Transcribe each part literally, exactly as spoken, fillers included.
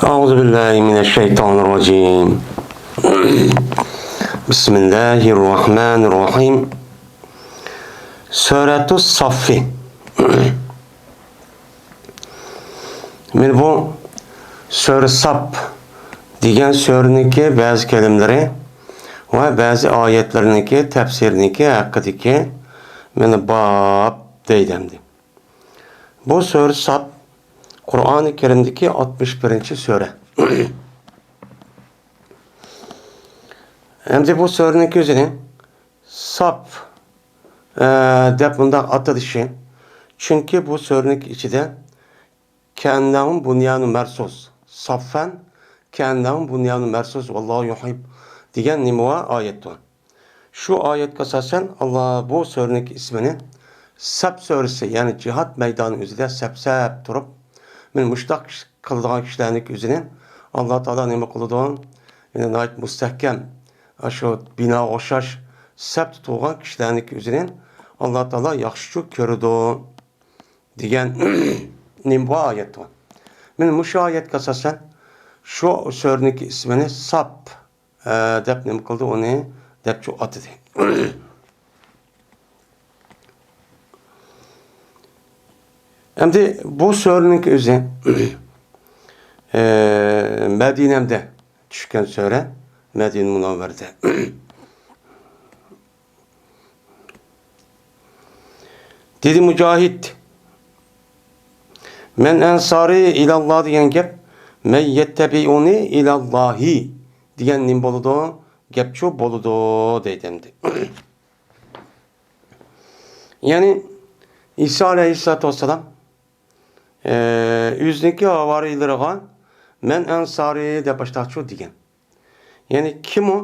أعوذ بالله من الشيطان الرجيم. بسم الله الرحمن الرحيم. سورة الصف. مانا بۇ سۈرە ساپ دېگەن سۈرىنىڭكى بەزى كەلىمىلىرى ۋە بەزى ئايەتلىرىنىڭكى تەپسىرىنىڭكى ھەققىدىكى مانا باب دەيدۇ ئەمدى. بۇ سۈرە ساپ قۇرئانى كەرىمدىكى ئاتمىش بىرىنچى سۈرە. ئەمدى بۇ سۈرىنىڭكى ئۆزىنى ساپ، ئە، دەپ مۇنداق ئاتىلىشى، چۈنكى بۇ سۈرىنىڭ ئىچىدە كەئەننەھۇم بۇنيانۇن مەرسۇس، ساففەن كەئەننەھۇم بۇنيانۇن مەرسۇس ۋاللاھۇ يۇھيىل دېگەن نېمە بار؟ ئايەت بار. شۇ ئايەتكە ئاساسەن، ئاللا بۇ سۈرىنىڭ ئىسمىنى سەپ سۈرىسى، يەنى جىھاد مەيدانى ئۆزىدە سەپ-سەپ تۇرۇپ، مانا مۇشۇنداق كىش-، قىلىدىغان كىشىلەرنىڭ ئۆزىنى ئاللا تائالا نېمە قىلىدۇ؟ يەنى ناھايىتى مۇستەھكەم، ئاشۇ بىناغا ئوخشاش سەپتە تۇرغان كىشىلەرنىڭ ئۆزىنى ئاللا تائالا ياخشىچۇ كۆرىدۇ دېگەن نېمە بار؟ ئايەت بار. مانا مۇشۇ ئايەتكە ئاساسەن، شۇ سۈرىنىڭ ئىسمىنى ساپ، ئە، دەپ نېمە قىلدى ئۇنى دەپچۇ ئاتىدى. ئەمدى بۇ سۈرىنىڭ ئۆزى، ئە، مەدىنەمدە چۈشكەن سۈرە، مەدىنە مۇنەۋۋەردە. دېدى مۇجاھىد، مەن ئەنسارى ئىلاللا دېگەن گەپ، مەن يەتتەبىئۇنى ئىلاللاھى دېگەن نېمە بولىدۇ؟ گەپچۇ بولىدۇ دەيدۇ ئەمدى. يەنى ئىسا ئەلەيھىسسالاتۇ ۋەسسالام، ئە، ئۆزىنىڭكى ھاۋارىيلىرىغا مەن ئەنسارى دەپ باشلاقچۇ دېگەن. يەنى كىم ئۇ؟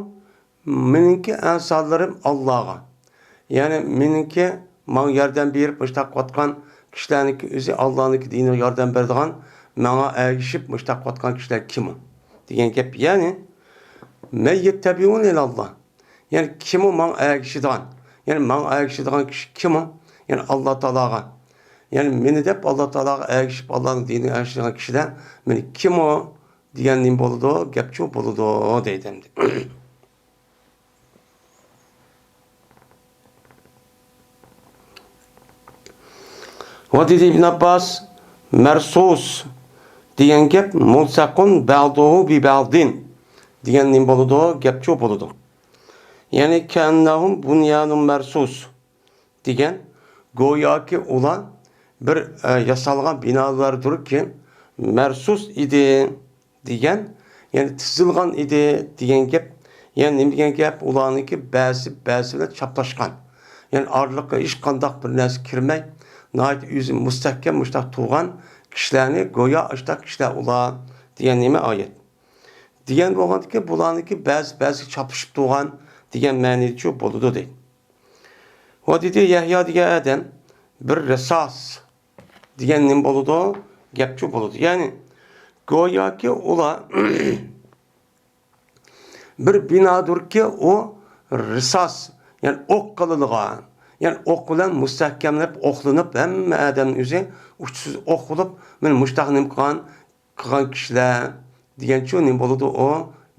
مېنىڭكى ئەنسارلىرىم ئاللاغا. يەنى مېنىڭكى ماڭا ياردەم بېرىپ، مۇشتاق قىلىۋاتقان كىشىلەرنىڭكى ئۆزى ئاللانىڭكى دىنىغا ياردەم بېرىدىغان، ماڭا ئەگىشىپ مۇشتاق قىلىۋاتقان كىشىلەر كىم ئۇ؟ دېگەن گەپ. يەنى مەن يەتتەبىئۇنى ئىلاللا. يەنى كىم ئۇ ماڭا ئەگىشىدىغان؟ يەنى ماڭا ئەگىشىدىغان كىشى كىم ئۇ؟ يەنى ئاللا تائالاغا. يەنى مېنى دەپ ئاللا تائالاغا ئەگىشىپ، ئاللانىڭ دىنىغا ئەگىشىدىغان كىشىلەر مېنى كىم ئۇ؟ دېگەن نېمە بولىدۇ؟ گەپچۇ بولىدۇ دەيدۇ ئەمدى. ۋە دېدى ئىبن ئابباس، مەرسۇس دېگەن گەپ، مۇلسەقۇن بەزۇھۇ بىبەزىن دېگەن نېمە بولىدۇ؟ گەپچۇ بولىدۇ. يەنى كەئەننەھۇم بۇنيانۇن مەرسۇس دېگەن، گوياكى ئۇلار بىر، ئە، ياسالغان بىنالاردۇركى، مەرسۇس ئىدى دېگەن، يەنى تىزىلغان ئىدى دېگەن گەپ. يەنى نېمە دېگەن گەپ؟ ئۇلارنىڭكى بەزىسى بەزىسى بىلەن چاپلاشقان. يەنى ئارىلىققا ھېچقانداق بىر نەرسە كىرمەي، ناھايىتى ئۆزى مۇستەھكەم مۇشۇنداق تۇرغان كىشىلەرنى، گويا ئاشۇنداق كىشىلەر ئۇلار دېگەن نېمە ئايەت. دېگەن بولغاندىكىن، بۇلارنىڭكى بەزى، بەزىسى چاپلىشىپ تۇرغان دېگەن مەنىدىچۇ بولىدۇ دەيدۇ. ۋە دېدى، يەھيا دېگەن ئادەم بىر رىساس دېگەن نېمە بولىدۇ؟ گەپچۇ بولىدۇ. يەنى گوياكى ئۇلار بىر بىنادۇركى، ئۇ رىساس، يەنى ئوق قىلىدىغان، يەنى ئوق بىلەن مۇستەھكەملەپ، ئوقلىنىپ، ھەممە ئادەمنىڭ ئۆزى ئۇچسىز ئوق بولۇپ، مانا مۇشۇنداق نېمە قىلغان، قىلغان كىشىلەر دېگەنچۇ نېمە بولىدۇ ئۇ؟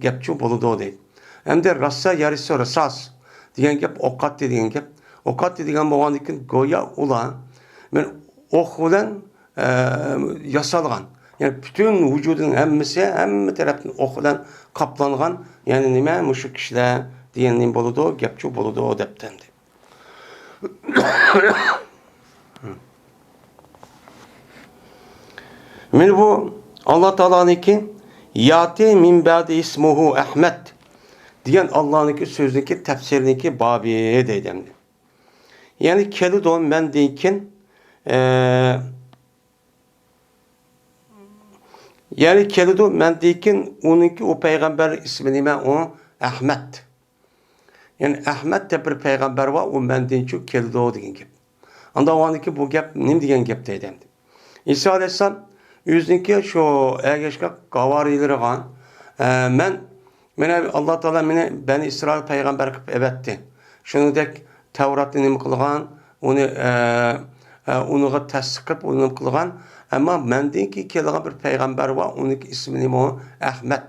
گەپچۇ بولىدۇ دەيدۇ. ئەمدى راسسا يارىسۇ رىساس دېگەن گەپ، ئوق ئاتتى دېگەن گەپ. ئوق ئاتتى دېگەن بولغاندىكىن، گويا ئۇلار مانا ئوق بىلەن، ئە، ياسالغان. يەنى پۈتۈن ۋۇجۇدىنىڭ ھەممىسى، ھەممە تەرەپتىن ئوق بىلەن قاپلانغان. يەنى نېمە؟ مۇشۇ كىشىلەر دېگەن نېمە بولىدۇ؟ گەپچۇ بولىدۇ دەپتۇ ئەمدى. مانا بۇ ئاللا تائالانىڭكى ياتى مىن بەدى ئىسمۇھۇ ئەھمەد دېگەن ئاللانىڭكى سۆزىنىڭكى تەپسىرىنىڭكى بابى دەيدۇ ئەمدى. يەنى كېلىدۇ مەندىن كېيىن، ئە، يەنى كېلىدۇ مەندىن كېيىن ئۇنىڭكى، ئۇ پەيغەمبەر ئىسمى نېمە؟ ئۇ ئەھمەد. يەنى ئەھمەد دەپ بىر پەيغەمبەر بار، ئۇ مەندىنچۇ كېلىدۇ دېگەن گەپ. ئاندا ئۇنىڭكى بۇ گەپ نېمە دېگەن گەپ دەيدۇ ئەمدى. ئىسا ئەلەيھىسسالام ئۆزىنىڭكى شۇ ئەگەشكەن ھاۋارىيلىرىغا، ئە، مەن، مېنى ئاللا تائالا مېنى بەنى ئىسرائىل پەيغەمبەر قىلىپ ئەۋەتتى. شۇنىڭدەك تەۋراتنى نېمە قىلغان، ئۇنى، ئە، ئە، ئۇنىڭغا تەستىق قىلىپ، ئۇنى نېمە قىلغان. ئەمما مەندىن كېيىن كېلىدىغان بىر پەيغەمبەر بار، ئۇنىڭكى ئىسمى نېمە ئۇ؟ ئەھمەد.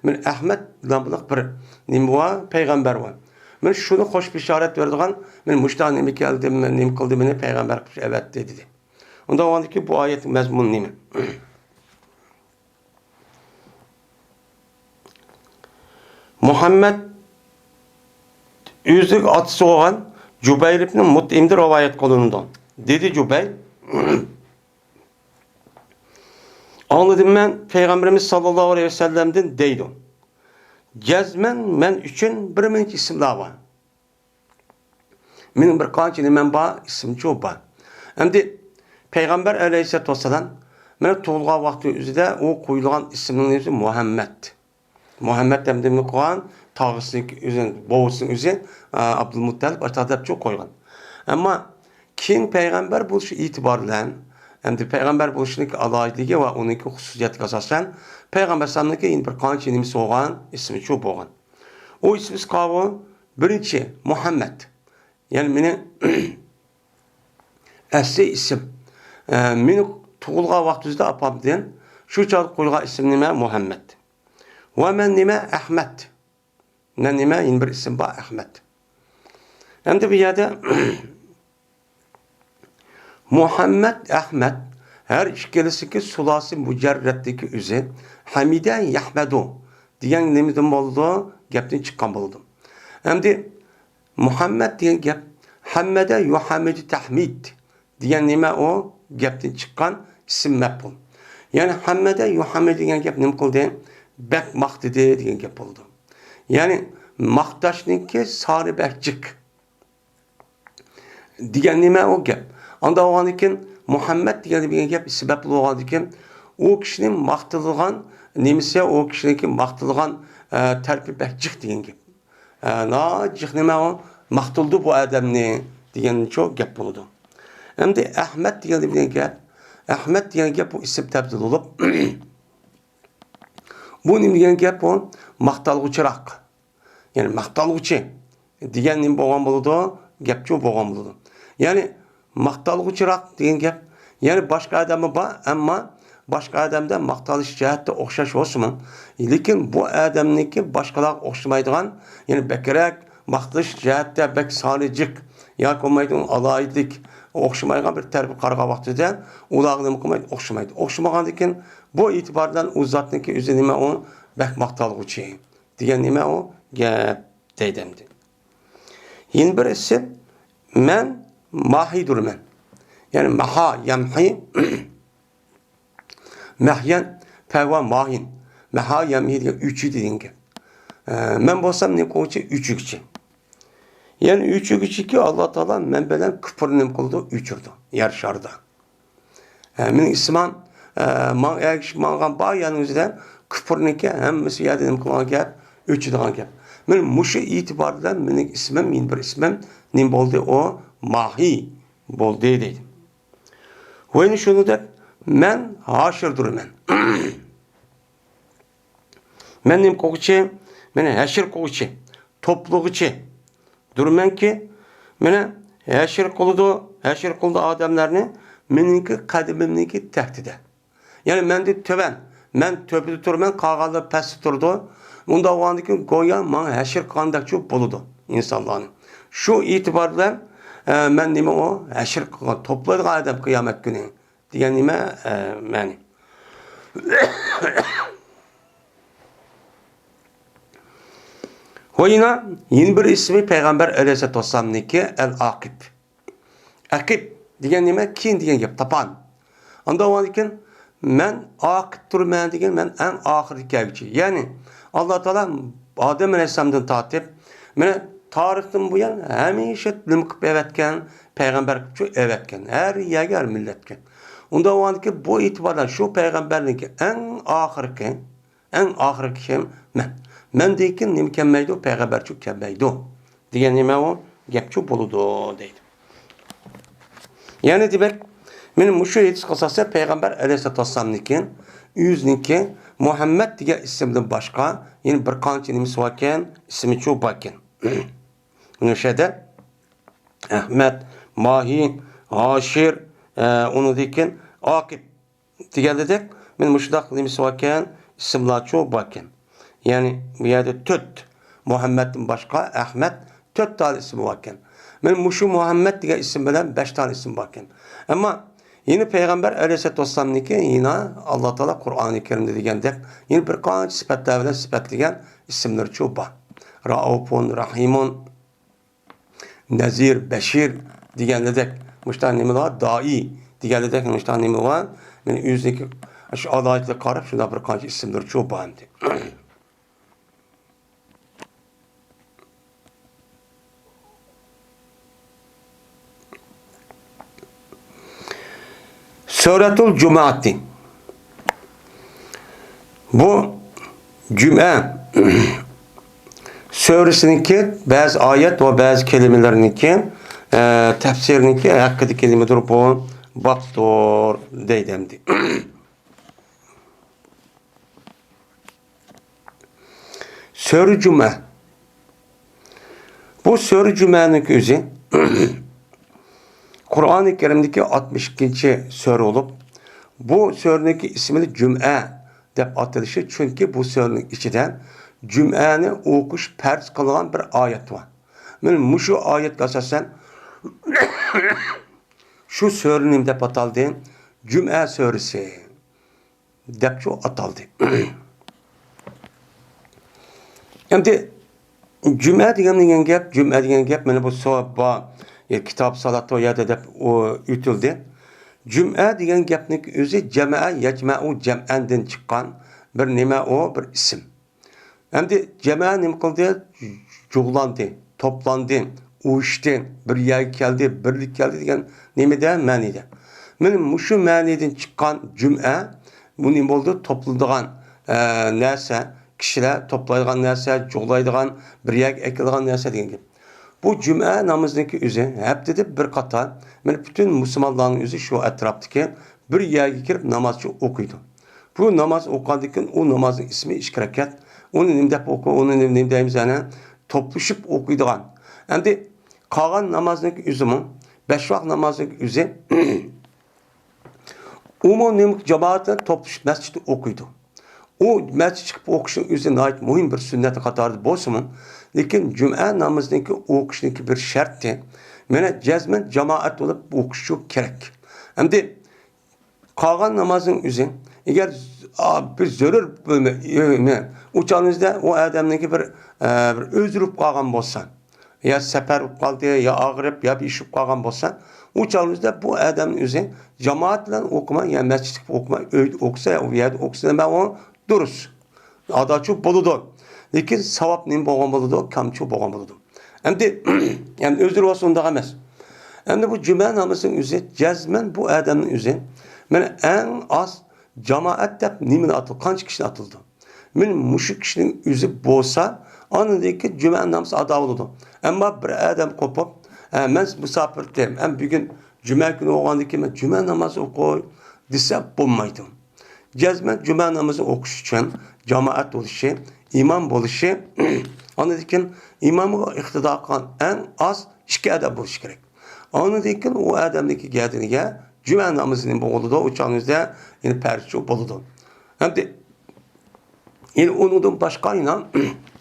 مانا ئەھمەد ناملىق بىر نېمە بار، پەيغەمبەر بار. مانا شۇنى خوش بېشارەت بېرىدىغان، مانا مۇشۇنداق نېمە كەلدى، نېمە قىلدى، مېنى پەيغەمبەر قىلىپ ئەۋەتتى، دېدى. ئۇنداق بولغاندىكىن بۇ ئايەتنىڭ مەزمۇنى نېمە؟ مۇھەممەد ئۆزىنىڭ ئاتىسى بولغان جۇبەير ئىبن مۇتئىمدىن رىۋايەت قىلىنىدۇ. دېدى جۇبەير، ئاڭلىدىم مەن پەيغەمبىرىمىز ساللاللاھۇ ئەلەيھى ۋەسەللەمدىن دەيدۇ، جەزمەن مەن ئۈچۈن بىر مۇنچە ئىسىملار بار. مېنىڭ بىر قانچە نېمەم بار، ئىسىمچۇ بار. ئەمدى پەيغەمبەر ئەلەيھىسسالاتۇ ۋەسسالام مانا تۇغۇلغان ۋاقتى ئۆزىدە ئۇ قويۇلغان ئىسىمنىڭ نېمىسى مۇھەممەد. مۇھەممەد ئەمدى نېمە قىلغان؟ تاغىسىنىڭ ئۆزى، بوۋىسىنىڭ ئۆزى، ئا، ئابدۇلمۇتتەلىپ ئاشۇنداق دەپچۇ قويغان. ئەمما كېيىن پەيغەمبەر بولۇشى ئېتىبارى بىلەن، ئەمدى پەيغەمبەر بولۇشىنىڭكى ئالاھىدىلىكى ۋە ئۇنىڭكى خۇسۇسىيەتلىكى ئاساسەن، پەيغەمبەر ئەلەيھىسسالامنىڭكى يەنە بىر قانچە نېمىسى بولغان، ئىسمىچۇ بولغان. ئۇ ئىسمىسى قاۋۇ، بىرىنچى، مۇھەممەد. يەنى مېنىڭ ئەسلى ئىسىم. ئە، مېنى تۇغۇلغان ۋاقتىمىزدا ئاپامدىن شۇ چاغدا قويغان ئىسىم نېمە؟ مۇھەممەد. ۋە مەن نېمە؟ ئەھمەد. مەن نېمە؟ يەنە بىر ئىسىم بار، ئەھمەد. ئەمدى بۇ يەردە مۇھەممەد، ئەھمەد ھەر ئىككىلىسىكى سۇلاسى مۇجەررەتتىكى ئۆزى ھەمىدە يەھمەدۇ دېگەن نېمىدىن بولىدۇ؟ گەپتىن چىققان بولىدۇ. ئەمدى مۇھەممەد دېگەن گەپ ھەممەدە يۇھەممىدۇ تەھمىد دېگەن نېمە ئۇ؟ گەپتىن چىققان ئىسىم مەپئۇل. يەنى ھەممەدە يۇھەممىدۇ دېگەن گەپ نېمە قىلدى؟ بەك ماختىدى دېگەن گەپ بولىدۇ. يەنى ماختاشنىڭكى سانى بەك جىق. دېگەن نېمە ئۇ گەپ؟ ئانداق بولغاندىكىن مۇھەممەد دېگەن، دېگەن گەپ سەۋەبلىك بولغاندىكىن ئۇ كىشىنىڭ ماختىلىدىغان نېمىسى، ئۇ كىشىنىڭكى ماختىلىدىغان، ئە، تەرىپى بەك جىق دېگەن گەپ. ئە، ناھايىتى جىق نېمە ئۇ؟ ماختىلىدۇ بۇ ئادەمنى دېگەنچۇ گەپ بولىدۇ. ئەمدى ئەھمەد دېگەن، دېگەن گەپ، ئەھمەد دېگەن گەپ بۇ ئىسىم تەبدىل بولۇپ، بۇ نېمە دېگەن گەپ ئۇ؟ ماختالغۇچىراق. يەنى ماختالغۇچى دېگەن نېمە بولغان بولىدۇ؟ گەپچۇ بولغان بولىدۇ. يەنى ماختالغۇچىراق دېگەن گەپ، يەنى باشقا ئادەممۇ بار، ئەمما باشقا ئادەمدە ماختىلىش جەھەتتە ئوخشاش بولسىمۇ، لېكىن بۇ ئادەمنىڭكى باشقىلارغا ئوخشىمايدىغان، يەنى بەكرەك ماختىلىش جەھەتتە بەك سانى جىق ياكى بولمايدۇ ئالاھىدىلىك ئوخشىمايدىغان بىر تەرىپىگە قارىغان ۋاقتىدا ئۇلارغا نېمە قىلمايدۇ؟ ئوخشىمايدۇ. ئوخشىمىغاندىكىن بۇ ئېتىبار بىلەن ئۇ زاتنىڭكى ئۆزى نېمە ئۇ؟ بەك ماختالغۇچى. دېگەن نېمە ئۇ؟ گەپ دەيدۇ ئەمدى. يەنە بىرسى، مەن ماھىدۇرمەن. يەنى مەھا يەمھى، مەھيەن، پەۋا ماھىن. مەھا يەمھى دېگەن ئۆچۈ دېگەن گەپ. ئە، مەن بولسام نېمە قىلغۇچى؟ ئۆچۈرگۈچى. يەنى ئۆچۈرگۈچىكى، ئاللا تائالا مەن بىلەن كۇپۇرنى نېمە قىلىدۇ؟ ئۆچۈرىدۇ يەر شارىدا. ھە، مېنىڭ ئىسمىم، ھە، ماڭا ئەگىشىپ ماڭغان بار يەرنىڭ ئۆزىدە كۇپۇرنىڭكى ھەممىسى يەردە نېمە قىلغان گەپ؟ ئۆچىدىغان گەپ. مانا مۇشۇ ئېتىبار بىلەن مېنىڭ ئىسمىم، يەنە بىر ئىسمىم نېمە بولدى؟ ئۇ ماھى بولدى دەيدۇ. ۋە يەنە شۇنىڭدەك مەن ھاشىردۇرمەن. مەن نېمە قىلغۇچى؟ مەن ھەشر قىلغۇچى، توپلىغۇچى. دۇرمەنكى، مانا، ھەشر قىلىدۇ، ھەشر قىلىدۇ ئادەملەرنى مېنىڭكى قەدىمىمنىڭكى تەھتىدە. يەنى مەندىن تۆۋەن، مەن تۆپىدە تۇرىمەن، قالغانلار پەستە تۇرىدۇ. ئۇنداق بولغاندىكىن گويا ماڭا ھەشر قىلغاندەكچۇ بولىدۇ ئىنسانلارنى. شۇ ئېتىبار بىلەن، ئە، مەن نېمە ئۇ؟ ھەشر قىلغان، توپلايدىغان ئادەم قىيامەت كۈنى. دېگەن نېمە، ئە، مەنى. ۋە يەنە، يەنە بىر ئىسمى پەيغەمبەر ئەلەيھىسسالاتۇ ۋەسسالامنىڭكى ئەل-ئاقىب. ئەقىب دېگەن نېمە؟ كېيىن دېگەن گەپ، تاپان. ئاندىن ئۇنىڭدىن كېيىن مەن ئاقىب تۇرىمەن دېگەن، مەن ئەڭ ئاخىرىدا كەلگۈچى. يەنى، ئاللا تائالا ئادەم ئەلەيھىسسالامدىن تارتىپ، مانا تارىختىن بۇيان ھەمىشە نېمە قىلىپ ئەۋەتكەن؟ پەيغەمبەر قىلىپچۇ ئەۋەتكەن. ھەر يەرگە، ھەر مىللەتكە. ئۇنداق بولغاندىكىن بۇ ئېتىبار بىلەن شۇ پەيغەمبەرنىڭكى ئەڭ ئاخىرقى، ئەڭ ئاخىرقى كىم؟ مەن. مەندىن كېيىن نېمە كەلمەيدۇ؟ پەيغەمبەرچۇ كەلمەيدۇ. دېگەن نېمە ئۇ؟ گەپچۇ بولىدۇ دەيدۇ. يەنى دېمەك، مانا مۇشۇ ھەدىسكە ئاساسەن پەيغەمبەر ئەلەيھىسسالاتۇ ۋەسسالامنىڭكى ئۆزىنىڭكى مۇھەممەد دېگەن ئىسىمدىن باشقا يەنە بىر قانچە نېمىسى باركەن، ئىسمىچۇ باركەن. مۇشۇ يەردە ئەھمەد، ماھى، ھاشىر، ئە، ئۇنىڭدىن كېيىن ئاقىپ دېگەندەك، مانا مۇشۇنداق نېمىسى باركەن، ئىسىملارچۇ باركەن. يەنى بۇ يەردە تۆت، مۇھەممەدتىن باشقا ئەخمەت تۆت دانە ئىسمى باركەن. مانا مۇشۇ مۇھەممەد دېگەن ئىسىم بىلەن بەش دانە ئىسىم باركەن. ئەمما يەنە پەيغەمبەر ئەلەيھىسسالاتۇ ۋەسسالامنىڭكى يەنە ئاللا تائالا قۇرئانى كەرىمدە دېگەندەك، يەنە بىر قانچە سۈپەتلەر بىلەن سۈپەتلىگەن ئىسىملىرىچۇ بار. رەئۇپۇن، رەھىمۇن، نەزىر، بەشىر دېگەندەك مۇشۇنداق نېمىلەر، دائى دېگەندەك مۇشۇنداق نېمىلەر، مانا ئۆزىنىڭكى شۇ ئالاھىدىلىكىگە قاراپ شۇنداق بىر قانچە ئىسىملىرىچۇ بار ئەمدى. سۈرەتۇل جۇمۇئەتى. بۇ جۈمئە سۈرىسىنىڭكى بەزى ئايەت ۋە بەزى كەلىمىلەرنىڭكى، ئە، تەپسىرىنىڭكى ھەققىدىكى نېمىدۇر بۇ بابتۇر دەيدۇ ئەمدى. سۈرە جۈمە. بۇ سۈرە جۈمەنىڭ ئۆزى قۇرئانى كەرىمدىكى ئاتمىش ئىككىنچى سۈرە بولۇپ، بۇ سۈرىنىڭكى ئىسمى جۈمئە دەپ ئاتىلىشى، چۈنكى بۇ سۈرىنىڭ ئىچىدە جۈمئەنى ئوقۇش پەرز قىلغان بىر ئايەت بار. مانا مۇشۇ ئايەتكە ئاساسەن شۇ سۈرە نېمە دەپ ئاتالدى؟ جۈمئە سۈرىسى دەپچۇ ئاتالدى. ئەمدى جۈمە دېگەن، دېگەن گەپ، جۈمە دېگەن گەپ، مانا بۇ سوئاب بار، يا كىتاب سالات ئو يەردە دەپ ئۆتۈلدى. جۈمە دېگەن گەپنىڭ ئۆزى جەمەئە يەجمەئۇ جەمئەندىن چىققان بىر نېمە ئۇ، بىر ئىسىم. ئەمدى جەمە نېمە قىلدى؟ جۇغلاندى، توپلاندى، ئۇيۇشتى، بىر يەرگە كەلدى، بىرلىككە كەلدى دېگەن نېمىدە؟ مەنىدە. مانا مۇشۇ مەنىدىن چىققان جۈمئە، بۇ نېمە بولدى؟ توپلىدىغان، ئە، نەرسە، كىشىلەر توپلايدىغان نەرسە، جۇغلايدىغان، بىر يەرگە ئەكېلىدىغان نەرسە دېگەن گەپ. بۇ جۈمئە نامىزىنىڭكى ئۆزى ھەپتىدە بىر قاتار، مانا پۈتۈن مۇسۇلمانلارنىڭ ئۆزى شۇ ئەتراپتىكى بىر يەرگە كىرىپ ناماز ئوقۇيدۇ. بۇ ناماز ئوقۇغاندىن كېيىن ئۇ نامازنىڭ ئىسمى ئىككى رەكەت. ئۇنى نېمە دەپ ئوقۇ-، ئۇنى نېمە، نېمە دەيمىز يەنە؟ توپلىشىپ ئوقۇيدىغان. ئەمدى قالغان نامازنىڭ ئۆزىمۇ، بەش ۋاق نامازنىڭ ئۆزى، ئۇمۇ نېمە، جامائەت بىلەن توپلىشىپ مەسچىتتە ئوقۇيدۇ. ئۇ مەسچىتكە چىقىپ ئوقۇشنىڭ ئۆزى ناھايىتى مۇھىم بىر سۈننەت قاتارىدا بولسىمۇ، لېكىن جۈمئە نامىزىنىڭكى ئوقۇشنىڭكى بىر شەرتى، مانا جەزمەن جامائەت بولۇپ ئوقۇشى كېرەك. ئەمدى قالغان نامازنىڭ ئۆزى، ئەگەر، ئا، بىر زۆرۈر بۆلمە، ئۆ-، ئۆ-، ئۇ چاغىمىزدا ئۇ ئادەمنىڭكى بىر، ئە، بىر ئۆزرە بولۇپ قالغان بولسا، يا سەپەر بولۇپ قالدى، يا ئاغرىپ، يا بىر ئىش بولۇپ قالغان بولسا، ئۇ چاغىمىزدا بۇ ئادەمنىڭ ئۆزى جامائەت بىلەن ئوقۇماي، يا مەسچىتتە ئوقۇماي، ئۆيدە ئوقۇسا، يا ئۇ يەردە ئوقۇسا، مەن ئۇ دۇرۇس. ئاداچۇ بولىدۇ. لېكىن ساۋاب نېمە بولغان بولىدۇ؟ كامچۇ بولغان بولىدۇ. ئەمدى، ئەمدى ئۆزلىرى بولسا ئۇنداق ئەمەس. ئەمدى بۇ جۈمە نامىزىنىڭ ئۆزى، جەزمەن بۇ ئادەمنىڭ ئۆزى، مانا ئەڭ ئاز جامائەت دەپ نېمىنى ئاتىدۇ؟ قانچە كىشىنى ئاتىدۇ؟ مانا مۇشۇ كىشىنىڭ ئۆزى بولسا، ئاندىن كېيىن جۈمە نامىزى ئادا بولىدۇ. ئەمما بىر ئادەم قوپۇپ، ھە، مەن مۇساپىر ئىدىم، ھەم بۈگۈن جۈمە كۈنى بولغاندىن كېيىن مەن جۈمە نامازى ئوقۇي دېسە بولمايدۇ. جەزمەن جۈمە نامىزى ئوقۇش ئۈچۈن جامائەت بولۇشى، ئىمام بولۇشى، ئاندىن كېيىن ئىمامغا ئىقتىدا قىلغان ئەڭ ئاز ئىككى ئادەم بولۇشى كېرەك. ئاندىن كېيىن ئۇ ئادەمنىڭكى گەدىنىگە جۈمە نامىزى نېمە بولىدۇ؟ ئۇ چاغىمىزدا يەنە پەرزچۇ بولىدۇ. ئەمدى يەنە ئۇنىڭدىن باشقا يەنە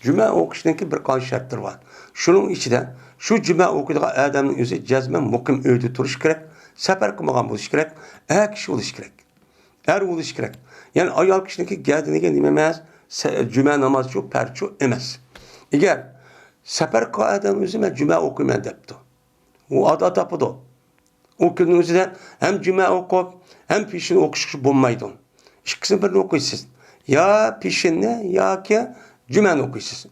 جۈمە ئوقۇشنىڭكى بىر قانچە شەرتلىرى بار. شۇنىڭ ئىچىدە شۇ جۈمە ئوقۇيدىغان ئادەمنىڭ ئۆزى جەزمەن مۇقىم ئۆيدە تۇرۇشى كېرەك، سەپەر قىلمىغان بولۇشى كېرەك، ئەر كىشى بولۇشى كېرەك. ئەر بولۇشى كېرەك. يەنى ئايال كىشىنىڭكى گەدىنىگە نېمە ئەمەس؟ سە-، جۈمە نامازچۇ، پەرزچۇ ئەمەس. ئەگەر سەپەر قىلغان ئادەم ئۆزى مەن جۈمە ئوقۇيمەن دەپتۇ. ئۇ ئادا تاپىدۇ. ئۇ كۈننىڭ ئۆزىدە ھەم جۈمە ئوقۇپ، ھەم پېشىن ئوقۇشقا بولمايدۇ. ئىككىسىنى بىرنى ئوقۇيسىز. يا پېشىننى ياكى جۈمەنى ئوقۇيسىز.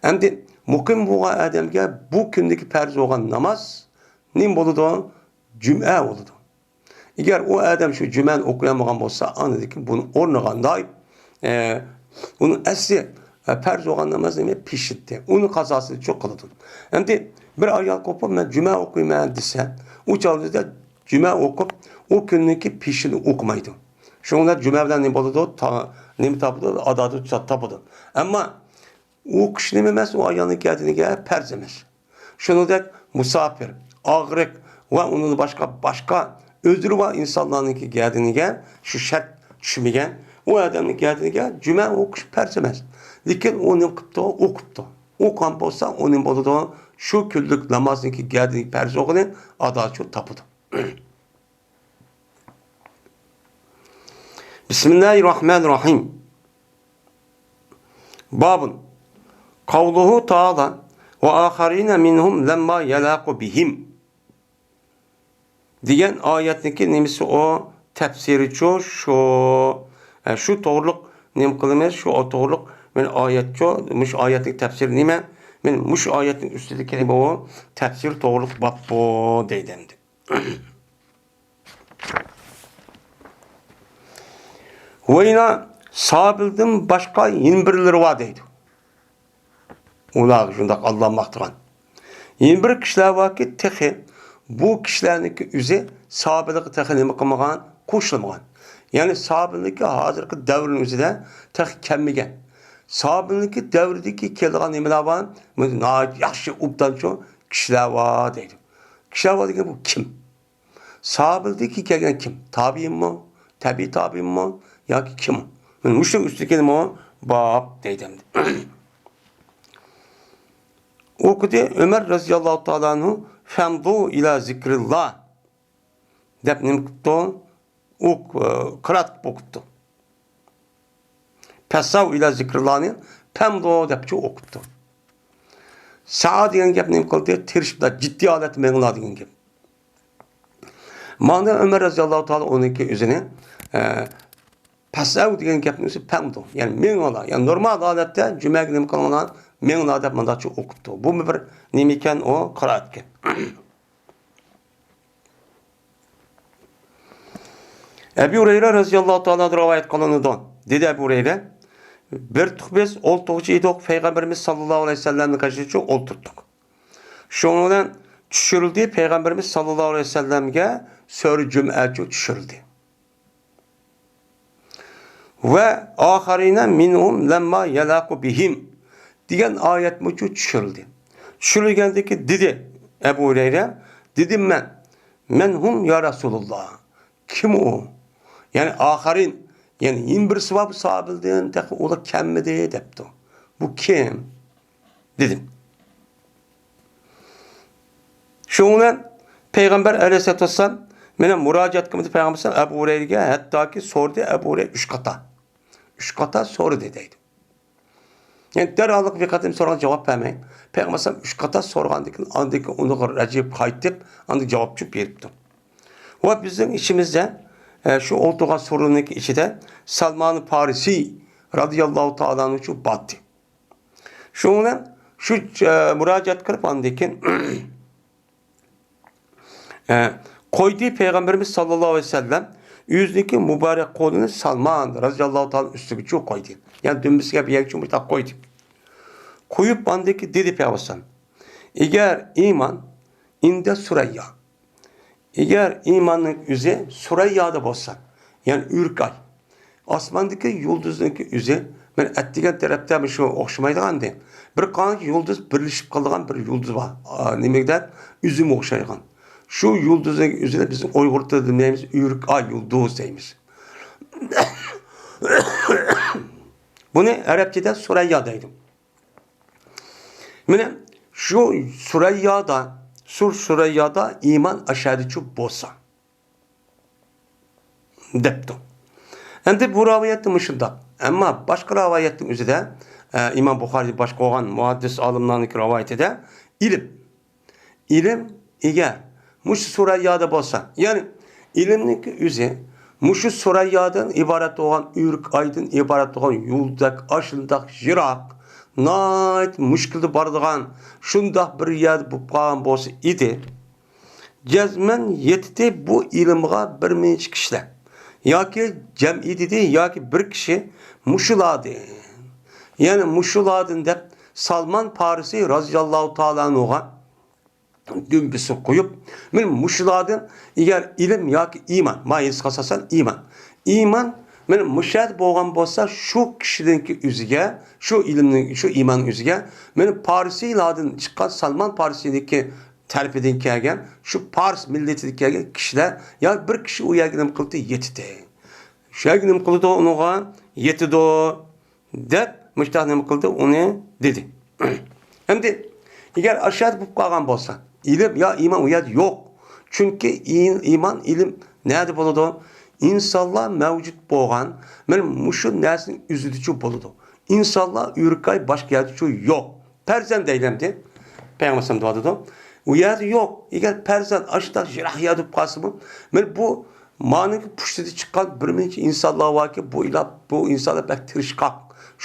ئەمدى مۇقىم بولغان ئادەمگە بۇ كۈندىكى پەرز بولغان ناماز نېمە بولىدۇ؟ جۈمە بولىدۇ. ئەگەر ئۇ ئادەم شۇ جۈمەنى ئوقۇيالمىغان بولسا، ئاندىن كېيىن بۇنىڭ ئورنىغا دائىم، ئە، ئۇنىڭ ئەسلى، ئە، پەرز بولغان ناماز نېمە؟ پېشىنتى. ئۇنى قازاسىنى چوق قىلىدۇ. ئەمدى بىر ئايال قوپۇپ، مەن جۈمە ئوقۇيمەن دېسە، ئۇ چاغدا جۈمە ئوقۇپ، ئۇ كۈننىڭكى پېشىنى ئوقۇمايدۇ. شۇنىڭ بىلەن جۈمە بىلەن نېمە بولىدۇ؟ تا-، نېمە تاپىدۇ؟ ئادادا تاپىدۇ. ئەمما ئوقۇش نېمە ئەمەس؟ ئۇ ئايالنىڭ گەدىنىگە پەرز ئەمەس. شۇنىڭدەك مۇساپىر، ئاغرىق ۋە ئۇنىڭدىن باشقا، باشقا ئۆزرى بار ئىنسانلارنىڭكى گەدىنىگە شۇ شەرت چۈشمىگەن. ئۇ ئادەمنىڭ گەدىنىگە جۈمە ئوقۇش پەرز ئەمەس. لېكىن ئۇ نېمە قىپتۇ؟ ئوقۇپتۇ. ئوقۇغان بولسا، ئۇ نېمە بولىدۇ؟ شۇ كۈنلۈك نامازنىڭكى گەدىنىگە پەرز بولغىنى ئاداشۇ تاپىدۇ. بىسمىللاھىررەھمانىررەھىم. بابۇن. قەۋلۇھۇ تائالا ۋە ئاخەرىنە مىنھۇم لەمما يەلاقۇ بىھىم. دېگەن ئايەتنىڭكى نېمىسى ئۇ؟ تەپسىرىچۇ شۇ. ئە، شۇ توغرۇلۇق نېمە قىلىمىز؟ شۇ توغرۇلۇق مەن ئايەتچۇ، مۇشۇ ئايەتنىڭ تەپسىرى نېمە؟ مەن مۇشۇ ئايەتنىڭ ئۈستىدىكى نېمە ئۇ؟ تەپسىر توغرۇلۇق باب بۇ دەيدۇ ئەمدى. ۋەينا سابىلدىن باشقا يەنە بىرلىرى بار دەيدۇ. ئۇلارغا شۇنداق ئاللا ماختىغان. يەنە بىر كىشىلەر باركى، تېخى بۇ كىشىلەرنىڭكى ئۆزى سابىلغا تېخى نېمە قىلمىغان، قوشۇلمىغان. يەنى سابىلنىڭكى ھازىرقى دەۋرنىڭ ئۆزىدە تېخى كەلمىگەن. سابىلنىڭكى دەۋرىدىكى كېلىدىغان نېمىلەر بار؟ بۇ ناھايىتى ياخشى، ئوبدانچۇ كىشىلەر بار دەيدۇ. كىشىلەر بار دېگەن بۇ كىم؟ سابىلدىكى كەلگەن كىم؟ تابىئىنمۇ؟ تەبىئىي تابىئىنمۇ؟ ياكى كىم ئۇ؟ مەن مۇشۇنىڭ ئۈستىدىكىنىمۇ باب دەيدۇ ئەمدى. ئوقۇدى ئۆمەر رەزىياللاھۇ تائالا ئەنھۇ، فەمدۇ ئىلا زىكرىللا دەپ نېمە قىپتۇ؟ ئوق-، قىرائەت قىلىپ ئوقۇپتۇ. پەسساۋ ئىلە زىكرىللانى پەمدۇ دەپچۇ ئوقۇپتۇ. سەئا دېگەن گەپ نېمە قىلدى؟ تىرىشىپلا جىددىي ھالەتتە مېڭىلا دېگەن گەپ. مانا ئۆمەر رەزىياللاھۇ تائالا ئۇنىڭكى ئۆزىنى، ئە، پەسساۋ دېگەن گەپنىڭ ئۆزى پەمدۇ. يەنى مېڭىلا. يەنى نورمال ھالەتتە جۈمەگە نېمە قىلىڭلار؟ مېڭىلا دەپ مۇنداقچە ئوقۇپتۇ. بۇمۇ بىر نېمە ئىكەن؟ ئۇ قىرائەتكەن. ئەبۇ ھۇرەيرە رەزىياللاھۇ تائالا ئەنھۇ رىۋايەت قىلىنىدۇ. دېدى ئەبۇ ھۇرەيرە، بىر تۇق بىز ئولتۇرغۇچى ئىدۇق، پەيغەمبىرىمىز ساللاللاھۇ ئەلەيھى ۋەسەللەمنىڭ قېشىدا ئولتۇردۇق. شۇنىڭ بىلەن چۈشۈرۈلدى، پەيغەمبىرىمىز ساللاللاھۇ ئەلەيھى ۋەسەللەمگە سۈرە جۈمئەچۇ چۈشۈرۈلدى. ۋە ئاخەرىنە مىنھۇم لەمما يەلاقۇ بىھىم دېگەن ئايەتمۇچۇ چۈشۈرۈلدى. چۈشۈرۈلگەندىكى دېدى ئەبۇ ھۇرەيرە، دېدىم مەن، مەن ھۇم يا رەسۇلۇللا؟ كىم ئۇ؟ يەنى ئاخەرىن، يەنى يەنە بىرسى بار بۇ سابىلدىن، تېخى ئۇلار كەلمىدى دەپتۇ. بۇ كىم؟ دېدىم. شۇنىڭ بىلەن پەيغەمبەر ئەلەيھىسسالاتۇ ۋەسسالام مېنى مۇراجىئەت قىلمىدى پەيغەمبەر ئەبۇ ھۇرەيرىگە، ھەتتاكى سورىدى ئەبۇ ھۇرەيرە ئۈچ قاتا. ئۈچ قاتا سورىدى دەيدۇ. يەنى دەرھاللىق بىر قېتىم سورىغان جاۋاب بەرمەي، پەيغەمبەر ئەلەيھىسسالام ئۈچ قاتا سورىغاندىن كېيىن، ئاندىن كېيىن ئۇنىڭغا رەجىپ قايتىپ، ئاندىن جاۋاب چۈپ بېرىپتۇ. ۋە بىزنىڭ ئىچىمىزدە، ئە، شۇ ئولتۇرغان سورۇننىڭ ئىچىدە سالمان پارسىي رازىياللاھۇ تائالا ئەنھۇ باتتى. شۇنىڭ بىلەن شۇ، ئە، مۇراجىئەت قىلىپ، ئاندىن كېيىن، ئە، قويدى پەيغەمبىرىمىز ساللاللاھۇ ئەلەيھى ۋەسەللەم ئۆزىنىڭكى مۇبارەك قولىنى سالمان رازىياللاھۇ تائالا ئۈستىگىچۇ قويدى. يەنى دۈمبىسىگە بىر يەرگىچۇ بىر تاق قويدى. قويۇپ، ئاندىن كېيىن دېدى پەيغەمبەر ئەلەيھىسسالام، ئىگەر ئىمان ئىندە سۈرەييا. ئىگەر ئىماننىڭ ئۆزى سۈرەييادا بولسا، يەنى ئۆرۈك ئاي، ئاسماندىكى يۇلدۇزنىڭكى ئۆزى، مەن ئەتىگەن تەرەپتە مۇشۇ ئوخشىمايدىغاندى. بىر قانچە يۇلدۇز بىرلىشىپ قالىدىغان بىر يۇلدۇز بار. ئا، نېمىگە دەپ؟ ئۈزۈم ئوخشايدىغان. شۇ يۇلدۇزنىڭكى ئۆزىنى بىز ئۇيغۇر تىلىدا نېمە دەيمىز؟ ئۆرۈك ئاي يۇلدۇز دەيمىز. بۇنى ئەرەبچىدە سۈرەييا دەيدۇ. مانا شۇ سۈرەييادا، سۇر سۈرەييادا ئىمان ئاشەدىچۇ بولسا، دەپتۇ. ئەمدى بۇ رىۋايەتتە مۇشۇنداق. ئەمما باشقا رىۋايەتنىڭ ئۆزىدە، ئە، ئىمام بۇخارىي باشقا بولغان مۇھەددىس ئالىملارنىڭكى رىۋايىتىدە ئىلىم. ئىلىم ئىگەر مۇشۇ سۈرەييادا بولسا، يەنى ئىلىمنىڭكى ئۆزى مۇشۇ سۈرەييادىن ئىبارەت بولغان، ئۆرۈك ئايدىن ئىبارەت بولغان يۇلدۇزدەك ئاشۇنداق يىراق، ناھايىتى مۈشكۈلدە بارىدىغان شۇنداق بىر يەردە بولۇپ قالغان بولسا ئىدى، جەزمەن يېتىتى بۇ ئىلىمغا بىر نەچچە كىشىلەر ياكى جەمئىي دېدى، ياكى بىر كىشى مۇشۇلاردىن، يەنى مۇشۇلاردىن دەپ سالمان پارسى رازىياللاھۇ تائالا ئەنھۇغا دۈمبىسى قويۇپ، مانا مۇشۇلاردىن ئەگەر ئىلىم ياكى ئىمان، ما ھېسقا ئاساسەن ئىمان. ئىمان، مانا مۇشۇ يەردە بولغان بولسا، شۇ كىشىنىڭكى ئۆزىگە، شۇ ئىلىمنىڭ، شۇ ئىمان ئۆزىگە، مانا پارسىيلاردىن چىققان سالمان پارسىينىڭكى تەرىپىدىن كەلگەن، شۇ پارس مىللىتىدىن كەلگەن كىشىلەر يا بىر كىشى ئۇ يەرگە نېمە قىلدى؟ يېتىدۇ. شۇ يەرگە نېمە قىلىدۇ؟ ئۇنىڭغا يېتىدۇ، دەپ مۇشتاق نېمە قىلدى؟ ئۇنى دېدى. ئەمدى ئەگەر ئاشۇ يەردە بولۇپ قالغان بولسا، ئىلىم يا ئىمان ئۇ يەردە يوق. چۈنكى ئىمان، ئىلىم نەدە بولىدۇ؟ ئىنسانلار مەۋجۇت بولغان مانا مۇشۇ نەرسىنىڭ ئۆزىدىچۇ بولىدۇ. ئىنسانلار ئۆرۈك ئاي باشقا يەردىچۇ يوق. پەرزەنت دەيلەمدى. پەيغەمبەر ئەلەيھىسسالام دەۋاتىدۇ. ئۇ يەردە يوق. ئەگەر پەرزەنت ئاشۇنداق يىراق يەردە بولۇپ قالسىمۇ، مانا بۇ مانىڭكى پۇشتىدا چىققان بىر نەچچە ئىنسانلار باركى، بۇ ئىلا-، بۇ ئىنسانلار بەك تىرىشقاق.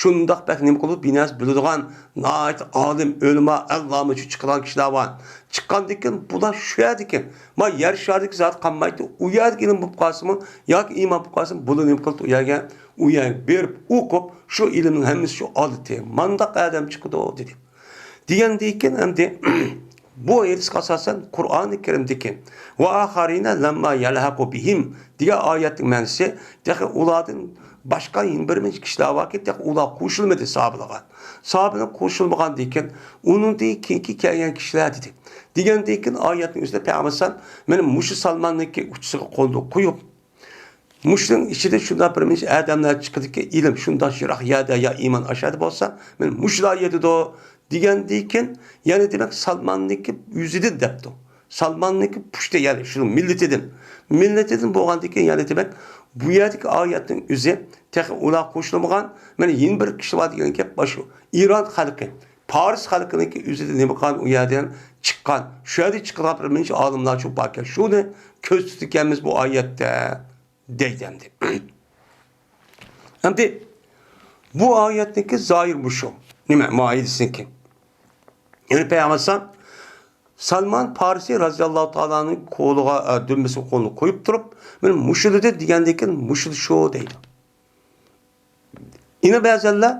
شۇنداق بەك نېمە قىلىدۇ، بىر نەرسە بىلىدىغان، ناھايىتى ئالىم، ئۆلىما، ئەللامە شۇ چىقىدىغان كىشىلەر بار. چىققاندىن كېيىن بۇلار شۇ يەردىكى، ما يەر شارىدىكى زادى قالمايدۇ. ئۇ يەردىكى ئىلىم بولۇپ قالسىمۇ ياكى ئىمان بولۇپ قالسىمۇ، بۇلار نېمە قىلىدۇ؟ ئۇ يەرگە، ئۇ يەرگە بېرىپ ئوقۇپ، شۇ ئىلىمنىڭ ھەممىسى شۇ ئالدى. مانداق ئادەم چىقىدۇ، دېدى. دېگەندىن كېيىن ئەمدى بۇ ھەدىسكە ئاساسەن قۇرئانى كەرىمدىكى «ۋە ئاخارىنە لەمما يەلھەقۇ بىھىم» دېگەن ئايەتنىڭ مەنىسى، تېخى ئۇلاردىن باشقا يەنە بىر نەچچە كىشىلەر باركى، تېخى ئۇلار قوشۇلمىدى ساھابىلارغا. ساھابىلەر قوشۇلمىغاندىن كېيىن، ئۇنىڭدىن كېيىنكى كەلگەن كىشىلەر دېدى. دېگەندىن كېيىن ئايەتنىڭ ئۆزىدە پەيغەمبەر ئەلەيھىسسالام مانا مۇشۇ سالماننىڭكى ئۇچىسىغا قولىنى قويۇپ، مۇشۇنىڭ ئىچىدە شۇنداق بىر مۇنچە ئادەملەر چىقىدىكى، ئىلىم شۇنداق يىراق يەردە يا ئىمان ئاشۇ يەردە بولسا، مانا مۇشۇلار يېتىدۇ دېگەندىن كېيىن، يەنە دېمەك سالماننىڭكى ئۆزىدىن دەپتۇ. سالماننىڭكى پۇشتى، يەنى شۇ مىللىتىدىن. مىللىتىدىن بولغاندىن كېيىن يەنە دېمەك بۇ يەردىكى ئايەتنىڭ ئۆزى تېخى ئۇلار قوشۇلمىغان، مانا يەنە بىر كىشى بار دېگەن گەپ مانا شۇ. ئىران خەلقى، پارس خەلقىنىڭكى ئۆزىدىن نېمە قىلغان، ئۇ يەردىن چىققان. شۇ يەردە چىقىدىغان بىر مۇنچە ئالىملار شۇ باركەن. شۇنى كۆرسىتىدىكەنمىز بۇ ئايەتتە. دەيدۇ ئەمدى. ئەمدى بۇ ئايەتنىڭكى زاھىر مۇشۇ. نېمە؟ مائىدىسىنىڭكى. يەنى پەيغەمبەر ئەلەيھىسسالام سالمان پارسى رازىياللاھۇ تائالانىڭ قولىغا، ئە، دۈمبىسىگە قولىنى قويۇپ تۇرۇپ، مانا مۇشۇلىدى دېگەندىن كېيىن مۇشۇلى شۇ دەيدۇ. يەنە بەزەنلەر،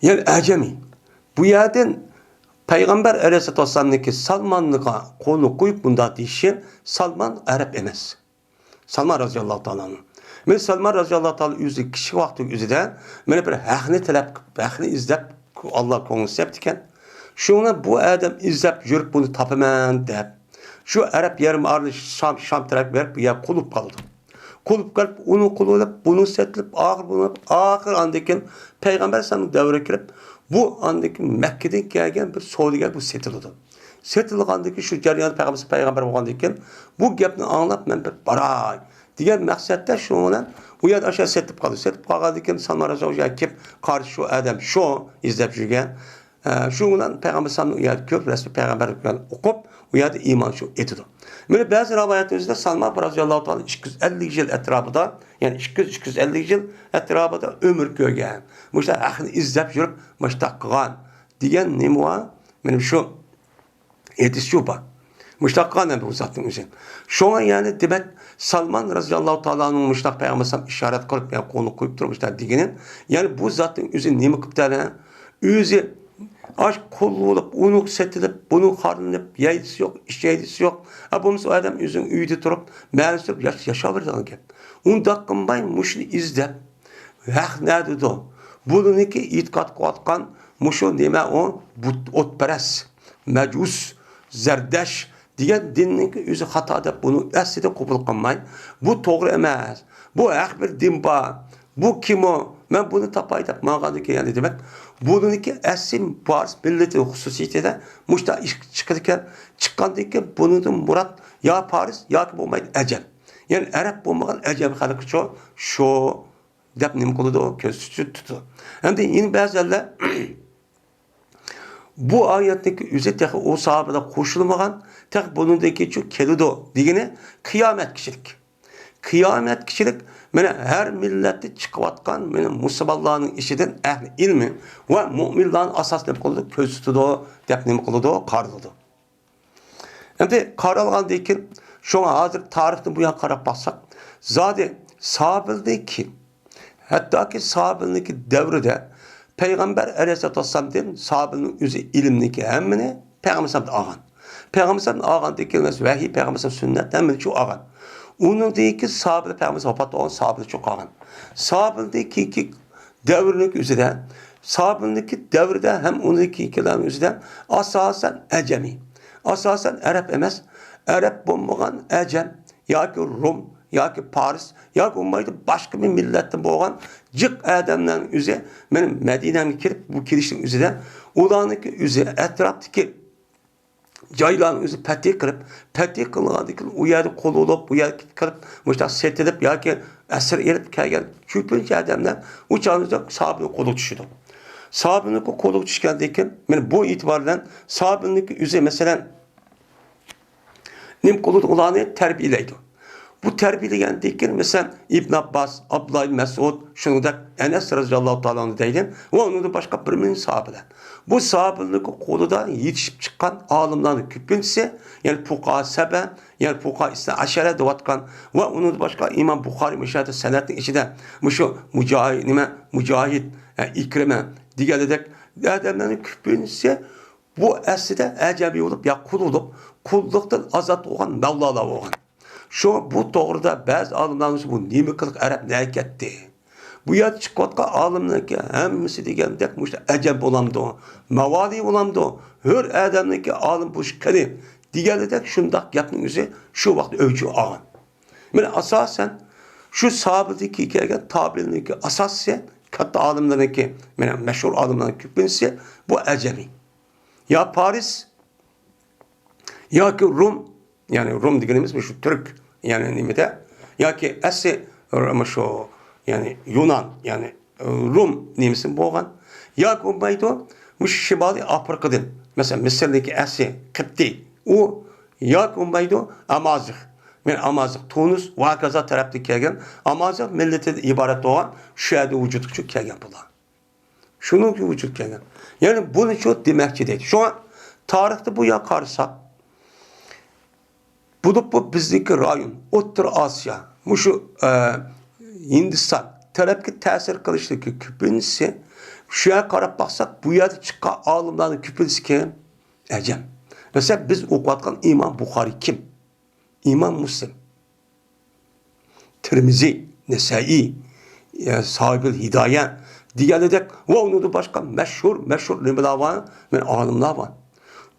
يەنى ئەجەمىي. بۇ يەردىن پەيغەمبەر ئەلەيھىسسالاتۇ ۋەسسالامنىڭكى سالمانغا قولىنى قويۇپ مۇنداق دېيىشى، سالمان ئەرەب ئەمەس. سالمان رازىياللاھۇ تائالا ئەنھۇ. مانا سالمان رازىياللاھۇ تائالا ئۆزى كىچىك ۋاقتى ئۆزىدە مانا بىر ھەقنى تىلەپ، ھەقنى ئىزدەپ، ئاللا كۆڭلى سەپتىكەن. شۇڭا بۇ ئادەم ئىزدەپ يۈرۈپ بۇنى تاپىمەن دەپ، شۇ ئەرەب يېرىم ئارىلى شام، شام تەرەپكە بېرىپ بۇ يەر قۇلۇپ قالىدۇ. قۇلۇپ قېلىپ، ئۇنى قۇلۇپ، بۇنى سېتىلىپ، ئاخىر بولۇپ، ئاخىر ئاندىن كېيىن پەيغەمبەر ئەلەيھىسسالامنىڭ دەۋرىگە كىرىپ، بۇ ئاندىن كېيىن مەككىدىن كەلگەن بىر سودىگەر بۇ سېتىلىدۇ. سېتىلغاندىن كېيىن شۇ جەرياندا پەيغەمبەر، پەيغەمبەر بولغاندىن كېيىن بۇ گەپنى ئاڭلاپ مەن بىر باراي دېگەن مەقسەتتە شۇنىڭ بىلەن ئۇ يەردە ئاشۇ سېتىپ قالدى. سېتىپ قالغاندىن كېيىن سالمان رازىياللاھۇ ئەنھۇ كېلىپ قارىسا شۇ ئادەم شۇ ئىزدەپ يۈرگەن. ئە، شۇ بىلەن پەيغەمبەر ئەلەيھىسسالامنى ئۇ يەردە كۆرۈپ، رەسمىي پەيغەمبەر بىلەن ئوقۇپ، ئۇ يەردە ئىمان شۇ ئېتىدۇ. مانا بەزى رىۋايەتلەردە سالمان رازىياللاھۇ تائالا ئىككى يۈز ئەللىك يىل ئەتراپىدا، يەنى ئىككى يۈز، ئىككى يۈز ئەللىك يىل ئەتراپىدا ئۆمۈر كۆرگەن. مۇشۇ ھەقنى ئىزدەپ يۈرۈپ، مۇشتاق قىلغان دېگەن نېمە بار؟ مانا شۇ ھەدىس شۇ بار. مۇشتاق قىلغان بۇ زاتنىڭ ئۆزى. شۇڭا يەنى دېمەك، سالمان رازىياللاھۇ تائالانىڭ مۇشتاق پەيغەمبەر ئەلەيھىسسالام ئىشارەت قىلىپ، يەنى قولىنى قويۇپ تۇرۇپ مۇشتاق دېگىنى، يەنى بۇ زاتنىڭ ئۆزى نېمە قىپتۇ؟ ئۆزى ئاش قۇل بولۇپ، ئۇنىڭ سېتىلىپ، بۇنىڭ خارلىنىپ، يەيدىسى يوق، ئىچەيدىسى يوق. ھە، بولمىسا ئۇ ئادەم ئۆزىنىڭ ئۆيىدە تۇرۇپ، مەنىسى تۇرۇپ ياش-، ياشاۋېرىدىغان گەپ. ئۇنداق قىلماي، مۇشۇنى ئىزدەپ، ھەق نەدىدۇ؟ بۇنىڭكى ئېتىقاد قىلىۋاتقان مۇشۇ نېمە ئۇ؟ بۇت، ئوتپەرەس، مەجۇس، زەردەش دېگەن دىننىڭكى ئۆزى خاتا دەپ، بۇنى ئەسلىدە قوبۇل قىلماي، بۇ توغرا ئەمەس، بۇ ھەق بىر دىن بار، بۇ كىم ئۇ؟ مەن بۇنى تاپاي دەپ ماڭغاندىن كېيىن، يەنى دېمەك، بۇنىڭكى ئەسلى پارس مىللىتى خۇسۇسىيىتىدە مۇشۇنداق ئىش چىقىدىكەن. چىققاندىن كېيىن بۇنىڭدىن مۇراد يا پارس ياكى بولمايدۇ ئەجەم. يەنى ئەرەب بولمىغان ئەجەم خەلقىچۇ شۇ دەپ نېمە قىلىدۇ؟ كۆز تۇتىدۇ. ئەمدى يەنە بەزىلەر بۇ ئايەتنىڭكى ئۆزى تېخى ئۇ ساھابىلەر قوشۇلمىغان، تېخى بۇنىڭدىن كېيىنچۇ كېلىدۇ دېگىنى قىيامەتكىچىلىك. قىيامەتكىچىلىك مانا ھەر مىللەتتە چىقىۋاتقان مانا مۇسۇلمانلارنىڭ ئىچىدىن ئەھلى ئىلمى ۋە مۇئمىنلارنى ئاساس نېمە قىلىدۇ؟ كۆزىتىدۇ دەپ نېمە قىلىدۇ؟ قارىلىدۇ. ئەمدى قارالغاندىن كېيىن، شۇڭا ھازىر تارىختىن بۇيان قاراپ باقساق، زادى سابىلدىن كېيىن، ھەتتاكى سابىلنىڭكى دەۋرىدە پەيغەمبەر ئەلەيھىسسالاتۇ ۋەسسالامدىن سابىلنىڭ ئۆزى ئىلىمنىڭكى ھەممىنى پەيغەمبەر ئەلەيھىسسالامدىن ئالغان. پەيغەمبەر ئەلەيھىسسالامدىن ئالغاندىن كېيىن ۋەھىي، پەيغەمبەر ئەلەيھىسسالام سۈننەت ھەممىنى شۇ ئالغان. ئۇنىڭدىن كېيىن سابىل پەيغەمبەر ۋاپات بولغان، سابىل شۇ قالغان. سابىلدىن كېيىنكى دەۋرنىڭ ئۆزىدە سابىلنىڭكى دەۋرىدە ھەم ئۇنىڭدىن كېيىنكىلەرنىڭ ئۆزىدە ئاساسەن ئەجەمىي، ئاساسەن ئەرەب ئەمەس، ئەرەب بولمىغان ئەجەم ياكى روم ياكى پارس ياكى بولمايدۇ باشقا بىر مىللەتتىن بولغان جىق ئادەملەرنىڭ ئۆزى مېنىڭ مەدىنەمگە كېلىپ، بۇ كېلىشنىڭ ئۆزىدە ئۇلارنىڭكى ئۆزى ئەتراپتىكى جايلارنى ئۆزى پەتھى قىلىپ، پەتھى قىلغاندىن كېيىن ئۇ يەردە قۇل بولۇپ، ئۇ يەرگە كىرىپ، مۇشۇنداق سېتىلىپ ياكى ئەسىر ئېلىپ كەلگەن كۆپىنچە ئادەملەر ئۇ چاغدا سابىلنىڭ قولىغا چۈشىدۇ. سابىلنىڭ قولىغا چۈشكەندىن كېيىن، مانا بۇ ئېتىبار بىلەن سابىلنىڭ ئۆزى، مەسىلەن، نېمە قىلىدۇ؟ ئۇلارنى تەربىيەلەيدۇ. بۇ تەربىيەلىگەندىن كېيىن، مەسىلەن، ئىبن ئابباس، ئابدۇللا ئىبن مەسئۇد، شۇنىڭدەك ئەنەس رەزىياللاھۇ تائالا ئەنھۇ دەيدۇ ۋە ئۇنىڭدىن باشقا بىر مىڭ ساھابىلەر. بۇ ساھابىلەرنىڭ قولىدا يېتىشىپ چىققان ئالىملارنىڭ كۆپىنچىسى، يەنى پۇقاھا سەبە، يەنى پۇقاھا ئىسنا ئەشەرە دەۋاتقان ۋە ئۇنىڭدىن باشقا ئىمام بۇخارىي مۇشۇ سەنەدنىڭ ئىچىدە مۇشۇ مۇجاھىد، نېمە، مۇجاھىد، ئە، ئىكرىمە دېگەندەك ئادەملەرنىڭ كۆپىنچىسى بۇ ئەسلىدە ئەجەمىي بولۇپ، يا قۇل بولۇپ، قۇللۇقتىن ئازاد بولغان مەۋلالار بولغان. شۇڭا بۇ توغرىدا بەزى ئالىملارنىڭ بۇ نېمە قىلىق ئەرەب نەگە كەتتى؟ بۇ يەردە چىقىۋاتقان ئالىمنىڭكى ھەممىسى دېگەندەك مۇشۇ ئەجەم بولامدۇ؟ ماۋالىي بولامدۇ؟ ھۆر ئادەمنىڭكى ئالىم بولۇش قېنى؟ دېگەندەك شۇنداق گەپنىڭ ئۆزى شۇ ۋاقىت ئۆلچىۋى ئالغان. مانا ئاساسەن شۇ ساھابىدىكى كەلگەن تابىئىنىڭكى ئاساسىي كاتتا ئالىملىرىنىڭكى، مانا مەشھۇر ئالىملارنىڭ كۆپىنچىسى بۇ ئەجەمىي. يا پارس، ياكى روم، يەنى روم دېگىنىمىز مۇشۇ تۈرك، يەنى نېمىدە، ياكى ئەسلى مۇشۇ، يەنى يۇنان، يەنى روم نېمىسى بولغان، ياكى بولمايدۇ مۇشۇ شىمالىي ئافرىقىدىن، مەسىلەن، مىسىرنىڭكى ئەسلى قىپتىي ئۇ، ياكى بولمايدۇ ئامازىغ، مەن ئامازىغ، تۇنۇس ۋە ھاكازا تەرەپتىن كەلگەن ئامازىغ مىللىتىدىن ئىبارەت بولغان شۇ يەردە ۋۇجۇدقا كەلگەن بۇلار. شۇنىڭكى ۋۇجۇدقا كەلگەن. يەنى بۇنى شۇ دېمەكچى دەيدۇ. شۇڭا تارىختا بۇ ياققا قارىساق، بولۇپمۇ بىزنىڭكى رايون، ئوتتۇرا ئاسىيا، مۇشۇ، ئە، ھىندىستان تەرەپكە تەسىر قىلىشنىڭكى كۆپىنچىسى، شۇ يەرگە قاراپ باقساق، بۇ يەردە چىققان ئالىملارنىڭ كۆپىنچىسى كىم؟ ئەجەم. مەسىلەن، بىز ئوقۇۋاتقان ئىمام بۇخارىي كىم؟ ئىمام مۇسلىم، تىرمىزى، نەسائىي، يا، ساھىبىل ھىدايە دېگەنلىدەك ۋە ئۇنىڭدىن باشقا مەشھۇر، مەشھۇر نېمىلەر بار؟ مەن ئالىملار بار.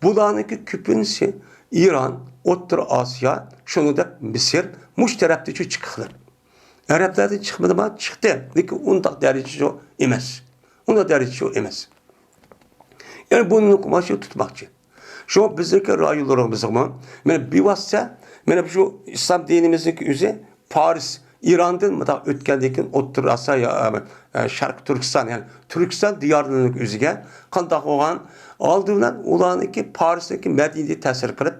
بۇلارنىڭكى كۆپىنچىسى ئىران، ئوتتۇرا ئاسىيا، شۇنىڭدەك مىسىر، مۇشۇ تەرەپتىچۇ چىققىلى. ئەرەبلەردىن چىقمىدىما؟ چىقتى. لېكىن ئۇنداق دەرىجىچۇ ئەمەس. ئۇنداق دەرىجىچۇ ئەمەس. يەنى بۇنى نۇقما شۇ تۇتماقچى. شۇڭا بىزنىڭكى رايونلىرىمىزغىمۇ، مانا بىۋاسىتە، مانا شۇ ئىسلام دىنىمىزنىڭكى ئۆزى پارس، ئىراندىن مۇنداق ئۆتكەندىن كېيىن ئوتتۇرا ئاسىيا، يا، ئە، شەرقىي تۈركىستان، يەنى تۈركىستان دىيارلىرىنىڭ ئۆزىگە قانداق بولغان؟ ئالدى بىلەن ئۇلارنىڭكى پارسنىڭكى مەدەنىيىتى تەسىر قىلىپ،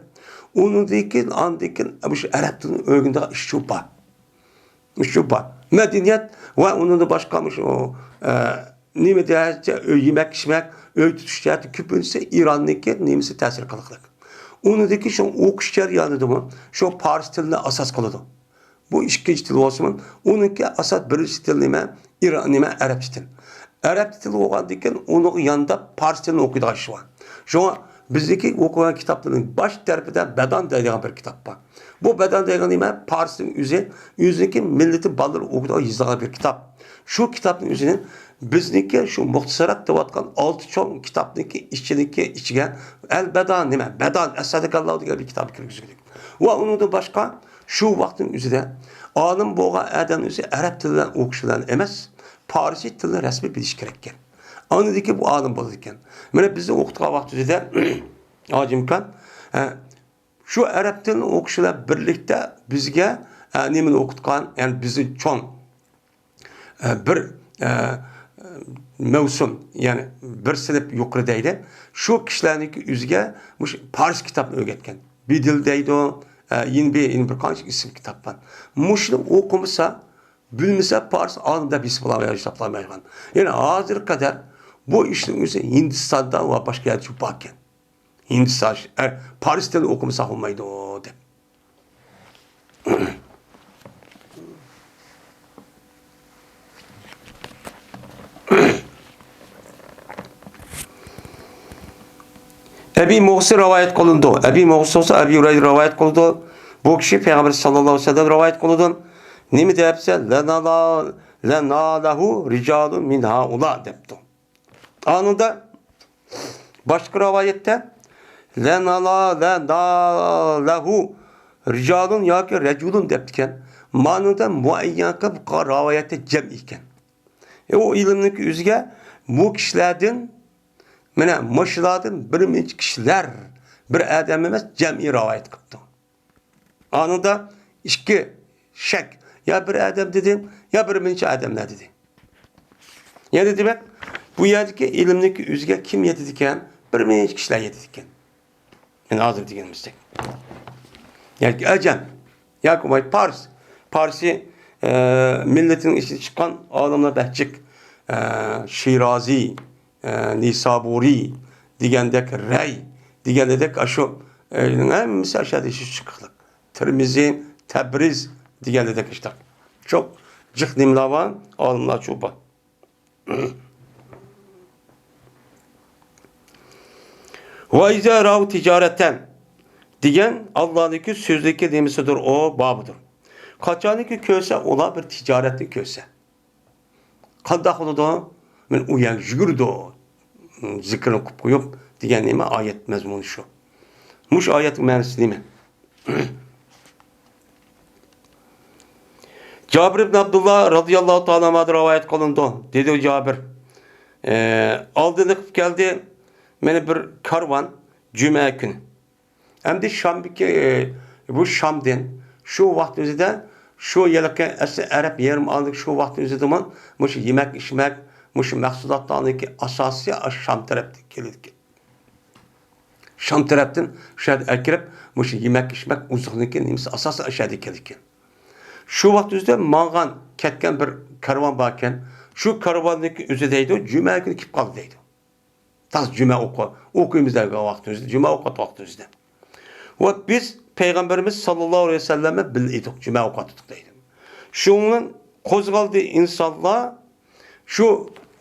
ئۇنىڭدىن كېيىن، ئاندىن كېيىن مۇشۇ ئەرەب تىلىنى ئۆگىنىدىغان ئىشچۇ بار. مۇشۇ بار. مەدەنىيەت ۋە ئۇنىڭدىن باشقا مۇشۇ، ئە، نېمە دېيەرچە، ئۆي يېمەك-ئىچمەك، ئۆي تۇتۇش جەھەتتە كۆپىنچىسى ئىراننىڭكى نېمىسى تەسىر قىلغانلىق. ئۇنىڭدىن كېيىن شۇ ئوقۇش جەريانىدىمۇ شۇ پارس تىلىنى ئاساس قىلىدۇ. بۇ ئىككىنچى تىل بولسىمۇ، ئۇنىڭكى ئاساس بىرىنچى تىل نېمە؟ ئىران، نېمە؟ ئەرەبچە تىل. ئەرەبچە تىل بولغاندىن كېيىن ئۇنىڭغا يانداپ پارس تىلىنى ئوقۇيدىغان ئىش بار. شۇڭا بىزنىڭكى ئوقۇغان كىتابلىرىنىڭ باش تەرىپىدە بەدان دەيدىغان بىر كىتاب بار. بۇ بەدان دەيدىغان نېمە؟ پارسنىڭ ئۆزى، ئۆزىنىڭكى مىللىتى بالىلىرى ئوقۇيدىغان، يېزىلغان بىر كىتاب. شۇ كىتابنىڭ ئۆزىنى بىزنىڭكى شۇ مۇختەسەرات دەۋاتقان ئالتە چوڭ كىتابنىڭكى ئىچىدىكى ئىچىگە ئەل بەدان نېمە؟ بەدان ئەسەدىكاللا دېگەن بىر كىتابنى كىرگۈزگۈدەك. ۋە ئۇنىڭدىن باشقا شۇ ۋاقىتنىڭ ئۆزىدە ئالىم بولغان ئادەم ئۆزى ئەرەب تىلى بىلەن ئوقۇش بىلەن ئەمەس، پارسىي تىلنى رەسمىي بىلىش كېرەككەن. ئاندىن كېيىن بۇ ئالىم بولىدىكەن. مانا بىزنى ئوقۇتقان ۋاقتىمىزدا ھاجىمكان، ئە، شۇ ئەرەب تىلىنى ئوقۇش بىلەن بىرلىكتە بىزگە، ئە، نېمىنى ئوقۇتقان؟ يەنى بىزدىن چوڭ، ئە، بىر، ئە، مەۋسۇم، يەنى بىر سىنىپ يۇقىرى دەيلى. شۇ كىشىلەرنىڭكى ئۆزىگە مۇشۇ پارس كىتابنى ئۆگەتكەن. بىدىل دەيدۇ، ئە، يىنبى، يەنە بىر قانچە ئىسىم كىتاب بار. مۇشۇنى ئوقۇمىسا، بىلمىسە پارس ئالىم دەپ ھېسابلانمايدۇ، ھېسابلانمايدىغان. يەنى ھازىرغا قەدەر بۇ ئىشنىڭ ئۆزى ھىندىستاندا ۋە باشقا يەردە باركەن. ھىندىستان، ئە، پارس تىلىنى ئوقۇمىسا بولمايدۇ دەپ. ئەبى مۇغسى رىۋايەت قىلىنىدۇ. ئەبى مۇغسى بولسا ئەبى ھۇرەيرە رىۋايەت قىلىدۇ. بۇ كىشى پەيغەمبەر ساللاللاھۇ ئەلەيھى ۋەسەللەم رىۋايەت قىلىدۇ. نېمە دەپسە، لەنالا-، لەنالەھۇ رىجالۇن مىن ھائۇلا دەپتۇ. ئانىڭدا باشقا رىۋايەتتە لەنالا، لەنالەھۇ رىجالۇن ياكى رەجۇلۇن دەپتىكەن. مانىڭدا مۇئەييەن قىلىپ قىلغان رىۋايەتتە جەم ئىكەن. ئە، ئۇ ئىلىمنىڭكى ئۆزىگە بۇ كىشىلەردىن، مانا مۇشۇلاردىن بىر نەچچە كىشىلەر، بىر ئادەم ئەمەس، جەمئىي رىۋايەت قىپتۇ. ئانىڭدا ئىككى شەك، يا بىر ئادەم دېدى، يا بىر نەچچە ئادەملەر دېدى. يەنى دېمەك، بۇ يەردىكى ئىلىمنىڭكى ئۆزىگە كىم يېتىدىكەن؟ بىر نەچچە كىشىلەر يېتىدىكەن. يەنى ھازىر دېگىنىمىزدەك. ياكى ئەجەم، ياكى ۋاي پارس. پارسى، ئە، مىللىتىنىڭ ئىچىدىن چىققان ئالىملار بەك جىق. ئە، شىرازى، ئە، نىسابۇرى دېگەندەك، رەي دېگەندەك، ئاشۇ، ئە، ھەممىسى ئاشۇ يەردە چىقىقلىق. تىرمىزى، تەبرىز دېگەندەك ئىشلار. چوق جىق نېمىلەر بار؟ ئالىملار چوق بار. ۋەئىزە رەئۇ تىجارەتەن دېگەن ئاللانىڭكى سۆزلۈكى نېمىسىدۇر، ئۇ بابىدۇر. قاچانكى كۆرسە، ئۇلار بىر تىجارەتنى كۆرسە، قانداق بولىدۇ؟ مەن ئۇ يەرگە يۈگۈرىدۇ، زىكرىنى قىلىپ قويۇپ دېگەن نېمە؟ ئايەت مەزمۇنى شۇ. مۇشۇ ئايەتنىڭ مەنىسى نېمە؟ جابىر ئىبن ئابدۇللا رازىياللاھۇ تائالا ئەنھۇدىن رىۋايەت قىلىنىدۇ. دېدى جابىر، ئە، ئالدىدا قىلىپ كەلدى مېنى بىر كارۋان جۈمە كۈنى. ئەمدى شامدىكى، ئە، بۇ شامدىن شۇ ۋاقىت ئۆزىدە شۇ ھېلىقى ئەسلى ئەرەب يېرىم ئارىلىق شۇ ۋاقىت ئۆزىدىمۇ مۇشۇ يېمەك ئىچمەك، مۇشۇ مەھسۇلاتلارنىڭكى ئاساسى شام تەرەپتىن كېلىدىكەن. شام تەرەپتىن شۇ يەردە ئەكىرىپ، مۇشۇ يېمەك ئىچمەك ئوزۇقنىڭكى نېمىسى ئاساسەن ئاشۇ يەردىن كېلىدىكەن. شۇ ۋاقىت ئۆزىدە ماڭغان، كەتكەن بىر كارۋان باركەن، شۇ كارۋاننىڭكى ئۆزى دەيدۇ، جۈمە كۈنى كېلىپ قالدى دەيدۇ. تاز جۈمە ئوقۇ، ئوقۇيمىز دەيدۇ ۋاقىت ئۆزىدە، جۈمە ئوقۇت ۋاقتى ئۆزىدە. ۋە بىز پەيغەمبىرىمىز ساللاللاھۇ ئەلەيھى ۋەسەللەم بىللە ئىدۇق، جۈمە ئوقۇۋاتىدۇق دەيدۇ. شۇنىڭ بىلەن قوزغالدى ئىنسانلار، شۇ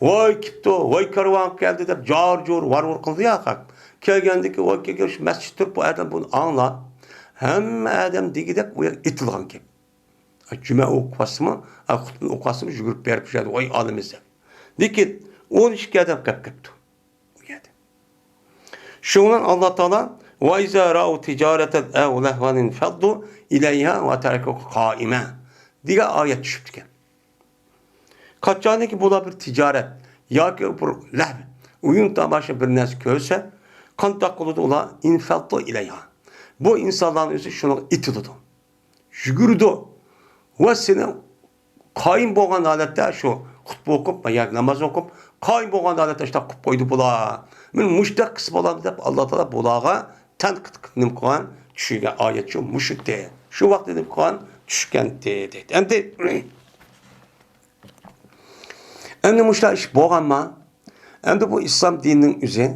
ۋاي كېپتۇ، ۋاي كارۋان كەلدى دەپ جار-جۇر، ۋار-ۋۇر قىلدى يا خەق. كەلگەندىكى ۋاي كەلگەن شۇ مەسچىت تۇرۇپ بۇ ئادەم بۇنى ئاڭلاپ، ھەممە ئادەم دېگۈدەك ئۇ يەرگە ئېتىلغان گەپ. جۈمە ئوقۇۋاتسىمۇ، خۇتبىنى ئوقۇۋاتسىمۇ يۈگۈرۈپ بېرىپ شۇ يەردە ۋاي ئالىمىز دەپ. لېكىن ئون ئىككى ئادەم قېلىپ كەپتۇ ئۇ يەردە. شۇنىڭ بىلەن ئاللا تائالا ۋەئىزا رەئۇ تىجارەتەن ئەۋ لەھۋەن ئىنفەضدۇ ئىلەيھا ۋە تەرەكۇكە قائىما دېگەن ئايەت چۈشۈپتىكەن. قاچانكى بۇلار بىر تىجارەت ياكى بىر لەھۋ، ئويۇن تاماشا بىر نەرسە كۆرسە، قانداق قىلىدۇ ئۇلار؟ ئىنفەضدۇ ئىلەيھا. بۇ ئىنسانلارنىڭ ئۆزى شۇنىڭغا ئېتىلىدۇ. يۈگۈرىدۇ. ۋە سېنى قايىم بولغان ھالەتتە شۇ خۇتبە ئوقۇپ ياكى ناماز ئوقۇپ، قايىم بولغان ھالەتتە شۇنداق قىلىپ قويدى بۇلار. مەن مۇشۇنداق قىلسا بولامدۇ دەپ، ئاللا تائالا بۇلارغا تەنقىد قىلىپ نېمە قىلغان؟ چۈشۈرگەن ئايەت شۇ، مۇشۇ دە-، شۇ ۋاقىتتا نېمە قىلغان؟ چۈشكەنتى دەيدۇ. ئەمدى ئەمدى مۇشۇنداق ئىش بولغانما؟ ئەمدى بۇ ئىسلام دىنىنىڭ ئۆزى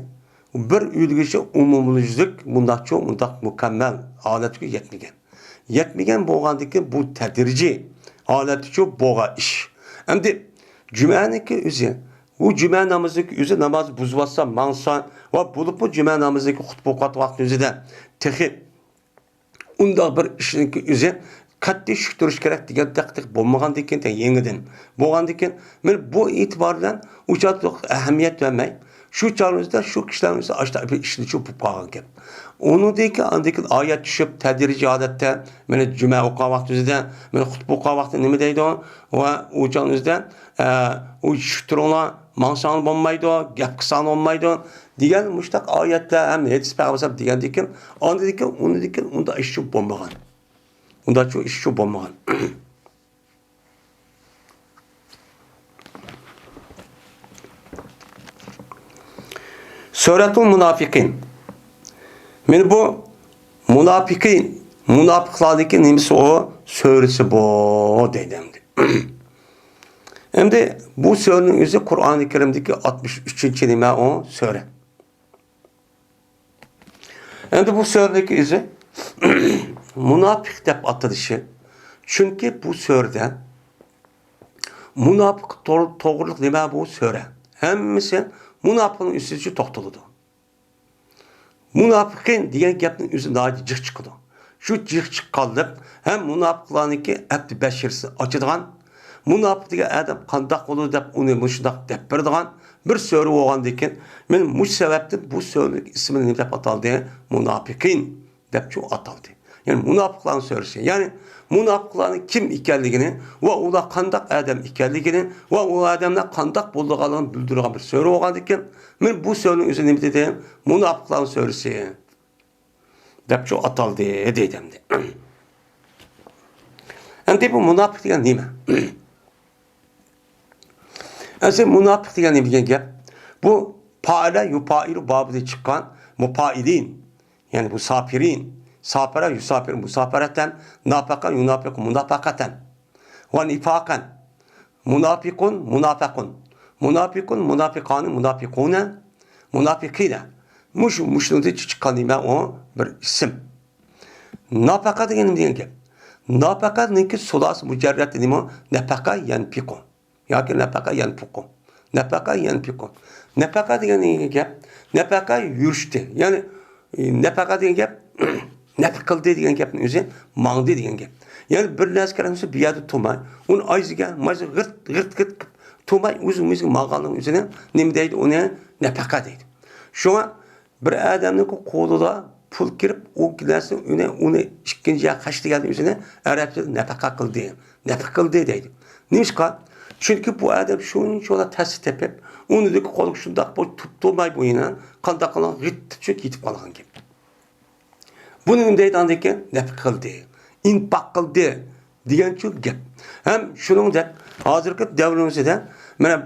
بىر ئۆلگۈچە ئومۇميۈزلۈك مۇنداقچۇ، مۇنداق مۇكەممەل ھالەتكە يەتمىگەن. يەتمىگەن بولغاندىكىن بۇ تەدرىجىي ھالەتتىچۇ بولغان ئىش. ئەمدى جۈمەنىڭكى ئۆزى، بۇ جۈمە نامىزىنىڭكى ئۆزى ناماز بۇزۇۋاتسا، ماڭسا ۋە بولۇپمۇ جۈمە نامىزىنىڭكى خۇتبە ئوقۇۋاتقان ۋاقتى ئۆزىدە تېخى ئۇنداق بىر ئىشنىڭكى ئۆزى قەتئىي شۈك تۇرۇش كېرەك دېگەندەك بولمىغاندىكىن، يېڭىدىن بولغاندىكىن، مەن بۇ ئېتىبار بىلەن ئۇ چاغدا ئەھمىيەت بەرمەي، شۇ چاغنىڭ ئۆزىدە شۇ كىشىلەرنىڭ ئۆزى ئاشۇنداق بىر ئىشنى چوپۇپ قالغان گەپ. ئۇنىڭدىن كېيىن، ئاندىن كېيىن ئايەت چۈشۈپ، تەدرىجىي ھالەتتە، مانا جۈمە ئوقۇغان ۋاقتى ئۆزىدە، مانا خۇتبە ئوقۇغان ۋاقتى نېمە دەيدۇ؟ ۋە ئۇ چاغنىڭ ئۆزىدە، ئە، ئۇ چۈشۈپ تۇرۇڭلار، ماڭساڭلار بولمايدۇ، گەپ قىلساڭلار بولمايدۇ، دېگەن مۇشۇنداق ئايەتلەر ھەم ھەدىس پەيغەمبەر دېگەندىن كېيىن، ئاندىن كېيىن، ئۇنىڭدىن كېيىن ئۇنداق ئىش چوپ بولمىغان. ئۇنداق چوپ ئىش چوپ بولمىغان. سۈرەتۇل مۇنافىقىن. مانا بۇ مۇنافىقىن، مۇناپىقلاردىكى نېمىسى ئۇ؟ سۈرىسى بۇ دەيدۇ ئەمدى. ئەمدى بۇ سۈرىنىڭ ئۆزى قۇرئانى كەرىمدىكى ئاتمىش ئۈچىنچى نېمە ئۇ؟ سۈرە. ئەمدى بۇ سۈرىنىڭكى ئۆزى مۇناپىق دەپ ئاتىلىشى. چۈنكى بۇ سۈرىدە مۇناپىق تو-، توغرىلىق نېمە بۇ سۈرە؟ ھەممىسى مۇناپىقنىڭ ئۈستىدە توختىلىدۇ. مۇناپىقىن دېگەن گەپنىڭ ئۆزى ناھايىتى جىق چىقىدۇ. شۇ جىق چىققانلىق ھەم مۇناپىقلارنىڭكى ھەپتە بەشىرىسى ئاچىدىغان، مۇناپىق دېگەن ئادەم قانداق بولىدۇ دەپ ئۇنى مۇشۇنداق دەپ بېرىدىغان بىر سۆرە بولغاندىكىن، مەن مۇشۇ سەۋەبتىن بۇ سۆرىنىڭ ئىسمىنى نېمە دەپ ئاتالدى؟ مۇناپىقىن دەپچۇ ئاتالدى. يەنى مۇناپىقلارنىڭ سۆرىسى. يەنى مۇناپىقلارنىڭ كىم ئىكەنلىكىنى ۋە ئۇلار قانداق ئادەم ئىكەنلىكىنى ۋە ئۇ ئادەملەر قانداق بولىدىغانلىقىنى بىلدۈرىدىغان بىر سۆرە بولغاندىكىن، مەن بۇ سۆرىنىڭ ئۆزى نېمە دېدىم؟ مۇناپىقلارنىڭ سۆرىسى دەپچۇ ئاتالدى دەيدۇ ئەمدى. ئەمدى بۇ مۇناپىق دېگەن نېمە؟ ئەسلى مۇناپىق دېگەن نېمە دېگەن گەپ؟ بۇ پائىلە يۇپائىلۇ بابىدىن چىققان مۇپائىلىن، يەنى مۇساپىرىن، ساپىرە يۇساپىر مۇساپىرەتەن، ناپەقە يۇناپىق مۇناپەقەتەن، ۋە نىفاقەن، مۇناپىقۇن مۇناپەقۇن، مۇناپىقۇن مۇناپىقانى مۇناپىقۇنە، مۇناپىقىنە. مۇشۇ، مۇشۇنىڭدىن چىققان نېمە ئۇ؟ بىر ئىسىم. ناپەقە دېگەن نېمە دېگەن گەپ؟ ناپەقەنىڭكى سۇلاسى مۇجەررەتى نېمە؟ نەپەقە يەنپىقۇ. ياكى نەپەقە يەنپۇقۇ. نەپەقە يەنپىقۇ. نەپەقە دېگەن نېمە دېگەن گەپ؟ نەپەقە يۈرۈشتى. يەنى، ئى، نەپەقە دېگەن گەپ، نەپە قىلدى دېگەن گەپنىڭ ئۆزى ماڭدى دېگەن گەپ. يەنى بىر نەرسە كېرەك بولسا بۇ يەردە تۇرماي، ئۇنى ئايزىگە، مايزىگە غىرت، غىرت، غىرت قىلىپ تۇرماي، ئۆزى، ئۆزىگە ماڭغاننىڭ ئۆزىنى نېمە دەيدۇ؟ ئۇنى نەپەقە دەيدۇ. شۇڭا بىر ئادەمنىڭ قولىدا پۇل كىرىپ، ئۇ نەرسە ئۇنى، ئۇنى ئىككىنچى يەرگە خەجلىگەن ئۆزىنى ئەرەبچىدە نەپەقە قىلدى، نەپەقە قىلدى دەيدۇ. نېمىشقا؟ چۈنكى بۇ ئادەم شۇنچىۋالا تەستە تېپىپ، ئۇنىڭدىكى قولىغا شۇنداق بوي تۇتۇپ تۇرماي بويىنى، قانداق قىلغان غىت دېپچۇ يېتىپ قالغان گەپ. بۇنى نېمە دەيدىغاندىكىن، نەپەقە قىلدى، ئىنپاق قىلدى دېگەنچۇ گەپ. ھەم شۇنىڭدەك ھازىرقى دەۋرىمىزدە مانا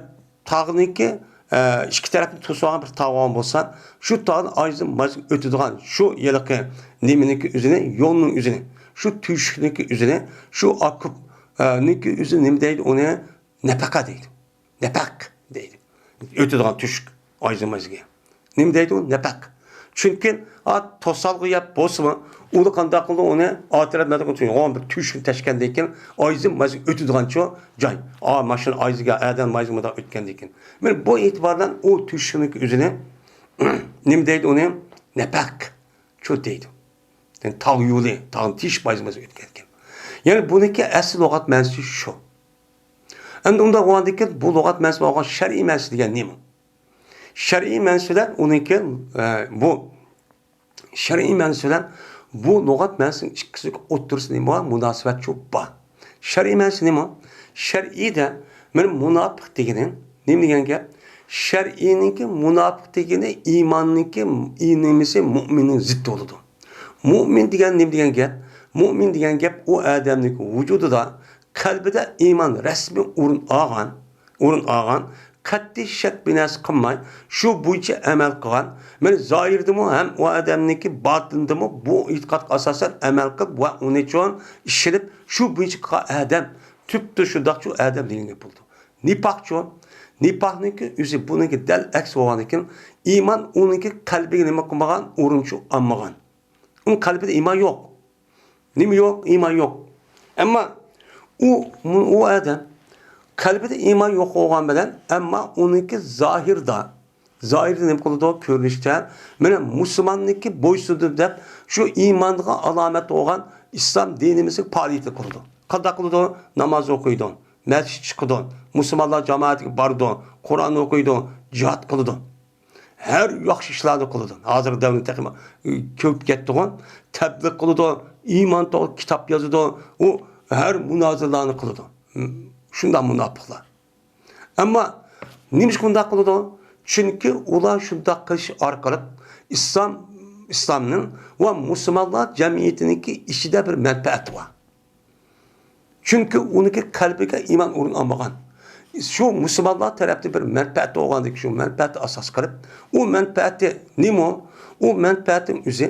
تاغنىڭكى، ئە، ئىككى تەرەپنى توسۇۋالغان بىر تاغ بولغان بولسا، شۇ تاغنى ئايزىدىن مايزىدىن ئۆتىدىغان شۇ ھېلىقى نېمىنىڭكى ئۆزىنى، يولنىڭ ئۆزىنى، شۇ تۈيشۈكنىڭكى ئۆزىنى، شۇ ئاكوپ، ئە، نىڭكى ئۆزىنى نېمە دەيدۇ؟ ئۇنى نەپەقە دەيدۇ. نەپەق دەيدۇ. ئۆتىدىغان تۈشۈك ئايزىمايزىگە. نېمە دەيدۇ؟ نەپەق. چۈنكى، ئا، توسالغۇ يەپ بولسىمۇ، ئۇلار قانداق قىلدى ئۇنى؟ ئاتىرەپ مەدەپ ئۇنى بىر تۈشۈكنى تەشكەندىن كېيىن، ئايزىم مايزىم ئۆتىدىغانچۇ جاي. ئا، ماشىنا ئايزىگە، ئادەم مايزىگە مۇنداق ئۆتكەندىن كېيىن. مانا بۇ ئېتىبار بىلەن ئۇ تۈشۈكنىڭكى ئۆزىنى نېمە دەيدۇ ئۇنى؟ نەپەق. شۇ دەيدۇ. يەنى تاغ يولى، تاغنى تېشىپ ئايزىمايزىم ئۆتكەنكەن. يەنى بۇنىڭكى ئەسلى لۇغەت مەنىسى شۇ. ئەمدى ئۇنداق بولغاندىكىن، بۇ لۇغەت مەنىسى بولغان شەرئىي مەنىسى دېگەن نېمە؟ شەرئىي مەنىسى بىلەن ئۇنىڭكى، ئە، بۇ شەرئىي مەنىسى بىلەن بۇ لۇغەت مەنىسىنىڭ ئىككىسىنىڭ ئوتتۇرىسىدا نېمە بار؟ مۇناسىۋەت شۇ بار. شەرئىي مەنىسى نېمە؟ شەرئىيدە مانا مۇناپىق دېگىنى نېمە دېگەن گەپ؟ شەرئىينىڭكى مۇناپىق دېگىنى ئىماننىڭكى، نېمىسى، مۇئمىننىڭ زىتى بولىدۇ. مۇئمىن دېگەن نېمە دېگەن گەپ؟ مۇئمىن دېگەن گەپ ئۇ ئادەمنىڭكى ۋۇجۇدىدا، قەلبىدە ئىمان رەسمىي ئورۇن ئالغان، ئورۇن ئالغان، قەتئىي شەك بىناسى قىلماي، شۇ بويىچە ئەمەل قىلغان، مانا زاھىردىمۇ ھەم ئۇ ئادەمنىڭكى باتىنىدىمۇ بۇ ئېتىقادقا ئاساسەن ئەمەل قىلىپ ۋە ئۇنى چوڭ ئىشىنىپ، شۇ بويىچە قىلغان ئادەم، تۈپتە شۇنداقچۇ ئادەم دېگەن گەپ بولىدۇ. نىپاقچۇ؟ نىپاقنىڭكى ئۆزى بۇنىڭكى دەل ئەكسى بولغاندىكىن، ئىمان ئۇنىڭكى قەلبىگە نېمە قىلمىغان؟ ئورۇنچۇ ئالمىغان. ئۇنىڭ قەلبىدە ئىمان يوق. نېمە يوق؟ ئىمان يوق. ئەمما ئۇ، ئۇ ئادەم قەلبىدە ئىمان يوق بولغان بىلەن، ئەمما ئۇنىڭكى زاھىردا، زاھىردا نېمە قىلىدۇ؟ كۆرۈنۈشتە، مانا مۇسۇلماننىڭكى بويسۇندۇم دەپ، شۇ ئىمانغا ئالامەت بولغان ئىسلام دىنىمىزنىڭ پائالىيىتىنى قىلىدۇ. قانداق قىلىدۇ؟ ناماز ئوقۇيدۇ، مەسچىتكە چىقىدۇ، مۇسۇلمانلار جامائەتكە بارىدۇ، قۇرئان ئوقۇيدۇ، جىھاد قىلىدۇ. ھەر ياخشى ئىشلارنى قىلىدۇ. ھازىرقى دەۋردە تېخىمۇ كۆپ كەتتىغۇ. تەبلىغ قىلىدۇ، ئىمان توغرا كىتاب يازىدۇ، ئۇ ھەر مۇنازىرىلارنى قىلىدۇ. شۇنداق مۇناپىقلار. ئەمما نېمىشقا ئۇنداق قىلىدۇ؟ چۈنكى ئۇلار شۇنداق قىلىش ئارقىلىق ئىسلام، ئىسلامنىڭ ۋە مۇسۇلمانلار جەمئىيىتىنىڭكى ئىچىدە بىر مەنپەئەتى بار. چۈنكى ئۇنىڭكى قەلبىگە ئىمان ئورۇن ئالمىغان. شۇ مۇسۇلمانلار تەرەپتىن بىر مەنپەئەت بولغاندىكىن، شۇ مەنپەئەتنى ئاساس قىلىپ، ئۇ مەنپەئەتى نېمە؟ ئۇ مەنپەئەتنىڭ ئۆزى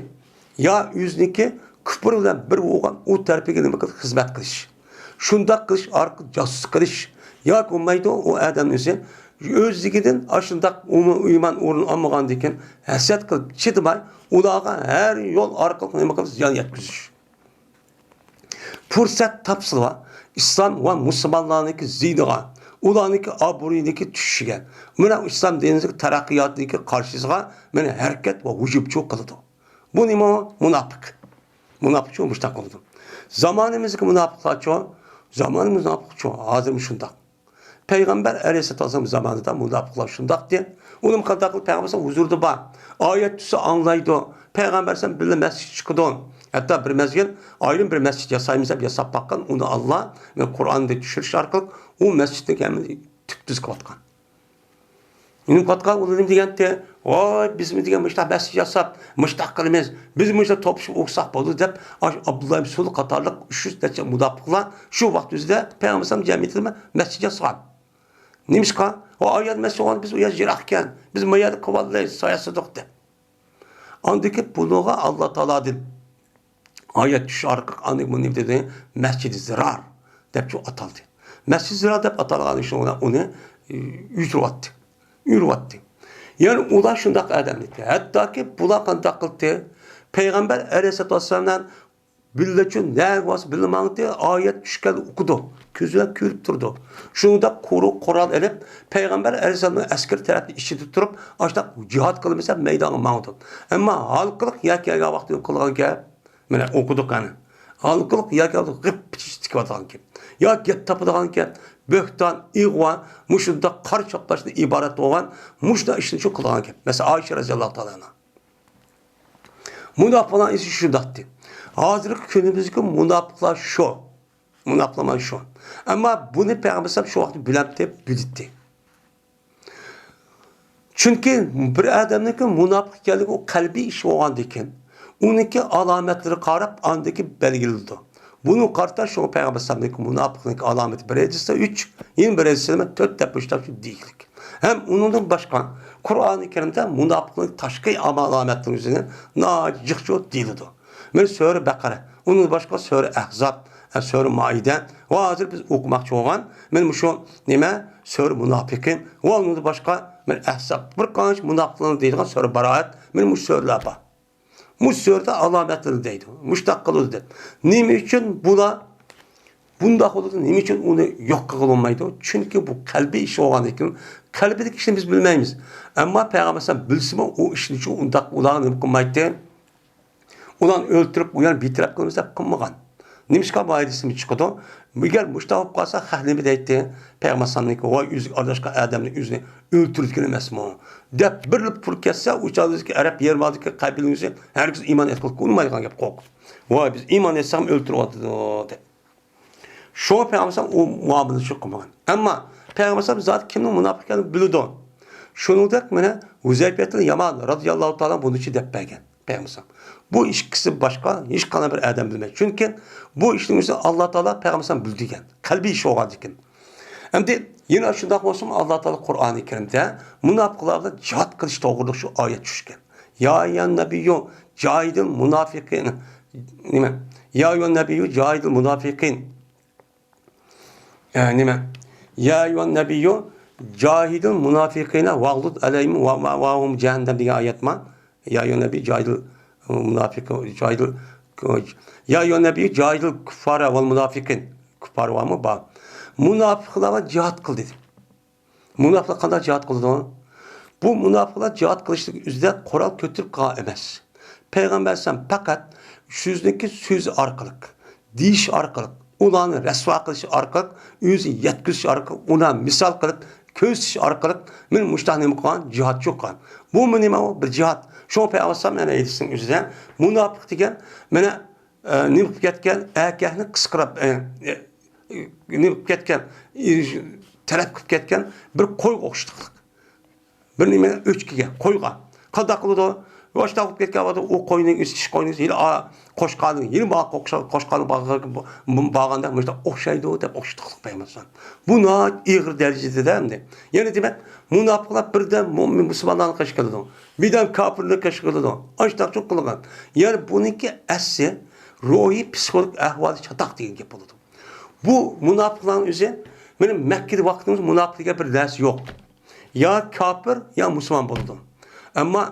يا ئۆزىنىڭكى كۇپۇر بىلەن بىر بولغان ئۇ تەرىپىگە نېمە قىلىش؟ خىزمەت قىلىش. شۇنداق قىلىش ئارقىلىق جاسۇسلۇق قىلىش. ياكى بولمايدۇ، ئۇ ئادەمنىڭ ئۆزى ئۆزلۈكىدىن ئاشۇنداق ئىمان ئورۇن ئالمىغاندىكىن، ھەسەت قىلىپ چىدىماي، ئۇلارغا ھەر يول ئارقىلىق نېمە قىلىش؟ زىيان يەتكۈزۈش. پۇرسەت تاپسىلا، ئىسلام ۋە مۇسۇلمانلارنىڭكى زىيىنىغا، ئۇلارنىڭكى ئابرۇيىنىڭكى چۈشۈشىگە، مانا ئىسلام دىنىنىڭ تەرەققىياتىنىڭكى قارشىسىغا مانا ھەرىكەت ۋە ھۇجۇمچۇ قىلىدۇ. بۇ نېمە؟ مۇناپىق. مۇناپىقچۇ مۇشۇنداق قىلىدۇ. زامانىمىزدىكى مۇناپىقلارچۇ زامانىمىز مۇناپىقچۇ، ھازىرمۇ شۇنداق. پەيغەمبەر ئەلەيھىسسالام زامانىدا مۇناپىقلار شۇنداقتى. ئۇنىمۇ قانداق قىلىپ پەيغەمبەر ھۇزۇرىدا بار. ئايەت چۈشسە ئاڭلايدۇ. پەيغەمبەر بىللە مەسچىتكە چىقىدۇ. ھەتتا بىر مەزگىل ئايرىم بىر مەسچىت ياسايمىز دەپ ياساپ باققان. ئۇنى ئاللا قۇرئاندا چۈشۈرۈش ئارقىلىق ئۇ مەسچىتنىڭ ھەممىنى تۈپتۈز قىلىۋاتقان. يېنىپ قاتقان ئۇلار نېمە دېگەنتى؟ ۋاي، بىزمۇ دېگەن مۇشۇنداق مەسچىت ياساپ، مۇشۇنداق قىلىمىز، بىز مۇشۇنداق توپلىشىپ ئوقۇساق بولىدۇ دەپ، ئاشۇ ئابدۇللا ئىبن سۇل قاتارلىق ئۈچ يۈز نەچچە مۇناپىقلار شۇ ۋاقىت ئۆزىدە پەيغەمبەر ئەلەيھىسسالام جەمئىيىتىدە مەسچىت ياسىغان. نېمىشقا؟ ۋاي، ئايەت مەسچىت بولغان، بىز ئۇ يەر يىراق ئىكەن، بىز ما يەردە قىلىۋالىمىز، سايە سىدىق دەپ. ئاندىن كېيىن بۇنىڭغا ئاللا تائالادىن ئايەت چۈشۈش ئارقىلىق ئاندىن بۇ نېمە دېدى؟ مەسچىدى زىرار دەپ شۇ ئاتالدى. مەسچىدى زىرار دەپ ئاتالغان شۇ ئۇنى، ئى، يۈتۈرۈۋەتتى. يۈرۈۋەتتى. يەنى ئۇلار شۇنداق ئادەم ئىدى. ھەتتاكى بۇلار قانداق قىلدى؟ پەيغەمبەر ئەلەيھىسسالاتۇ ۋەسسالام بىللە چۈ نەگە بارسا بىللە ماڭدى، ئايەت چۈشكەندە ئوقۇدى. كۆزى بىلەن كۆرۈپ تۇرىدۇ. شۇنداق قورۇ قورال ئېلىپ، پەيغەمبەر ئەلەيھىسسالامنىڭ ئەسكىرى تەرەپتە ئىچىدە تۇرۇپ، ئاشۇنداق جىھاد قىلىمىز دەپ مەيدانغا ماڭىدۇ. ئەمما ھالقىلىق يەر كەلگەن ۋاقتىدا قىلغان گەپ، مانا ئوقۇدۇق ئەنە. ھالقىلىق يەر كەلگەن غىپ پىچىش تىكىۋاتىدىغان گەپ. يا گەپ تاپىدىغان گەپ. بۆھتان، ئىغۋا، مۇشۇنداق قارا چاپلاشتىن ئىبارەت بولغان مۇشۇنداق ئىشنى شۇ قىلغان گەپ. مەسىلەن، ئائىشە رەزىياللاھۇ تائالا ئەنھا. مۇناپىقلارنىڭ ئىشى شۇنداقتى. ھازىرقى كۈنىمىزدىكى مۇناپىقلار شۇ. مۇناپىقلار شۇ. ئەمما بۇنى پەيغەمبەر ئەلەيھىسسالام شۇ ۋاقىتتا بىلەمتى، بىلىتتى. چۈنكى بىر ئادەمنىڭكى مۇناپىق ئىكەنلىكى ئۇ قەلبىي ئىش بولغاندىكىن، ئۇنىڭكى ئالامەتلىرى قاراپ ئاندىكى بەلگىلىنىدۇ. بۇنى قارىتا شۇڭا پەيغەمبەر ئەلەيھىسسالامنىڭكى مۇناپىقنىڭكى ئالامىتى بىر ھەدىستە ئۈچ، يەنە بىر ھەدىستە تۆت دەپ مۇشۇنداق دېگۈلۈك. ھەم ئۇنىڭدىن باشقا قۇرئانى كەرىمدە مۇناپىقنىڭ تاشقى ئاما-، ئالامەتلىرى يۈزىدىن ناھايىتى جىق چوت دېيىلىدۇ. مەن سۈرە بەقەرە، ئۇنىڭدىن باشقا سۈرە ئەھزاب، ئە، سۈرە مائىدە ۋە ھازىر بىز ئوقۇماقچى بولغان، مەن مۇشۇ نېمە، سۈرە مۇناپىقىن ۋە ئۇنىڭدىن باشقا، مەن ئەھزاب، بىر قانچە مۇناپىقلارنى دەيدىغان سۈرە بارائەت، مەن مۇشۇ سۈرىلەر بار. مۇشۇ سۈرىدە ئالامەتلىرى دەيدۇ. مۇشۇنداق قىلىدۇ دەپ. نېمە ئۈچۈن بۇلار بۇنداق بولىدۇ؟ نېمە ئۈچۈن ئۇنى يوق قىلغىلى بولمايدۇ؟ چۈنكى بۇ قەلبىي ئىش بولغاندىن كېيىن، قەلبىدىكى ئىشنى بىز بىلمەيمىز. ئەمما پەيغەمبەر ئەلەيھىسسالام بىلسىمۇ، ئۇ ئىشنى شۇ ئۇنداق ئۇلارغا نېمە قىلمايتتى؟ ئۇلارنى ئۆلتۈرۈپ، ئۇ يەرنى بىتەرەپ قىلىمىز دەپ قىلمىغان. نېمىشقا بۇ ھەدىستىن چىقىدۇ؟ ئەگەر مۇشۇنداق بولۇپ قالسا، خەق نېمە دەيتتى؟ پەيغەمبەر ئەلەيھىسسالامنىڭكى، ۋاي، ئۆزىگە ئارىلاشقان ئادەمنى ئۆزىنى ئۆلتۈرىدىكەن ئەمەسمۇ؟ دەپ بىرلا پۇر كەتسە، ئۇ چاغدىكى ئەرەب يېرىم ئارىدىكى قەبىلىنىڭ ئۆزى ھەرگىز ئىمان ئېيتقىلى قويمايدىغان گەپ قورقۇپ. ۋاي، بىز ئىمان ئېيتساقمۇ ئۆلتۈرۈۋاتىدۇ، دەپ. شۇڭا پەيغەمبەر ئەلەيھىسسالام ئۇ مۇئامىلىنى شۇ قىلمىغان. ئەمما پەيغەمبەر ئەلەيھىسسالام زادى كىمنىڭ مۇناپىق ئىكەنلىكىنى بىلىدۇ. شۇنىڭدەك مانا ھۇزەيپەتۇل يامان رازىياللاھۇ تائالا بۇنىڭ ئۈچۈن دەپ بەرگەن پەيغەمبەر ئەلەيھىسسالام. بۇ ئىككىسى باشقا ھېچقانداق بىر ئادەم بىلمەيدۇ. چۈنكى بۇ ئىشنىڭ ئۆزىنى ئاللا تائالا پەيغەمبەر ئەلەيھىسسالام بىلىدۇ دېگەن. قەلبىي ئىش بولغاندىكىن. ئەمدى يەنە شۇنداق بولسىمۇ، ئاللا تائالا قۇرئانى كەرىمدە مۇناپىقلار بىلەن جىھاد قىلىش توغرىلىق شۇ ئايەت چۈشكەن. يا ئەييۇھەن نەبىييۇ جاھىدىل مۇنافىقىن. نېمە؟ يا ئەييۇھەن نەبىييۇ جاھىدىل مۇنافىقىن. ئە، نېمە؟ يا ئەييۇھەن نەبىييۇ جاھىدىل مۇنافىقىنە ۋەغلۇد ئەلەيھىم ۋە مەئۋاھۇم جەھەننەم دېگەن ئايەت بار. يا ئەييۇھەن نەبىييۇ جاھىدىل مۇنافىق، جاھىدىل، يا ئەييۇھەن نەبىييۇ جاھىدىل كۇففارە ۋەل مۇنافىقىن. كۇففار بارمۇ؟ بار. مۇناپىقلار بىلەن جىھاد قىل دېدى. مۇناپىقلار قانداق جىھاد قىلىدۇ؟ بۇ مۇناپىقلار جىھاد قىلىشلىق ئۈزدە قورال كۆتۈرۈپ قالغان ئەمەس. پەيغەمبەر ئەلەيھىسسالام پەقەت سۆزنىڭكى سۆزى ئارقىلىق، دېيىش ئارقىلىق، ئۇلارنى رەسۋا قىلىش ئارقىلىق، ئۆزى يەتكۈزۈش ئارقىلىق، ئۇلارنى مىسال قىلىپ كۆرسىتىش ئارقىلىق، مەن مۇشۇنداق نېمە قىلغان، جىھادچى قىلغان. بۇمۇ نېمە ئۇ؟ بىر جىھاد. شۇڭا پەيغەمبەر ئەلەيھىسسالام يەنە ھەدىسنىڭ ئۆزىدە مۇناپىق دېگەن، مانا، ئە، نېمە قىلىپ كەتكەن؟ ئەركەكنى قىسقىراپ، ئە، ئە، نېمە قىلىپ كەتكەن؟ ئى، تەلەپ قىلىپ كەتكەن بىر قويغا ئوخشىتىقلىق. بىر نېمە ئۆچكىگە، قويغا. قانداق قىلىدۇ؟ ۋاشتا قىلىپ كەتكەن ۋاقىتتا ئۇ قوينىڭ ئۆزى، چىشى قوينىڭ ئۆزى، ھېلى ئا-، قوشقاننىڭ، ھېلى ما-، قوشقا-، قوشقاننىڭ باغ-، بارغاندەك مۇشۇنداق ئوخشايدۇ دەپ ئوخشىتىقلىق پەيغەمبەر ئەلەيھىسسالام. بۇ ناھايىتى ئېغىر دەرىجىدە ئەمدى. يەنە دېمەك، مۇناپىقلار بىردەم مۇئمىن مۇسۇلمانلارنى قېشى قىلىدۇ. بىردەم كاپىرنى قېشى قىلىدۇ. ئاشۇنداق قىلغان. يەنى بۇنىڭكى ئەسلى روھىي پسىخولوگىك ئەھۋالى چاتاق دېگەن گەپ بولىدۇ. بۇ مۇناپىقلارنىڭ ئۆزى، مېنىڭ مەككىدە ۋاقتىمىز مۇناپىق دېگەن بىر نەرسە يوق. يا كاپىر، يا مۇسۇلمان بولىدۇ. ئەمما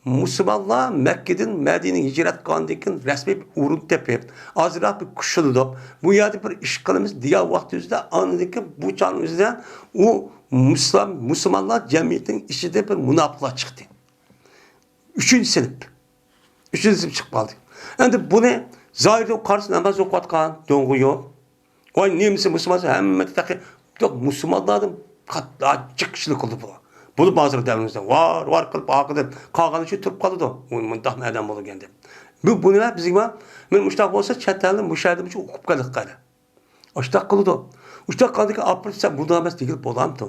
مۇسۇلمانلار مەككىدىن مەدىنىگە ھىجرەت قىلغاندىن كېيىن رەسمىي بىر ئورۇن تېپىپ، ئازراق بىر كۈچلىنىپ، بۇ يەردە بىر ئىش قىلىمىز دېگەن ۋاقتى ئۆزىدە، ئاندىن كېيىن بۇ چاغنىڭ ئۆزىدە ئۇ مۇسۇلمان، مۇسۇلمانلار جەمئىيىتىنىڭ ئىچىدە بىر مۇناپىقلار چىقتى. ئۈچىنچى سىنىپ. ئۈچىنچى سىنىپ چىقىپ قالدى. ئەمدى بۇنى زاھىردا قارىسا ناماز ئوقۇۋاتقان، دوڭغۇ يوق. ۋاي نېمىسى مۇسۇلمانسىز، ھەممە تېخى يوق، مۇسۇلمانلاردىن قاتتىق چىقىشلىق قىلدى بۇلار. بولۇپ ھازىر دەۋرىمىزدە ۋار ۋار قىلىپ ئارقىدىن قالغىنى شۇ تۇرۇپ قالىدۇ. ئۇ مۇنداق ئادەم بولغان دەپ. بۇ، بۇنى بىزگە، مانا مۇشۇنداق بولسا چەت ئەلدىن، بۇ شەھەردىن شۇ ئوقۇپ كەلدۇق قەدە. ئاشتاق قىلىدۇ. ئاشتاق قىلدىكى ئاپىرىپ سەن بۇنداق ئەمەس دېگىلى بولامتۇ؟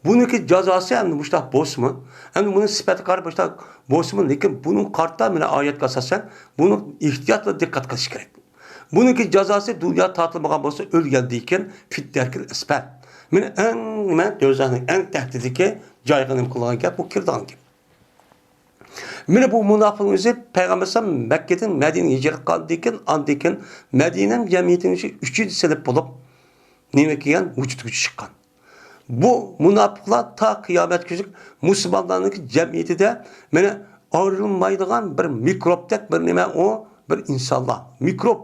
بۇنىڭكى جازاسى ئەمدى مۇشتاق بولسىمۇ، ئەمدى بۇنىڭ سۈپەتى قارا مۇشتاق بولسىمۇ، لېكىن بۇنىڭ قارىتا مانا ئايەتكە ئاساسەن بۇنىڭ ئېھتىياتلا دىققەت قىلىش كېرەك. بۇنىڭكى جازاسى دۇنيا تارتىلمىغان بولسا ئۆلگەندىن كېيىن فىتدەركىل ئەسپەر. مانا ئەڭ نېمە، دوزاخنىڭ ئەڭ تەھدىتىدىكى جايغا نېمە قىلغان گەپ، بۇ كىرىدىغان گەپ. مانا بۇ مۇناپىقنىڭ ئۆزى پەيغەمبەر ئەلەيھىسسالام مەككىدىن مەدىنىگە ھىجرەت قىلغاندىن كېيىن، ئاندىن كېيىن مەدىنە جەمئىيىتىنىڭ ئۈچىنچى سىنىپ بولۇپ نېمە كىرگەن، ۋۇجۇدقا چىققان. بۇ مۇناپىقلار تا قىيامەتكىچە مۇسۇلمانلارنىڭ جەمئىيىتىدە مانا ئايرىلمايدىغان بىر مىكروبتەك بىر نېمە ئۇ، بىر ئىنسانلار. مىكروب،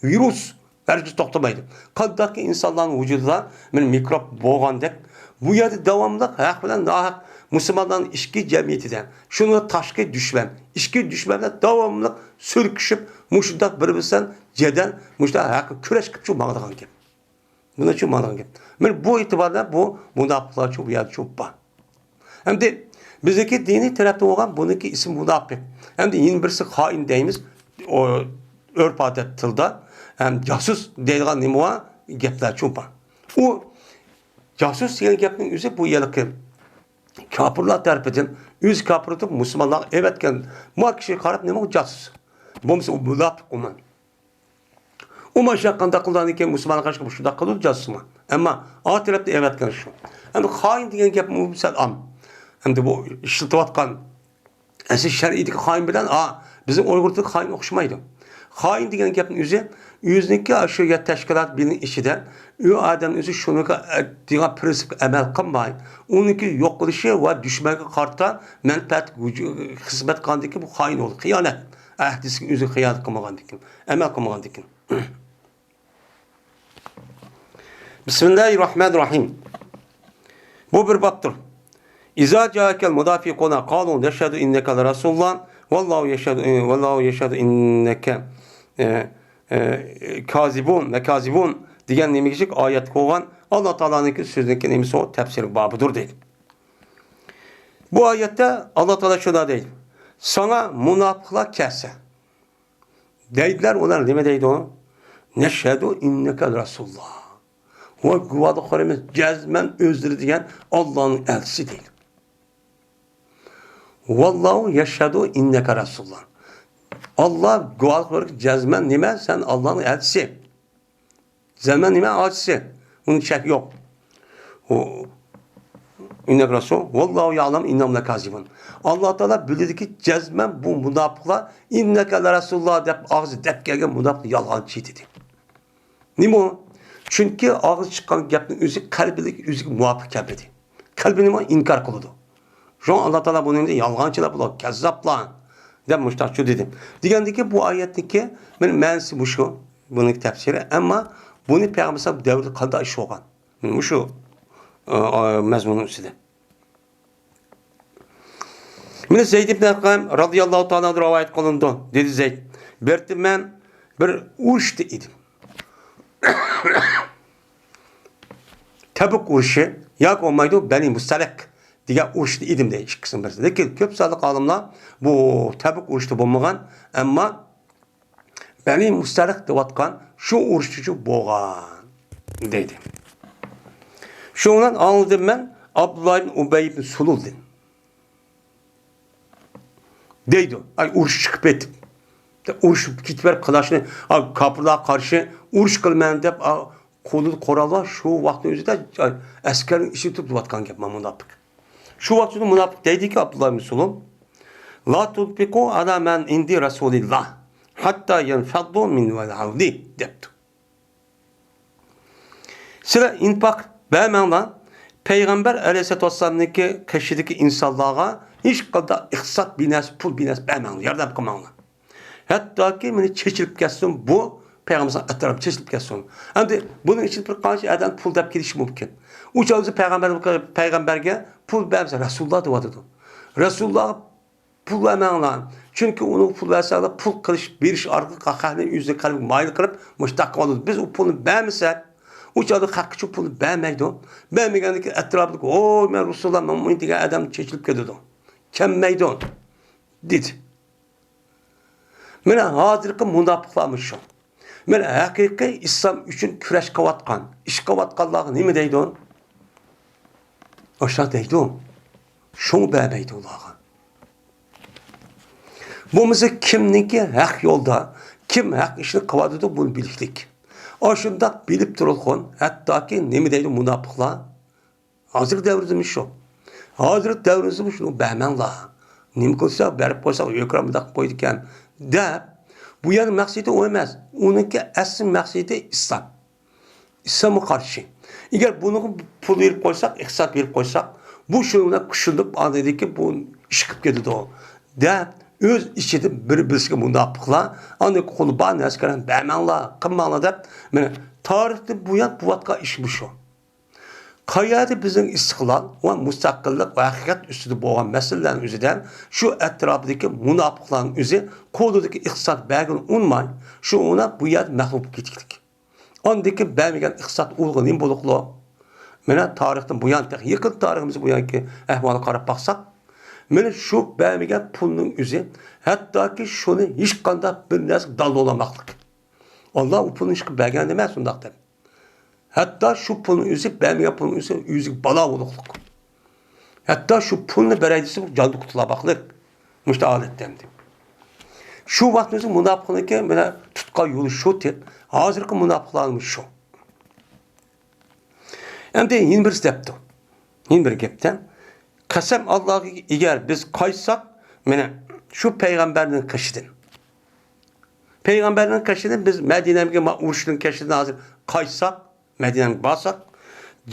ۋىرۇس ھەرگىز توختىمايدۇ. قانداقكى ئىنسانلارنىڭ ۋۇجۇدىدا مانا مىكروب بولغاندەك، بۇ يەردە داۋاملىق ھەق بىلەن ناھەق مۇسۇلمانلارنىڭ ئىچكى جەمئىيىتىدە، شۇنىڭ تاشقى دۈشمەن، ئىچكى دۈشمەن بىلەن داۋاملىق سۈركىشىپ، مۇشۇنداق بىر-بىرسىدىن جېدەل، مۇشۇنداق ھەققە كۈرەش قىلىپ شۇ ماڭىدىغان گەپ. بۇنىڭ ئۈچۈن ماڭىدىغان گەپ. مانا بۇ ئېتىباردا بۇ مۇناپىقلار شۇ بۇ يەردە شۇ بار. ئەمدى بىزنىڭكى دىنىي تەرەپتە بولغان بۇنىڭكى ئىسمى مۇناپىق. ئەمدى يەنە بىرسى خائىن دەيمىز. ئۇ ئۆرپ-ئادەت تىلدا. ھەم جاسۇس دەيدىغان نېمە بار؟ گەپلەر شۇ بار. ئۇ جاسۇس دېگەن گەپنىڭ ئۆزى بۇ ھېلىقى كاپىرلار تەرىپىدىن، ئۆزى كاپىر تۇرۇپ مۇسۇلمانلارغا ئەۋەتكەن. ما كىشىگە قاراپ نېمە ئۇ جاسۇس؟ بولمىسا ئۇ مۇناپىق ئۇمۇ. ئۇ مانا شۇنداق قانداق قىلىدىغاندىن كېيىن مۇسۇلمانلار قارشى شۇنداق قىلىدۇ جاسۇسمۇ. ئەمما ئا تەرەپتە ئەۋەتكەن شۇ. ئەمدى خائىن دېگەن گەپمۇ سەل ئام. ئەمدى بۇ ئىشلىتىۋاتقان ئەسلى شەرئىدىكى خائىن بىلەن، ئا، بىزنىڭ ئۇيغۇردىكى خائىن ئوخشىمايدۇ. خائىن دېگەن گەپنىڭ ئۆزى، ئۆزىنىڭكى شۇ يەر تەشكىلات بىلەن ئىچىدە، ئۇ ئادەم ئۆزى شۇنىڭغا، ئە، دېگەن پىرىنسىپقا ئەمەل قىلماي، ئۇنىڭكى يوق قىلىشى ۋە دۈشمەنگە قارىتا مەنپەئەت ھۇجۇ-، خىزمەت قىلغاندىكى بۇ خائىن بولىدۇ. خىيانەت. ئەھدىسىگە ئۆزى خىيانەت قىلمىغاندىكىن، ئەمەل قىلمىغاندىكىن. بىسمىللاھىررەھمانىررەھىم. بۇ بىر بابتۇر. ئىزا جائەكەل مۇناپىقۇنە قالۇ نەشھەدۇ ئىننەكە لەرەسۇلۇللا ۋەللاھۇ يەشھەدۇ، ۋەللاھۇ يەشھەدۇ ئىننەكە، ئە، ئە، كازىبۇن، لەكازىبۇن دېگەن نېمىگىچىك ئايەتتە بولغان ئاللا تائالانىڭكى سۆزىنىڭكى نېمىسى ئۇ تەپسىرى بابىدۇر دەيدۇ. بۇ ئايەتتە ئاللا تائالا شۇنداق دەيدۇ. ساڭا مۇناپىقلار كەلسە، دەيدىلەر، ئۇلار نېمە دەيدۇ؟ نەشھەدۇ ئىننەكە رەسۇلۇللا. ۋاي گۇۋاھلىق قىلىمىز، جەزمەن ئۆزلىرى دېگەن ئاللانىڭ ئەلچىسى دەيدۇ. ۋاللاھۇ يەشھەدۇ ئىننەكە رەسۇلۇللا. ئاللا گۇۋاھلىق بېرىدۇ، جەزمەن نېمە؟ سەن ئاللانىڭ ئەلچىسى. زەمەن نېمە ئاجىزى؟ ئۇنىڭ شەك يوق. ئۇ، ئىننەك رەسۇل، ۋاللاھۇ يەئلەم ئىننەھۇم لەكازىبۇن. ئاللا تائالا بىلىدۇكى، جەزمەن بۇ مۇناپىقلار ئىننەكە لەرەسۇلۇللا دەپ ئاغزى دەپ كەلگەن مۇناپىق يالغانچى دېدى. نېمە ئۇ؟ چۈنكى ئاغزى چىققان گەپنىڭ ئۆزى قەلبىدىكى ئۆزىگە مۇۋاپىق كەلمىدى. قەلبى نېمە؟ ئىنكار قىلىدۇ. شۇڭا ئاللا تائالا بۇنى يالغانچىلار بۇلار، كەززاپلار دەپ مۇشۇنداق شۇ دېدى. دېگەندىكى بۇ ئايەتنىڭكى مانا مەنىسى مۇشۇ، بۇنىڭ تەپسىرى. ئەمما بۇنى پەيغەمبەر ئەلەيھىسسالام دەۋرىدە قانداق ئىش بولغان؟ مۇشۇ، ئە، ئە، مەزمۇننىڭ ئۈستىدە. مانا زەيد ئىبن ئەرقەم رازىياللاھۇ تائالا ئەنھۇ رىۋايەت قىلىنىدۇ. دېدى زەيد، بىر قېتىم مەن بىر ئۇرۇشتا ئىدىم. تەبۇك ئۇرۇشى ياكى بولمايدۇ، بەنى مۇستەلىق دېگەن ئۇرۇشتا ئىدىم دەيدۇ، ئىككىسىنىڭ بىرسى. لېكىن كۆپ سانلىق ئالىملار بۇ تەبۇك ئۇرۇشتا بولمىغان، ئەمما بەنى مۇستەلىق دەۋاتقان شۇ ئۇرۇشتا بولغان دەيدۇ. شۇنىڭ بىلەن ئاڭلىدىم مەن ئابدۇللا ئىبن ئۇبەي ئىبن سۇلۇلدىن. دەيدۇ. ئاي، ئۇرۇش چىقىپ كېتىپ، ئۇرۇش كېتىپ بېرىپ، قىلاشنى، ئا، كاپىرلارغا قارشى ئۇرۇش قىلىمەن دەپ، ئا، قولىدا قورال بار، شۇ ۋاقىتنىڭ ئۆزىدە، ئا، ئەسكەرنىڭ ئىچىدە تۇرۇپ دەۋاتقان گەپ، مانا مۇناپىق. شۇ ۋاقىتتا مۇناپىق دەيدىكى، ئابدۇللا ئىبن سۇلۇل، لا تۇنفىقۇ ئالا مەن ئىندى رەسۇلىللا ھەتتا يەنفەددۇ مىن ۋەلھەۋدى دەپتۇ. سىلەر ئىنفاق بەرمەڭلار، پەيغەمبەر ئەلەيھىسسالاتۇ ۋەسسالامنىڭكى قېشىدىكى ئىنسانلارغا ھېچقانداق ئىقتىساد بىنەرسە، پۇل بىنەرسە بەرمەڭلار، ياردەم قىلماڭلار. ھەتتاكى مانا چېچىلىپ كەتسۇن، بۇ پەيغەمبەر ئەتراپى چېچىلىپ كەتسۇن. ئەمدى بۇنىڭ ئىچىدە بىر قانچە ئادەم پۇل دەپ كېلىشى مۇمكىن. ئۇ چاغدا پەيغەمبەر، پەيغەمبەرگە پۇل بەرمىسە، رەسۇلۇللا دەۋاتىدۇ. رەسۇلۇللاغا پۇل بەرمەڭلار. چۈنكى ئۇنىڭغا پۇل بەرسەڭلار، پۇل قىلىش، بېرىش ئارقىلىق خەقنى ئۆزىنىڭ قەلبىگە مايىل قىلىپ، مۇشۇنداق قىلىۋالىدۇ. بىز ئۇ پۇلنى بەرمىسەك، ئۇ چاغدا خەققە شۇ پۇلنى بەرمەيدۇ. بەرمىگەندىن كېيىن ئەتراپىدىكى، ۋوي، مەن رۇسۇللا، مەن مۇئمىن دېگەن ئادەم چېچىلىپ كېتىدۇ. كەلمەيدۇ، دېدى. مانا ھازىرقى مۇناپىقلارمۇ شۇ. مانا ھەقىقىي ئىسلام ئۈچۈن كۈرەش قىلىۋاتقان، ئىش قىلىۋاتقانلارغا نېمە دەيدۇ؟ ئاشۇنداق دەيدۇ. شۇڭا بەرمەيدۇ ئۇلارغا. بولمىسا كىمنىڭكى ھەق يولدا، كىم ھەق ئىشنى قىلىۋاتىدۇ، بۇنى بىلىشلىك. ئاشۇنداق بىلىپ تۇرۇلغان، ھەتتاكى نېمە دەيدۇ مۇناپىقلار؟ ھازىرقى دەۋرىمىزمۇ شۇ. ھازىرقى دەۋرىمىزمۇ شۇنى بەرمەڭلار. نېمە قىلسا بەرىپ قويساق، ھۆكۈمەت مۇنداق قىلىپ قويىدىكەن، دەپ، بۇ يەرنىڭ مەقسىتى ئۇ ئەمەس. ئۇنىڭكى ئەسلى مەقسىتى ئىسلام. ئىسلامغا قارشى. ئەگەر بۇنىڭغا پۇل بېرىپ قويساق، ئىقتىساد بېرىپ قويساق، بۇ شۇنىڭ بىلەن كۈچلىنىپ، ئاندىن كېيىن بۇ ئىش قىلىپ كېتىدۇ، دەپ، ئۆز ئىچىدە بىر-بىرسىگە مۇناپىقلار، ئاندىن قولى بار نەرسىگە بەرمەڭلار، قىلماڭلار دەپ، مانا، تارىختىن بۇيان بولۇۋاتقان ئىش مۇشۇ. قەيەردە بىزنىڭ ئىستىقلال ۋە مۇستەقىللىق ۋە ھەقىقەت ئۈستىدە بولغان مەسىلىلەرنىڭ ئۆزىدە شۇ ئەتراپىدىكى مۇناپىقلارنىڭ ئۆزى قولىدىكى ئىقتىساد بەرگىنى ئۇنىماي، شۇ ئۇناپ بۇ يەردە مەغلۇپ بولۇپ كېتىكلىك. ئاندىن كېيىن بەرمىگەن ئىقتىساد ئۇلىغا نېمە بولۇقلۇق؟ مانا تارىختىن بۇيان، تېخى يېقىن تارىخىمىزغا بۇيانكى ئەھۋالغا قاراپ باقساق، مانا شۇ بەرمىگەن پۇلنىڭ ئۆزى، ھەتتاكى شۇنى ھېچقانداق بىر نەرسىگە داللىۋالالماسلىق. ئاللا ئۇ پۇلنى ھېچقىلىپ بەرگەن ئەمەس ئۇنداق دەپ. ھەتتا شۇ پۇلنى ئۆزى، بەرمىگەن پۇلنى ئۆزى، ئۆزىگە بالا بولۇقلۇق. ھەتتا شۇ پۇلنى بېرەي دېسە، جاندىن قۇتۇلار باقلىق. مۇشۇ ھالەتتە ئەمدى. شۇ ۋاقىتنىڭ ئۆزى مۇناپىقنىڭكى مانا تۇتقان يولى شۇ تېخى. ھازىرقى مۇناپىقلارمۇ شۇ. ئەمدى يەنە بىرسى دەپتۇ. يەنە بىر گەپتە، قەسەم ئاللاغا، ئەگەر بىز قايتساق، مانا شۇ پەيغەمبەرنىڭ قېشىدىن. پەيغەمبەرنىڭ قېشىدىن بىز مەدىنەگە، ما ئۇرۇشنىڭ قېشىدىن ھازىر قايتساق، مەدىنەگە بارساق،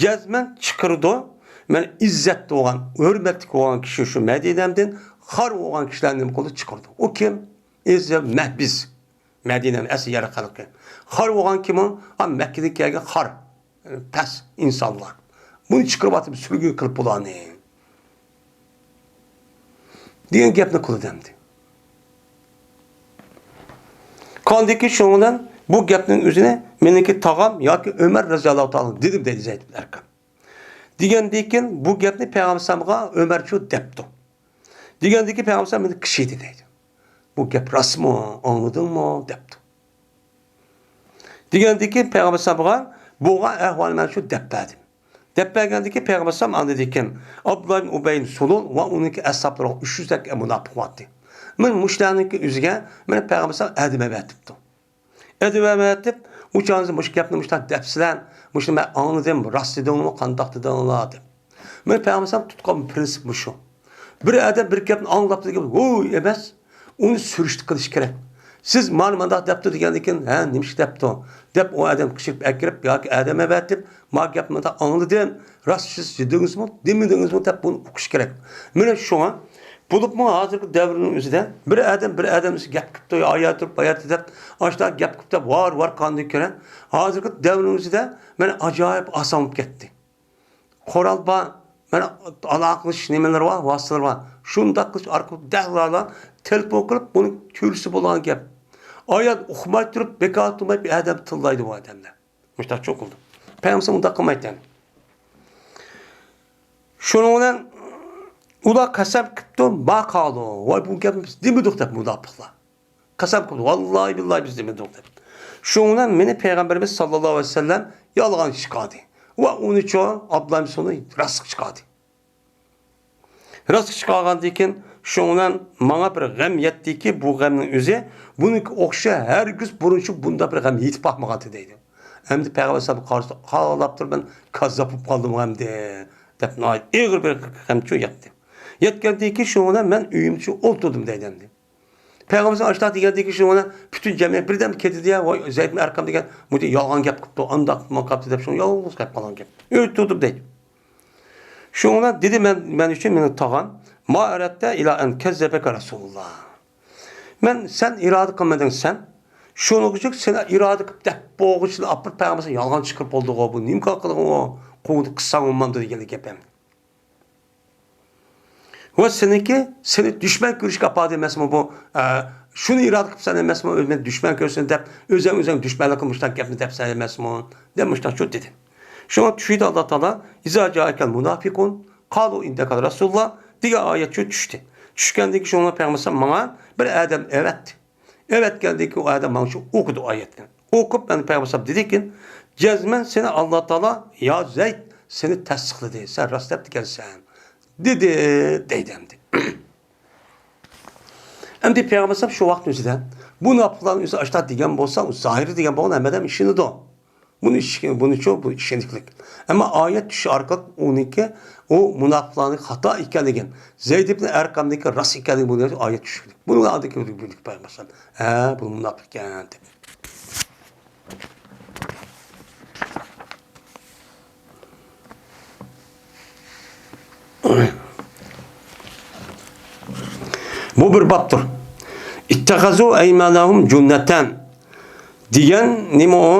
جەزمەن چىقىرىدۇ. مانا ئىززەتلىك بولغان، ھۆرمەتلىك بولغان كىشى شۇ مەدىنەمدىن، خار بولغان كىشىلەرنى نېمە قىلىدۇ؟ چىقىرىدۇ. ئۇ كىم؟ ئەزىز مەھبىس. مەدىنە ئەسلى يەر خەلقى. خار بولغان كىم ئۇ؟ ھا، مەككىدىن كەلگەن خار، پەس ئىنسانلار. بۇنى چىقىرىۋاتىپ سۈرگۈن قىلىپ بۇلارنى، دېگەن گەپنى قىلدى ئەمدى. قاندىكى شۇنىڭ بىلەن بۇ گەپنىڭ ئۆزىنى مېنىڭكى تاغام ياكى ئۆمەر رەزىياللاھۇ تائالا دېدىم دەيدۇ زەيد ئىبن ئەرقەم. دېگەندىن كېيىن بۇ گەپنى پەيغەمبەر ئەلەيھىسسالامغا ئۆمەر شۇ دەپتۇ. دېگەندىن كېيىن پەيغەمبەر ئەلەيھىسسالام مېنى قىچىدى دەيدۇ. بۇ گەپ راستمۇ؟ ئاڭلىدىڭمۇ؟ دەپتۇ. دېگەندىن كېيىن پەيغەمبەر ئەلەيھىسسالامغا بولغان ئەھۋالنى مەن شۇ دەپ بەردىم. دەپ بەرگەندىن كېيىن پەيغەمبەر ئەلەيھىسسالام ئاندىن كېيىن ئابدۇللا ئىبن ئۇبەي ئىبن سۇلۇل ۋە ئۇنىڭكى ئەسھابلىرىغا ئۈچ يۈز تەككە مۇناپىق بارتى. مانا مۇشۇلارنىڭكى ئۆزىگە مانا پەيغەمبەر ئەلەيھىسسالام ئەدىمە بەرتىپتۇ. ئەدۋەمەتىپ، ئۇ چاغدا مۇشۇ گەپنى مۇشۇنداق دەپسىلەر، مۇشۇنى مەن ئاڭلىدىم، راست دېدىڭلارمۇ، قانداق دېدىڭلار دەپ. مانا پەيغەمبەر ئەلەيھىسسالام تۇتقان پىرىنسىپ مۇشۇ. بىر ئادەم بىر گەپنى ئاڭلاپلا دېگەن ھوي ئەمەس، ئۇنى سۈرۈشتە قىلىش كېرەك. سىز مانا مانداق دەپتۇ دېگەندىن كېيىن، ھە، نېمىشقا دەپتۇ؟ دەپ ئۇ ئادەم قىچىرىپ ئەكىرىپ ياكى ئادەم ئەۋەتىپ، ما گەپنى مانداق ئاڭلىدىم، راست سىز دېدىڭىزمۇ، دېمىدىڭىزمۇ دەپ بۇنى ئۇقۇش كېرەك. مانا شۇڭا بولۇپمۇ ھازىرقى دەۋرنىڭ ئۆزىدە بىر ئادەم بىر ئادەم گەپ قىپتۇ، ئايا تۇرۇپ، بايا دەپ، ئاشۇنداق گەپ قىپتۇ، ۋار، ۋار قاندىن كۆرە. ھازىرقى دەۋرنىڭ ئۆزىدە مانا ئاجايىپ ئاسان بولۇپ كەتتى. قورال بار، مانا ئالاقىلىشىش نېمىلىرى بار، ۋاسىتىلىرى بار. شۇنداق قىلىش ئارقىلىق دەھلىلا تېلېفون قىلىپ، بۇنى كۆرسە بولغان گەپ. ئايال ئۇقماي تۇرۇپ، بىكار تۇرماي بىر ئادەم تىللايدۇ بۇ ئادەملەر. مۇشۇنداق چوقۇلدى. پەيغەمبەر ئۇنداق قىلمايتتى. شۇنىڭ بىلەن ئۇلار قەسەم قىپتۇ، ما قالۇ، ۋاي بۇ گەپنى بىز دېمىدۇق دەپ مۇناپىقلار. قەسەم قىپتۇ، ۋاللاھى بىللاھى بىز دېمىدۇق دەپ. شۇنىڭ بىلەن مېنى پەيغەمبىرىمىز ساللاللاھۇ ئەلەيھى ۋەسەللەم يالغان چىقاردى. ۋە ئۇنىچۇ ئابدۇللا ئىبن سۇلۇل راستلىق چىقاردى. راستلىق چىقارغاندىن كېيىن شۇنىڭ بىلەن ماڭا بىر غەم يەتتىكى، بۇ غەمنىڭ ئۆزى بۇنىڭكى ئوخشىشى ھەرگىز بۇرۇنچە بۇنداق بىر غەم يېتىپ باقمىغانتى دەيدۇ. ئەمدى پەيغەمبەر ئەلەيھىسسالامغا قارىسا، قاراپ تۇرۇپ مەن كاززاپ بولۇپ قالدىم ئەمدى دەپ ناھايىتى ئېغىر بىر غەمچۇ يەتتى. يەتكەندىن كېيىن شۇنىڭ بىلەن مەن ئۆيۈمچە ئولتۇردۇم دەيدۇ ئەمدى. پەيغەمبەر ئاشۇنداق دېگەندىن كېيىن شۇنىڭ بىلەن پۈتۈن جەمئىيەت بىردەم كېتىدۇ يا، ۋاي زەيد ئەرقەم دېگەن مۇنداق يالغان گەپ قىپتۇ، ئانداق قىپتۇ دەپ شۇ يالغۇز قېلىپ قالغان گەپ. ئۆيدە تۇردۇم دەيدۇ. شۇنىڭ بىلەن دېدى مەن، مەن ئۈچۈن مېنىڭ تاغام، ما ئەرەتتە ئىلا ئەن كەززەبەكە رەسۇلۇللا. مەن سەن ئىرادە قىلمىدىڭ سەن. شۇنىڭغىچە سېنى ئىرادە قىلىپ دەپ بولغۇچىلا ئاپىرىپ پەيغەمبەر يالغان چىقىرىپ بولدىغۇ، بۇ نېمە قىلغۇ، قوڭدا قىلساڭ بولمامدۇ دېگەنلىك گەپ ئەمدى. ۋە سېنىڭكى، سېنى دۈشمەن كۆرۈشكە ئاپاردى ئەمەسمۇ بۇ، ئە، شۇنى ئىرادە قىلىپسەن ئەمەسمۇ، ئۆزىنى دۈشمەن كۆرسۇن دەپ، ئۆزۈڭ ئۆزۈڭ دۈشمەنلىك قىلىپ مۇشۇنداق گەپنى دەپسەن ئەمەسمۇ؟ دەپ مۇشۇنداق شۇ دېدى. شۇڭا چۈشىدە ئاللا تائالا، «إذا جاءك المنافقون قالوا إنك لرسول الله» دېگەن ئايەت شۇ چۈشتى. چۈشكەندىن كېيىن شۇڭا پەيغەمبەر ماڭا بىر ئادەم ئەۋەتتى. ئەۋەتكەندىن كېيىن ئۇ ئادەم ماڭا شۇ ئوقۇدى ئايەتنى. ئوقۇپ، مەن پەيغەمبەر دېدىكىن، «جەزمەن سېنى ئاللا تائالا، يا زەيد، سېنى تەستىقلىدى، سەن راست دەپتىكەنسەن» دېدى، دەيدۇ ئەمدى. ئەمدى پەيغەمبەر شۇ ۋاقىتنىڭ ئۆزىدە بۇ مۇناپىقلارنىڭ ئۆزى ئاشۇنداق دېگەن بولسا، ئۇ زاھىرى دېگەن بولغان ھەممە ئادەم ئىشىنىدۇ. بۇنى ئىش-، بۇنىچۇ، بۇ ئىشەنچلىك. ئەمما ئايەت چۈشۈش ئارقىلىق ئۇنىڭكى، ئۇ مۇناپىقلارنىڭ خاتا ئىكەنلىكىنى، زەيد ئىبن ئەرقەمنىڭكى راست ئىكەنلىكىنى بۇ ئايەت چۈشۈشتى. بۇنىڭ ئالدىن كېلىپ بۇيرۇدى پەيغەمبەر، ھە، بۇ مۇناپىق ئىكەن دەپ. بۇ بىر بابتۇر. «اتخذوا أيمانهم جنة» دېگەن نېمە ئۇ؟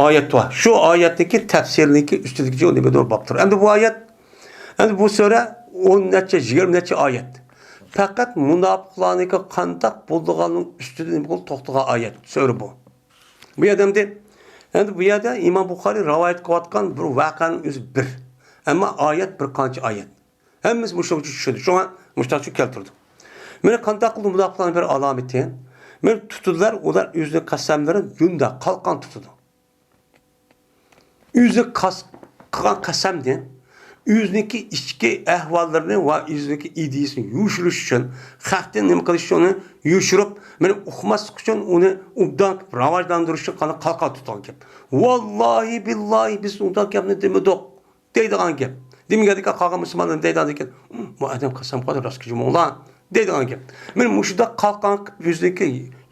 ئايەت بار. شۇ ئايەتتىكى تەپسىرنىڭكى ئۈستىدىكى نېمىدۇر بابتۇر. ئەمدى بۇ ئايەت، ئەمدى بۇ سۈرە ئون نەچچە، يىگىرمە نەچچە ئايەت. پەقەت مۇناپىقلارنىڭكى قانداق بولىدىغاننىڭ ئۈستىدە نېمە قىلىپ توختىغان ئايەت، سۈرە بۇ. بۇ يەردە ئەمدى، ئەمدى بۇ يەردە ئىمام بۇخارىي رىۋايەت قىلىۋاتقان بىر ۋەقەنىڭ ئۆزى بىر. ئەمما ئايەت بىر قانچە ئايەت. ھەممىسى مۇشۇنىڭغا چۈشىدۇ. شۇڭا مۇشۇنداق كەلتۈردى. مانا قانداق قىلىدۇ مۇناپىقلارنىڭ بىر ئالامىتى. مانا تۇتىدۇلار، ئۇلار ئۆزىنىڭ قەسەملىرىنى جۇندا، قالقان تۇتىدۇ. ئۆزى قاس-، قىلغان قەسەمدىن ئۆزىنىڭكى ئىچكى ئەھۋاللىرىنى ۋە ئۆزىنىڭكى ئىدىيىسىنى يوشۇرۇش ئۈچۈن، خەقتىن نېمە قىلىش ئۈچۈن، ئۇنى يوشۇرۇپ، مانا ئۇقماسلىق ئۈچۈن ئۇنى ئوبدان راۋاجلاندۇرۇش ئۈچۈن قانداق قالقان تۇتىدىغان گەپ. ۋاللاھى، بىللاھى، بىز ئۇنداق گەپنى دېمىدۇق. دەيدىغان گەپ. دېمىگەندىكىن قالغان مۇسۇلمانلار دەيدىغان گەپ. مۇ ئادەم قەسەم قىلدى، راست جۇمۇڭلار دەيدىغان گەپ. مانا مۇشۇنداق قالقان قىلىپ ئۆزىنىڭكى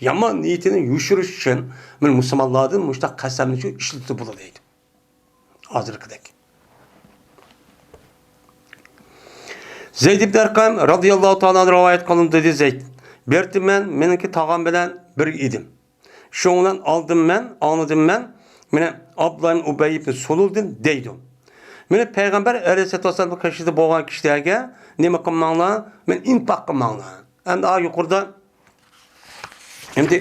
يامان نىيىتىنى يوشۇرۇش ئۈچۈن، مانا مۇسۇلمانلاردىن مۇشۇنداق قەسەمنى شۇ ئىشلىتىدۇ بۇلار دەيدۇ. ھازىرقىدەك. زەيد ئىبن ئەرقەم رازىياللاھۇ تائالا ئەنھۇ رىۋايەت قىلىندى، دېدى زەيد. بىر كۈنى مەن مېنىڭكى تاغام بىلەن بىرگە ئىدىم. شۇنىڭ بىلەن ئالدىم مەن، ئاڭلىدىم مەن، مانا ئابدۇللا ئىبن ئۇبەي ئىبن سۇلۇلدىن دەيدۇ. مانا پەيغەمبەر ئەلەيھىسسالاتۇ ۋەسسالامنىڭ قېشىدا بولغان كىشىلەرگە نېمە قىلماڭلار؟ مانا ئىنفاق قىلماڭلار. ئەمدى ئا يۇقىرىدا، ئەمدى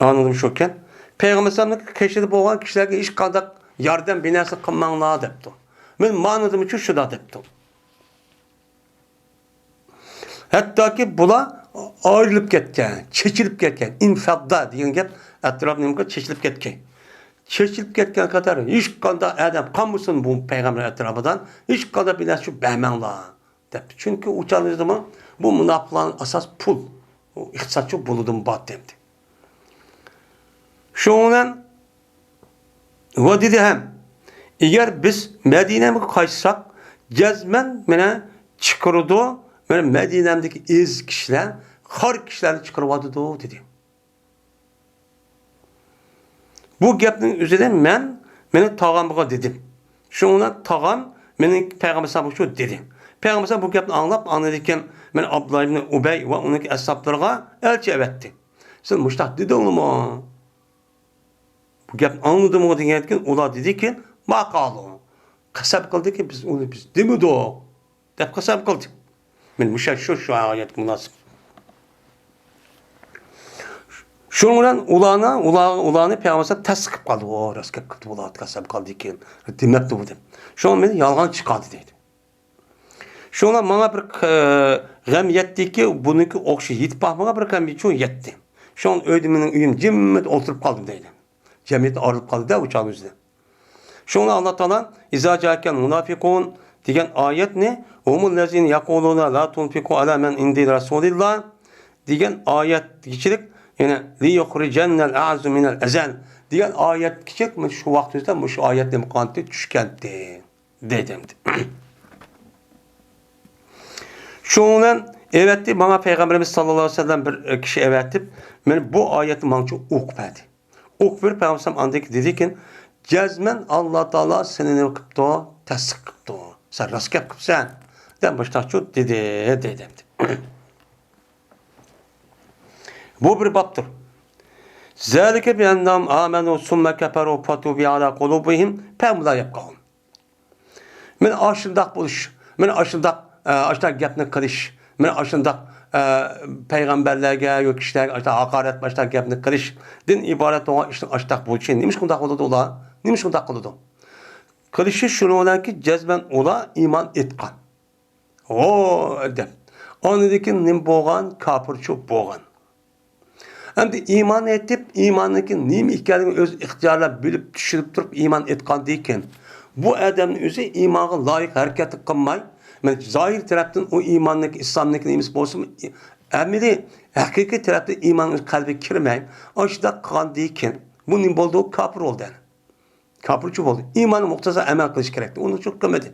ئاڭلىدىم شۇكەن. پەيغەمبەر ئەلەيھىسسالامنىڭ قېشىدا بولغان كىشىلەرگە ھېچقانداق ياردەم بىر نەرسە قىلماڭلار دەپتۇ. مانا مانىدىمۇ شۇ شۇنداق دەپتۇ. ھەتتاكى بۇلار ئايرىلىپ كەتكەن، چېچىلىپ كەتكەن، ئىنفەددا دېگەن گەپ ئەتراپ نېمە قىلغان؟ چېچىلىپ كەتكەن. چېچىلىپ كەتكەن قەدەر ھېچقانداق ئادەم قالمىسۇن بۇ پەيغەمبەر ئەتراپىدا، ھېچقانداق بىر نەرسە بەرمەڭلار دەپتۇ. چۈنكى ئۇ چاغدا بۇ مۇناپىقلارنىڭ ئاساس پۇل، ئىقتىسادچى بولىدىمۇ بار دەمدى. شۇنىڭ بىلەن ۋە دېدى ھەم، ئەگەر بىز مەدىنەگە قايتساق، جەزمەن مېنى چىقىرىدۇ، مېنى مەدىنەمدىكى ئېزىز كىشىلەر، خار كىشىلەرنى چىقىرىۋاتىدۇ، دېدى. بۇ گەپنىڭ ئۆزىدە مەن مېنىڭ تاغامغا دېدىم. شۇنىڭ بىلەن تاغام مېنىڭ پەيغەمبەر ئەلەيھىسسالامغا شۇ دېدى. پەيغەمبەر ئەلەيھىسسالام بۇ گەپنى ئاڭلاپ، ئاندىن كېيىن مېنى ئابدۇللا ئىبنى ئۇبەي ۋە ئۇنىڭ ئەسھابلىرىغا ئەلچى ئەۋەتتى. سىز مۇشۇنداق دېدىڭلىمۇ؟ بۇ گەپنى ئاڭلىدىڭمۇ دېگەندىكىن، ئۇلار دېدىكى، ما قالۇ. قەسەم قىلدىكى، بىز ئۇنى بىز دېمىدۇق دەپ قەسەم قىلدى. مانا مۇشۇ، شۇ، شۇ ئايەتكە مۇناسىپ. شۇنىڭ بىلەن ئۇلارنى، ئۇلار، ئۇلارنى پەيغەمبەر ئەلەيھىسسالام تەستىق قىلىپ قالدى. ئۇ راست گەپ قىلدى، بۇلار قەسەم قىلدىكىن، دېمەپتۇ بۇ دەپ. شۇڭا مېنى يالغان چىقاردى دەيدۇ. شۇڭا ماڭا بىر، ئە، غەم يەتتىكى، بۇنىڭكى ئوخشاش يېتىپ باقمىغان بىر غەم شۇ يەتتى. شۇڭا ئۆيدە مېنىڭ ئۆيۈم جىممىت ئولتۇرۇپ قالدىم دەيدۇ. جەمئىيەت ئايرىلىپ قالدى-دە ئۇ چاغنىڭ ئۆزىدە. شۇڭا ئاللا تائالا، «إذا جاءك المنافقون» دېگەن ئايەتنى، «هم الذين يقولون لا تنفقوا على من عند رسول الله» دېگەن ئايەتكىچىلىك، يەنى «ليخرجن الأعز من الأذل» دېگەن ئايەتكىچىلىك، مانا شۇ ۋاقىت ئۆزىدە مۇشۇ ئايەت نېمە قىلغانتى؟ چۈشكەنتى. دەيدۇ ئەمدى. شۇنىڭ بىلەن ئەۋەتتى، ماڭا پەيغەمبىرىمىز ساللاللاھۇ ئەلەيھى ۋەسەللەم بىر كىشى ئەۋەتىپ، مانا بۇ ئايەتنى ماڭچە ئوقۇپ بەردى. ئوقۇپ بېرىپ، پەيغەمبەر ئاندىن كېيىن دېدىكىن، جەزمەن ئاللا تائالا سېنى نېمە قىپتۇ؟ تەستىق قىپتۇ. سەن راست گەپ قىپسەن، دەپ مۇشۇنداقچۇ دېدى، دەيدۇ ئەمدى. بۇ بىر بابتۇر. ذلك بأنهم آمنوا ثم كفروا فطبع على قلوبهم فهم لا يفقهون. مانا ئاشۇنداق بولۇش، مانا ئاشۇنداق، ئە، ئاشۇنداق گەپنى قىلىش، مانا ئاشۇنداق، ئە، پەيغەمبەرلەرگە ياكى كىشىلەرگە ئاشۇنداق ھاقارەت، ئاشۇنداق گەپنى قىلىشتىن ئىبارەت بولغان ئىشنىڭ ئاشۇنداق بولۇشى. نېمىشقا ئۇنداق بولىدۇ ئۇلار؟ نېمىشقا ئۇنداق قىلىدۇ؟ قىلىشى شۇنىڭ بىلەنكى، جەزمەن ئۇلار ئىمان ئېيتقان. ھو، دەپ. ئاندىن كېيىن نېمە بولغان؟ كاپىرچۇ بولغان. ئەمدى ئىمان ئېيتىپ، ئىماننىڭكى نېمە ئىكەنلىكىنى ئۆزى ئىختىيارلاپ بىلىپ، چۈشىنىپ تۇرۇپ ئىمان ئېيتقاندىن كېيىن، بۇ ئادەمنىڭ ئۆزى ئىمانغا لايىق ھەرىكەتنى قىلماي، مانا زاھىر تەرەپتىن ئۇ ئىماننىڭكى، ئىسلامنىڭكى نېمىسى بولسىمۇ، ئەمەلىي، ھەقىقىي تەرەپتىن ئىماننىڭ قەلبىگە كىرمەي، ئاشۇنداق قىلغاندىن كېيىن، بۇ نېمە بولدى؟ كاپىر بولدى. كاپىرچۇ بولدى. ئىمانغا مۇقتەزا ئەمەل قىلىش كېرەكتى. ئۇنىڭ ئۈچۈن قىلمىدى.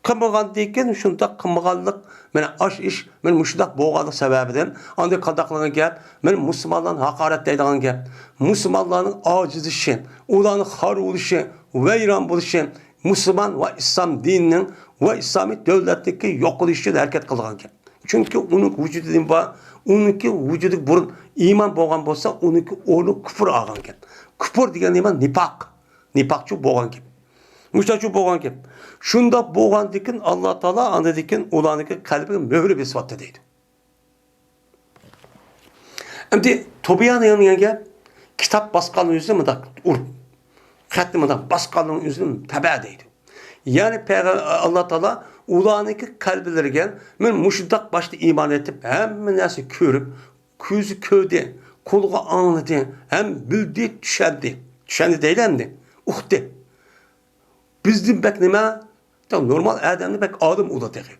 قىلمىغاندىن كېيىن شۇنداق قىلمىغانلىق، مانا ئاش ئىش، مانا مۇشۇنداق بولغانلىق سەۋەبىدىن، ئاندىن قانداق قىلغان گەپ؟ مانا مۇسۇلمانلارنى ھاقارەتلەيدىغان گەپ. مۇسۇلمانلارنىڭ ئاجىزلىشى، ئۇلارنىڭ خار بولۇشى، ۋەيران بولۇشى، مۇسۇلمان ۋە ئىسلام دىنىنىڭ ۋە ئىسلامىي دۆلەتنىڭكى يوقىلىشى ئۈچۈن ھەرىكەت قىلىدىغان گەپ. چۈنكى ئۇنىڭ ۋۇجۇدى نېمە بار؟ ئۇنىڭكى ۋۇجۇدىغا بۇرۇن ئىمان بولغان بولسا، ئۇنىڭكى ئورنى كۇپۇر ئالغان گەپ. كۇپۇر دېگەن نېمە؟ نىپاق. نىپاقچۇ بولغان گەپ. مۇشۇنداقچۇ بولغان گەپ. شۇنداق بولغاندىكىن، ئاللا تائالا ئاندىكىن ئۇلارنىڭكى قەلبىگە مۆھۈر بېسىۋاتتى دەيدۇ. ئەمدى تۇبيان دېگەن گەپ، كىتاب باسقاننىڭ يۈزىنى مۇنداق ئۇرۇپ، خەتنى مۇنداق باسقاننىڭ يۈزىنى تەبە دەيدۇ. يەنى پەيغە-، ئاللا تائالا ئۇلارنىڭكى قەلبلىرىگە، مەن مۇشۇنداق باشتا ئىمان ئېيتىپ، ھەممە نەرسە كۆرۈپ، كۆزى كۆردى، قۇلىقى ئاڭلىدى، ھەم بىلدى، چۈشەندى. چۈشەندى دەيلى ئەمدى. ئۇقتى. بىزدىن بەك نېمە؟ نورمال ئادەمنى بەك ئالىم ئۇلار تېخى.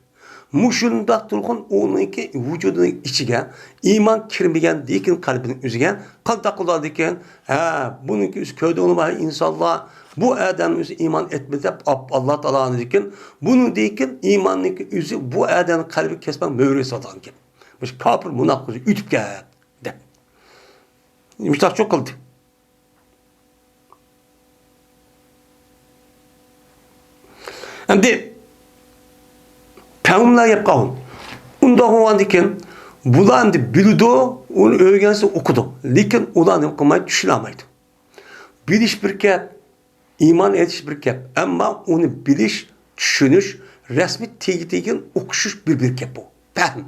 مۇشۇنداق تۇرغان ئۇنىڭكى ۋۇجۇدىنىڭ ئىچىگە ئىمان كىرمىگەندىكىن قەلبىنىڭ ئۆزىگە قانداق قىلىدىكىن؟ ھە، بۇنىڭكى ئۆزى كۆردۈڭلارمۇ ئىنسانلار، بۇ ئادەم ئۆزى ئىمان ئېيتمىدى دەپ ئاپ-، ئاللا تائالانىڭكىن، بۇنىڭدىكىن ئىماننىڭكى ئۆزى بۇ ئادەمنىڭ قەلبىگە كەسمەن مۆھۈر سالىدىغان گەپ. مۇشۇ كاپىر مۇناپىق ئۆتۈپ كەت دەپ. مۇشۇنداقچۇ قىلدى. ئەمدى پەيغەمبەرلەر گەپ قىلغان. ئۇنداق بولغاندىكىن، بۇلار ئەمدى بىلىدۇ، ئۇنى ئۆگەنسە ئوقۇدۇ. لېكىن ئۇلار نېمە قىلمايدۇ؟ چۈشىنەلمەيدۇ. بىلىش بىر گەپ، ئىمان ئېيتىش بىر گەپ. ئەمما ئۇنى بىلىش، چۈشىنىش، رەسمىي تېگى-تېگىن ئوقۇشۇش بىر، بىر گەپ بۇ. پەھىم.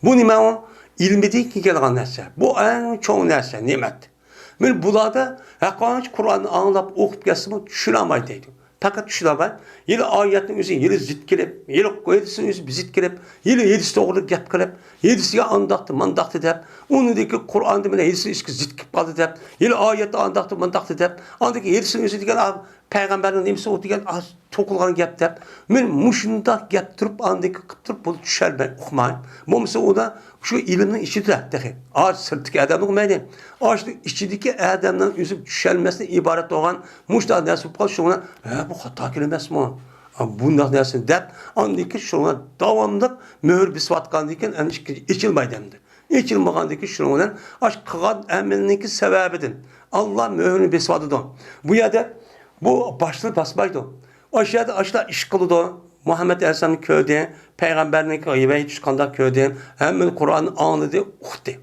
بۇ نېمە ئۇ؟ ئىلمىدىن كېيىن كېلىدىغان نەرسە. بۇ ئەڭ چوڭ نەرسە، نېمەت. مانا بۇلاردا ھەققانىچ قۇرئاننى ئاڭلاپ ئوقۇپ كەتسىمۇ چۈشىنەلمەيدۇ دەيدۇ. پەقەت چۈشىنەلمەي، ھېلى ئايەتنىڭ ئۆزى ھېلى زىت كېلىپ، ھېلى ھەدىسنىڭ ئۆزى بىر زىت كېلىپ، ھېلى ھەدىس توغرىلىق گەپ قىلىپ، ھەدىسىگە ئانداقتى، مانداقتى دەپ، ئۇنىڭدىكى قۇرئاندا مانا ھەدىسنىڭ ئىككى زىت كېلىپ قالدى دەپ، ھېلى ئايەتتە ئانداقتى، مانداقتى دەپ، ئاندىكى ھەدىسنىڭ ئۆزى دېگەن، ئا، پەيغەمبەرنىڭ نېمىسى ئۇ دېگەن، ئا، توقۇلغان گەپ دەپ، مانا مۇشۇنداق گەپ تۇرۇپ، ئاندىكى قىلىپ تۇرۇپ، بۇنى چۈشەنمەي، ئۇقماي. بولمىسا ئۇدا شۇ ئىلىمنىڭ ئىچىدە تېخى. ئا، سىرتتىكى ئادەمنى ئۇقمايدۇ. ئا، شۇ ئىچىدىكى ئادەمنىڭ ئۆزى چۈشەنمەسلىكتىن ئىبارەت بولغان مۇشۇنداق نەرسە بولۇپ قالسا، شۇڭا، ھە، بۇ خاتا كېلىم ئەمەسمۇ؟ ئا، بۇنداق نەرسە دەپ، ئاندىن كېيىن شۇڭا داۋاملىق مۆھۈر بېسىۋاتقاندىن كېيىن، ئەمدى ئىككىنچى ئېچىلمايدۇ ئەمدى. ئېچىلمىغاندىن كېيىن شۇنىڭ بىلەن ئاشۇ قىلغان ئەمىلىنىڭكى سەۋەبىدىن ئاللا مۆھۈرنى بېسىۋاتىدۇ. بۇ يەردە بۇ باشلىرى باسمايدۇ. ئاشۇ يەردە ئاشۇنداق ئىش قىلىدۇ. مۇھەممەد ئەلەيھىسسالامنى كۆردى، پەيغەمبەرنىڭكى ۋەھىي چۈشكەندەك كۆردى، ھەممىنى قۇرئاننى ئاڭلىدى، ئۇقتى.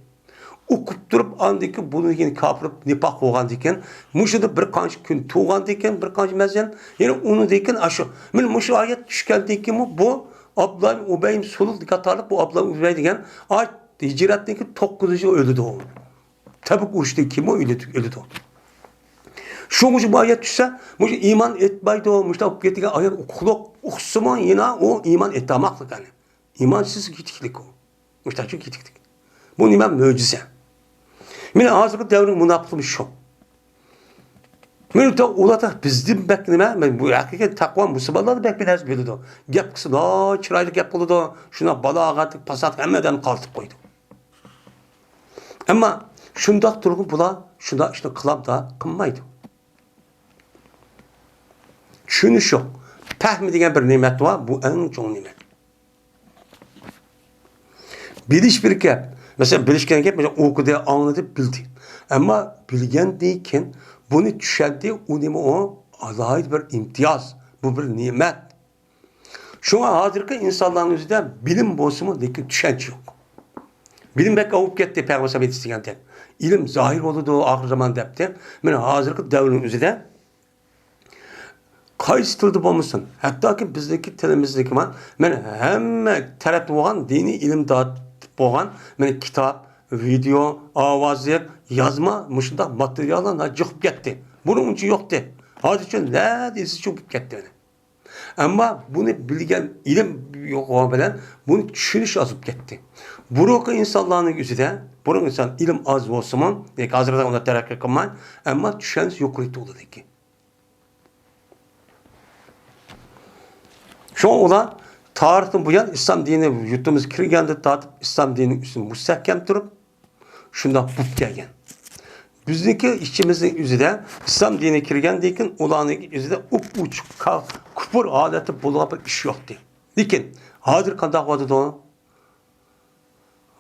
ئوقۇپ تۇرۇپ، ئاندىن كېيىن بۇنىڭدىن كېيىن كاپىر نىپاق بولغاندىن كېيىن، مۇشۇدا بىر قانچە كۈن تۇرغاندىن كېيىن، بىر قانچە مەزگىل، يەنە ئۇنىڭدىن كېيىن ئاشۇ، مانا مۇشۇ ئايەت چۈشكەندىن كېيىنمۇ بۇ ئابدۇللا ئىبن ئۇبەي سۇلۇل قاتارلىق بۇ ئابدۇللا ئىبن ئۇبەي دېگەن ئايەت ھىجرەتتىن كېيىن توققۇزىنچى يىل ئۆلىدۇ. تەبۈك ئۇرۇشىدىن كېيىنمۇ ئۆلىدۇ، ئۆلىدۇ. شۇڭا مۇشۇ ئايەت چۈشسە، مۇشۇ ئىمان ئېيتمايدۇ، مۇشۇنداق بولۇپ كەتكەن ئايەت ئوقۇلۇق ئۇقسىمۇ، يەنە ئۇ ئىمان ئېيتالماسلىق، يەنى ئىمانسىز كېتىكلىك ئۇ. مۇشۇنداق كېتىكلىك. بۇ نېمە؟ مۆجىزە. مانا ھازىرقى دەۋرنىڭ مۇناپىقلىرى شۇ. مانا ئۇلاردا بىزدىن بەك نېمە؟ مانا بۇ ھەقىقەت تەقۋا مۇسۇلمانلاردا بەك بىر نەرسە بىلىدۇ. گەپ قىلسا، ناھايىتى چىرايلىق گەپ قىلىدۇ. شۇنداق بالاغەتلىك، پاساھەتلىك، ھەممە ئادەمنى قالتىپ قويىدۇ. ئەمما شۇنداق تۇرغۇ بۇلار شۇنداق ئىشنى قىلامدا قىلمايدۇ. چۈشىنىش يوق. پەھمى دېگەن بىر نېمەت بار، بۇ ئەڭ چوڭ نېمەت. بىلىش بىر گەپ. مەسىلەن، بىلىش دېگەن گەپ، مەسىلەن، ئوقۇدى، ئاڭلىدى، بىلدى. ئەمما بىلگەندىن كېيىن بۇنى چۈشەندى، ئۇ نېمە ئۇ؟ ئالاھىدە بىر ئىمتىياز، بۇ بىر نېمەت. شۇڭا ھازىرقى ئىنسانلارنىڭ ئۆزىدە بىلىم بولسىمۇ، لېكىن چۈشەنچە يوق. بىلىم بەك ئاۋۇپ كەتتى، پەيغەمبەر ئەلەيھىسسالام ئېيتىپ دېگەندەك. ئىلىم زاھىر بولىدۇ ئاخىر زامان دەپتى. مانا ھازىرقى دەۋرنىڭ ئۆزىدە قايسى تىلدا بولمىسۇن، ھەتتاكى بىزنىڭكى تىلىمىزدىكى، مانا، مانا ھەممە تەرەپتە بولغان دىنىي ئىلىم دارىتىپ بولغان، مانا، كىتاب، ۋىدېئو، ئاۋازلىق، يازما مۇشۇنداق ماتېرىياللار ناھايىتى جىق بولۇپ كەتتى. بۇرۇن ئۇنچە يوقتى. ھازىر شۇ نەدە يېزىلسا شۇ بولۇپ كەتتى. ئەمما بۇنى بىلگەن ئىلىم يوق بىلەن بۇنى چۈشىنىش ئاز بولۇپ كەتتى. بۇرۇنقى ئىنسانلارنىڭ ئۆزىدە، بۇرۇنقى ئىنسان ئىلىم ئاز بولسىمۇ، ياكى ھازىردا ئۇلار تەرەققىي قىلماي، ئەمما چۈشەنچىسى يۇقىرى ئىدى ئۇلاردىكى. شۇڭا ئۇلار تارىختىن بۇيان ئىسلام دىنى يۇرتىمىزغا كىرگەندىن تارتىپ ئىسلام دىنىنىڭ ئۈستىدە مۇستەھكەم تۇرۇپ، شۇنداق بولۇپ كەلگەن. بىزنىڭكى ئىچىمىزنىڭ ئۆزىدە ئىسلام دىنى كىرگەندىن كېيىن ئۇلارنىڭ ئۆزىدە ئۇپئوچۇق كا-، كۇپۇر ھالەتتە بولغان بىر ئىش يوقتى. لېكىن ھازىر قانداق بولىدۇ؟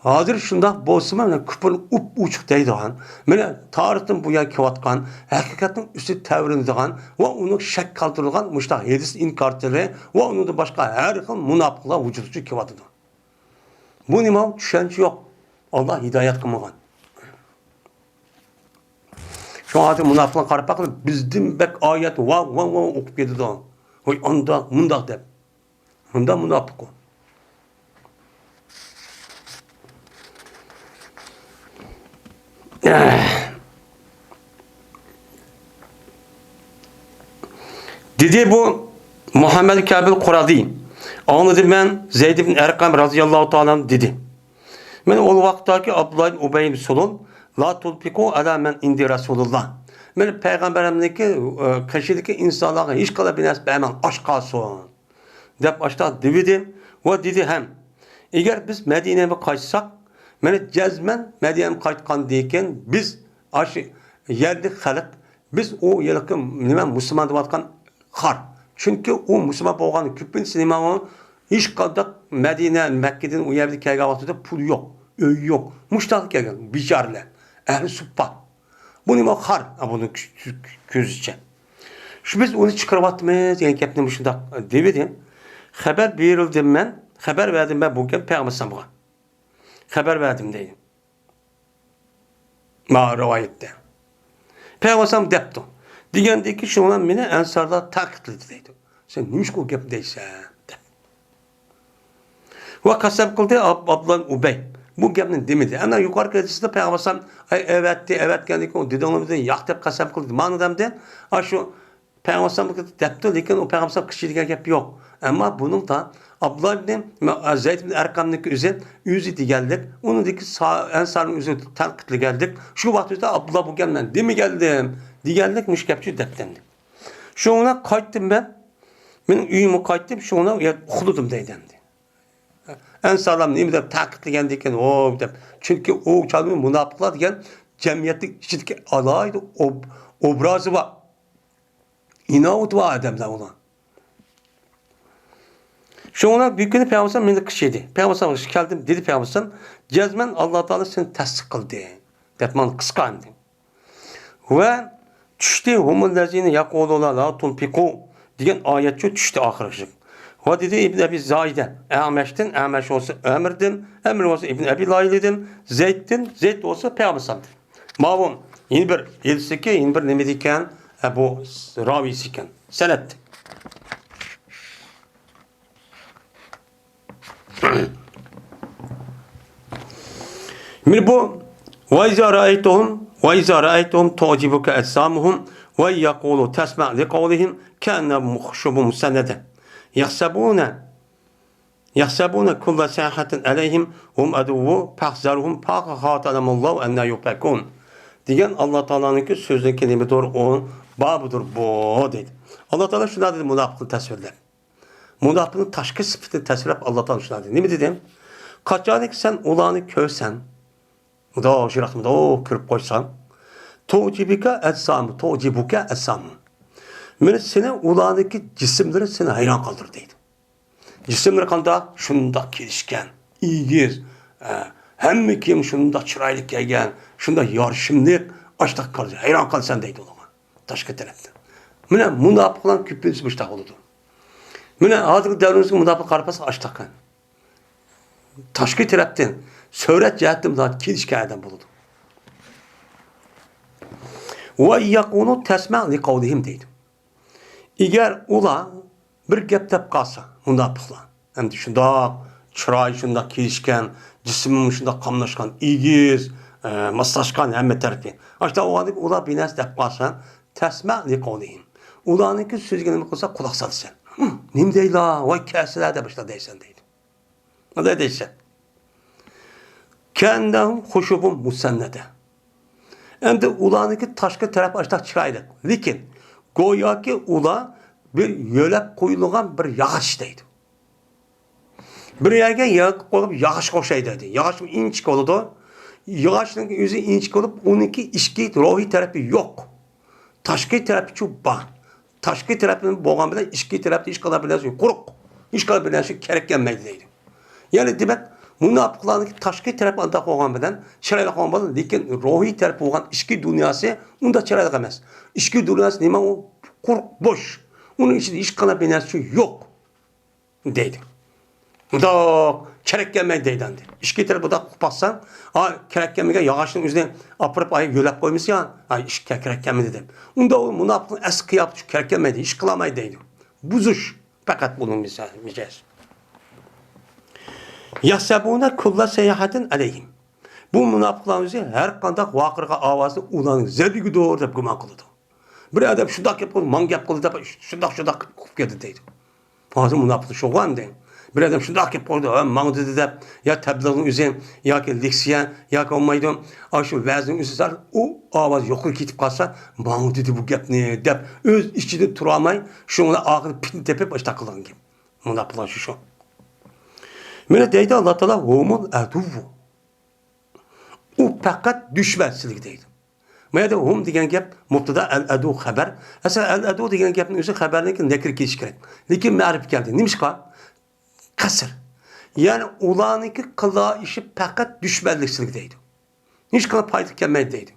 ھازىر شۇنداق بولسىمۇ، مانا كۇپۇرنى ئۇپئوچۇق دەيدىغان، مانا تارىختىن بۇيان كېلىۋاتقان، ھەقىقەتنىڭ ئۈستىدە تەۋرىنىدىغان ۋە ئۇنىڭ شەك قالدۇرىدىغان مۇشۇنداق ھەدىس ئىنكارچىلىرى ۋە ئۇنىڭدىن باشقا ھەر خىل مۇناپىقلار ۋۇجۇدقا كېلىۋاتىدۇ. بۇ نېمە؟ چۈشەنچە يوق. ئاللا ھىدايەت قىلمىغان. شۇڭا ھازىر مۇناپىقلارغا قاراپ باققىلى، بىزدىن بەك ئايەت ۋاڭ، ۋاڭ، ۋاڭ ئوقۇپ كېتىدۇ. ۋاي ئانداق، مۇنداق دەپ. مۇنداق مۇناپىق ئۇ. دېدى بۇ مۇھەممەد كەبىل قۇرادى. ئاڭلىدىم مەن زەيد ئىبن ئەرقەم رازىياللاھۇ تائالا ئەنھۇ دېدى. مەن ئۇ ۋاقىتتاكى ئابدۇللا ئىبن ئۇبەي ئىبن سۇلۇل، لا تۇنفىقۇ ئەلا مەن ئىندى رەسۇلۇللا. مەن پەيغەمبەرىمنىڭكى، ئە، قېشىدىكى ئىنسانلارغا ھېچقانداق بىر نەرسە بەرمەڭ، ئاچ قالسۇن. دەپ ئاشتاق دېۋىدى ۋە دېدى ھەم، ئەگەر بىز مەدىنەگە قايتساق، مانا جەزمەن مەدىنەگە قايتقاندىن كېيىن بىز ئاشۇ يەرلىك خەلق، بىز ئۇ يەرلىكى نېمە مۇسۇلمان دەۋاتقان خار. چۈنكى ئۇ مۇسۇلمان بولغان كۆپىنچىسى نېمە ئۇ ھېچقانداق مەدىنە، مەككىدىن ئۇ يەردە كەلگەن ۋاقتىدا پۇل يوق، ئۆي يوق. مۇشۇنداق كەلگەن بىچارىلەر، ئەھلى سۇپپا. بۇ نېمە خار، بۇنىڭ كۆ-، كۆزىچە. شۇ بىز ئۇنى چىقىرىۋاتىمىز دېگەن گەپنى مۇشۇنداق دېۋىدى. خەۋەر بېرىلدىم مەن، خەۋەر بەردىم مەن بۇ گەپ پەيغەمبەر ئەلەيھىسسالامغا. خەۋەر بەردىم دەيدۇ. ما رىۋايەتتە. پەيغەمبەر ئەلەيھىسسالام دەپتۇ. دېگەندىكى شۇڭا مېنى ئەنسارلار تەنقىدلىدى دەيدۇ. سەن نېمىشقا ئۇ گەپنى دەيسەن؟ دەپ. ۋە قەسەم قىلدى ئاب-، ئابدۇللا ئۇبەي. بۇ گەپنى دېمىدى. ئەنە يۇقىرىقى ھەدىستە پەيغەمبەر ئەلەيھىسسالام، ئەي، ئەۋەتتى، ئەۋەتكەندىن كېيىن دېدىڭىزمۇ ياق دەپ قەسەم قىلدى. مانا دەمدى. ئاشۇ پەيغەمبەر ئەلەيھىسسالام دەپتۇ، لېكىن ئۇ پەيغەمبەر ئەلەيھىسسالام قىلچە دېگەن گەپ يوق. ئەمما بۇنىڭدا ئابدۇللا ئىبنى، زەيد ئىبنى ئەرقەمنىڭكى ئۆزى، ئۆزى دېگەنلىك، ئۇنىڭدىكى سا-، ئەنسارنىڭ ئۆزى تەنقىدلىگەنلىك، شۇ ۋاقىتتا ئابدۇللا بۇ گەپنى دېمىگەنلىم دېگەنلىك مۇشۇ گەپچۇ دەپتەمدى. شۇڭا قايتتىم مەن. مېنىڭ ئۆيۈمگە قايتتىم، شۇڭا ئۇ يەردە ئۇخلىدىم دەيدۇ ئەمدى. ئەنسارلار نېمە دەپ تەنقىدلىگەندىكىن، ھو دەپ. چۈنكى ئۇ چاغدا مۇناپىقلار دېگەن جەمئىيەتنىڭ ئىچىدىكى ئالاھىدە ئوب-، ئوبرازى بار، ئىناۋىتى بار ئادەملەر ئۇلار. شۇڭا بىر كۈنى پەيغەمبەر مېنى قىچىدى. پەيغەمبەر كەلدىم، دېدى پەيغەمبەر، جەزمەن ئاللا تائالا سېنى تەستىق قىلدى، دەپ مانا قىسقا ئەمدى. ۋە چۈشتى، ھۇمۇللەزىنە يەقۇلۇنە لا تۇنفىقۇ دېگەن ئايەتچۇ چۈشتى ئاخىرقى. ۋە دېدى ئىبن ئەبى زايدە ئەمەشتىن، ئەمەش بولسا ئەمىردىن، ئەمىر بولسا ئىبن ئەبى لايلىدىن، زەيدتىن، زەيد بولسا پەيغەمبەر. ماۋۇ يەنە بىر ھەدىسكى، يەنە بىر نېمە دېگەن، ھە، بۇ راۋىسى ئىكەن، سەنەد. مانا بۇ، وإذا رأيتهم، وإذا رأيتهم تعجبك أجسامهم وإن يقولوا تسمع لقولهم كأنهم خشب مسندة يحسبون، يحسبون كل صيحة عليهم هم عدو فاحذرهم فقاتلهم الله أنى يؤفكون دېگەن ئاللا تائالانىڭكى سۆزىنىڭكى نېمىدۇر، ئۇ بابىدۇر بۇ دەيدۇ. ئاللا تائالا شۇنداق دېدى مۇناپىقنى تەسۋىرلەپ. مۇناپىقنىڭ تاشقى سۈپىتىنى تەسۋىرلەپ ئاللا تائالا شۇنداق دېدى. نېمە دېدى؟ قاچانكى سەن ئۇلارنى كۆرسەڭ، مۇنداق يىراقتىن مۇنداق كۆرۈپ قويساڭ، توجىبىكا ئەجسامۇ، توجىبۇكا ئەجسامۇ. مانا سېنى ئۇلارنىڭكى جىسىملىرى سېنى ھەيران قالدۇرىدۇ دەيدۇ. جىسىملىرى قانداق؟ شۇنداق كېلىشكەن، ئېگىز، ئە، ھەممە كىيىم شۇنداق چىرايلىق كىيگەن، شۇنداق يارىشىملىق، ئاشتاق قالىدۇ، ھەيران قالىسەن دەيدۇ ئۇلارغا تاشقى تەرەپتىن. مانا مۇناپىقلارنىڭ كۆپىنچىسى مۇشۇنداق بولىدۇ. مانا ھازىرقى دەۋرىمىزدىكى مۇناپىق قارىساق ئاشتاق. تاشقى تەرەپتىن سۈرەت جەھەتتىن بۇلار كېلىشكەن ئادەم بولىدۇ. ۋە يەقۇلۇ تەسمە لىقەۋلىھىم دەيدۇ. ئەگەر ئۇلار بىر گەپ دەپ قالسا، مۇناپىقلار، ئەمدى شۇنداق چىرايى شۇنداق كېلىشكەن، جىسمى شۇنداق قاملاشقان، ئېگىز، ئە، ماسلاشقان ھەممە تەرىپى. ئاشۇنداق بولغاندىكىن ئۇلار بىر نەرسە دەپ قالسا، تەسمە لىقەۋلىھىم. ئۇلارنىڭكى سۆزىگە نېمە قىلسا، قۇلاق سالىسەن. ھىم، نېمە دەيلا، ۋاي كەلسىلە دەپ ئاشۇنداق دەيسەن دەيدۇ. مۇنداق دەيسەن. كەئەننەھۇم خۇشۇبۇن مۇسەننەدە. ئەمدى ئۇلارنىڭكى تاشقى تەرەپ ئاشتاق چىرايلىق. لېكىن گوياكى ئۇلار بىر يۆلەپ قويۇلغان بىر ياغاچ دەيدۇ. بىر يەرگە يۆلەپ قويۇپ ياغاچقا ئوخشايدۇ دەيدۇ. ياغاچمۇ ئىنچىكە بولىدۇ. ياغاچنىڭ ئۆزى ئىنچىكە بولۇپ، ئۇنىڭكى ئىچكى روھىي تەرىپى يوق. تاشقى تەرىپىچۇ بار. تاشقى تەرىپى بولغان بىلەن ئىچكى تەرەپتە ھېچقانداق بىر نەرسە قۇرۇق. ھېچقانداق بىر نەرسە كېرەك كەلمەيدۇ دەيدۇ. يەنى دېمەك، مۇناپىقلارنىڭكى تاشقى تەرىپى ئانداق بولغان بىلەن، چىرايلىق بولغان بىلەن، لېكىن روھىي تەرىپى بولغان ئىچكى دۇنياسى ئۇنداق چىرايلىق ئەمەس. ئىچكى دۇنياسى نېمە ئۇ؟ قۇرۇق، بوش. ئۇنىڭ ئىچىدە ھېچقانداق بىر نەرسە يوق. دەيدۇ. مۇنداق كېرەك كەلمەيدۇ دەيدۇ ئەمدى. ئىچكى تەرەپ بۇنداق قىلىپ باقساڭ، ئا، كېرەك كەلمىگەن ياغاچنىڭ ئۆزىنى ئاپىرىپ، ئاي، يۆلەپ قويمىسا يا، ئاي، ئىش كېرەك كەلمىدى دەپ. ئۇندا ئۇ مۇناپىقنىڭ ئەسلى قىياپىتى شۇ، كېرەك كەلمەيدۇ، ئىش قىلالمايدۇ دەيدۇ. بۇزۇش پەقەت بۇنىڭ مىجەزى. يەھسەبۇنە كۇللە سەيھەتىن ئەلەيھىم. بۇ مۇناپىقلار ئۆزى ھەر قانداق ۋارقىرىغان ئاۋازنى ئۇلارنىڭ زەربىگىدۇر دەپ گۇمان قىلىدۇ. بىر ئادەم شۇنداق گەپ قىلدى، ماڭا گەپ قىلدى دەپ، شۇنداق، شۇنداق قىلىپ كەلدى دەيدۇ. ھازىر مۇناپىق شۇغۇ ئەمدى. بىر ئادەم شۇنداق گەپ قىلدى، ھە، ماڭا دېدى دەپ، يا تەبلىغنىڭ ئۆزى، ياكى لېكسىيە، ياكى بولمايدۇ، ئاشۇ ۋەزنىڭ ئۆزى زادى ئۇ ئاۋاز يۇقىرى كېتىپ قالسا، ماڭا دېدى بۇ گەپنى دەپ، ئۆز ئىچىدە تۇرالماي، شۇنىڭ بىلەن ئاخىرى پىتنە تېپىپ، ئاشۇنداق قىلغان گەپ. مۇناپىقلار شۇ، شۇ. مانا دەيدۇ ئاللا تائالا، ھۇمۇل ئەدۇۋۋۇ. ئۇ پەقەت دۈشمەن سىلىگە دەيدۇ. ما يەردە ھۇم دېگەن گەپ مۇبتەدا، ئەل ئەدۇ خەۋەر. ئەسلى ئەل ئەدۇ دېگەن گەپنىڭ ئۆزى خەۋەرنىڭكى نەكىر كېلىشى كېرەك. لېكىن مەرىپە كەلدى. نېمىشقا؟ قەسر. يەنى ئۇلارنىڭكى قىلىدىغان ئىشى پەقەت دۈشمەنلىك سىلىگە دەيدۇ. ھېچقانداق پايدا كەلمەيدۇ دەيدۇ.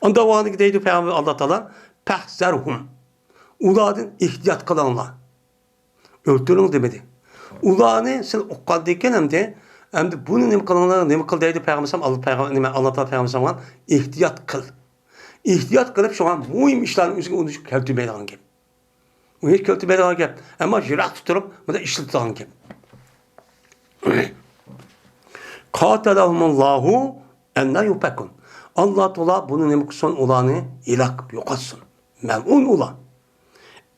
ئۇنداق بولغاندىكىن دەيدۇ پەيغەمبەر ئاللا تائالا، پەھزەرھۇم. ئۇلاردىن ئېھتىيات قىلىڭلار. ئۆلتۈرۈڭ دېمىدى. ئۇلارنى سىلەر ئۇققاندىكىن ئەمدى، ئەمدى بۇنى نېمە قىلىڭلار، نېمە قىل دەيدۇ پەيغەمبەر ئاللا، پەيغەمبەر، نېمە، ئاللا تائالا پەيغەمبەر ئېھتىيات قىل. ئېھتىيات قىلىپ، شۇڭا مۇھىم ئىشلارنى ئۆزىگە ئۇنتۇشقا كەلتۈرمەيدىغان گەپ. ئۇ ھېچ كەلتۈرمەيدىغان گەپ. ئەمما يىراقتا تۇرۇپ، بۇنى ئىشلىتىدىغان گەپ. قاتەلەھۇمۇللاھۇ ئەننا يۇفەكۇن. ئاللا تائالا بۇنى نېمە قىلسۇن، ئۇلارنى ھېلاك قىلىپ يوقاتسۇن. مەلئۇن ئۇلار.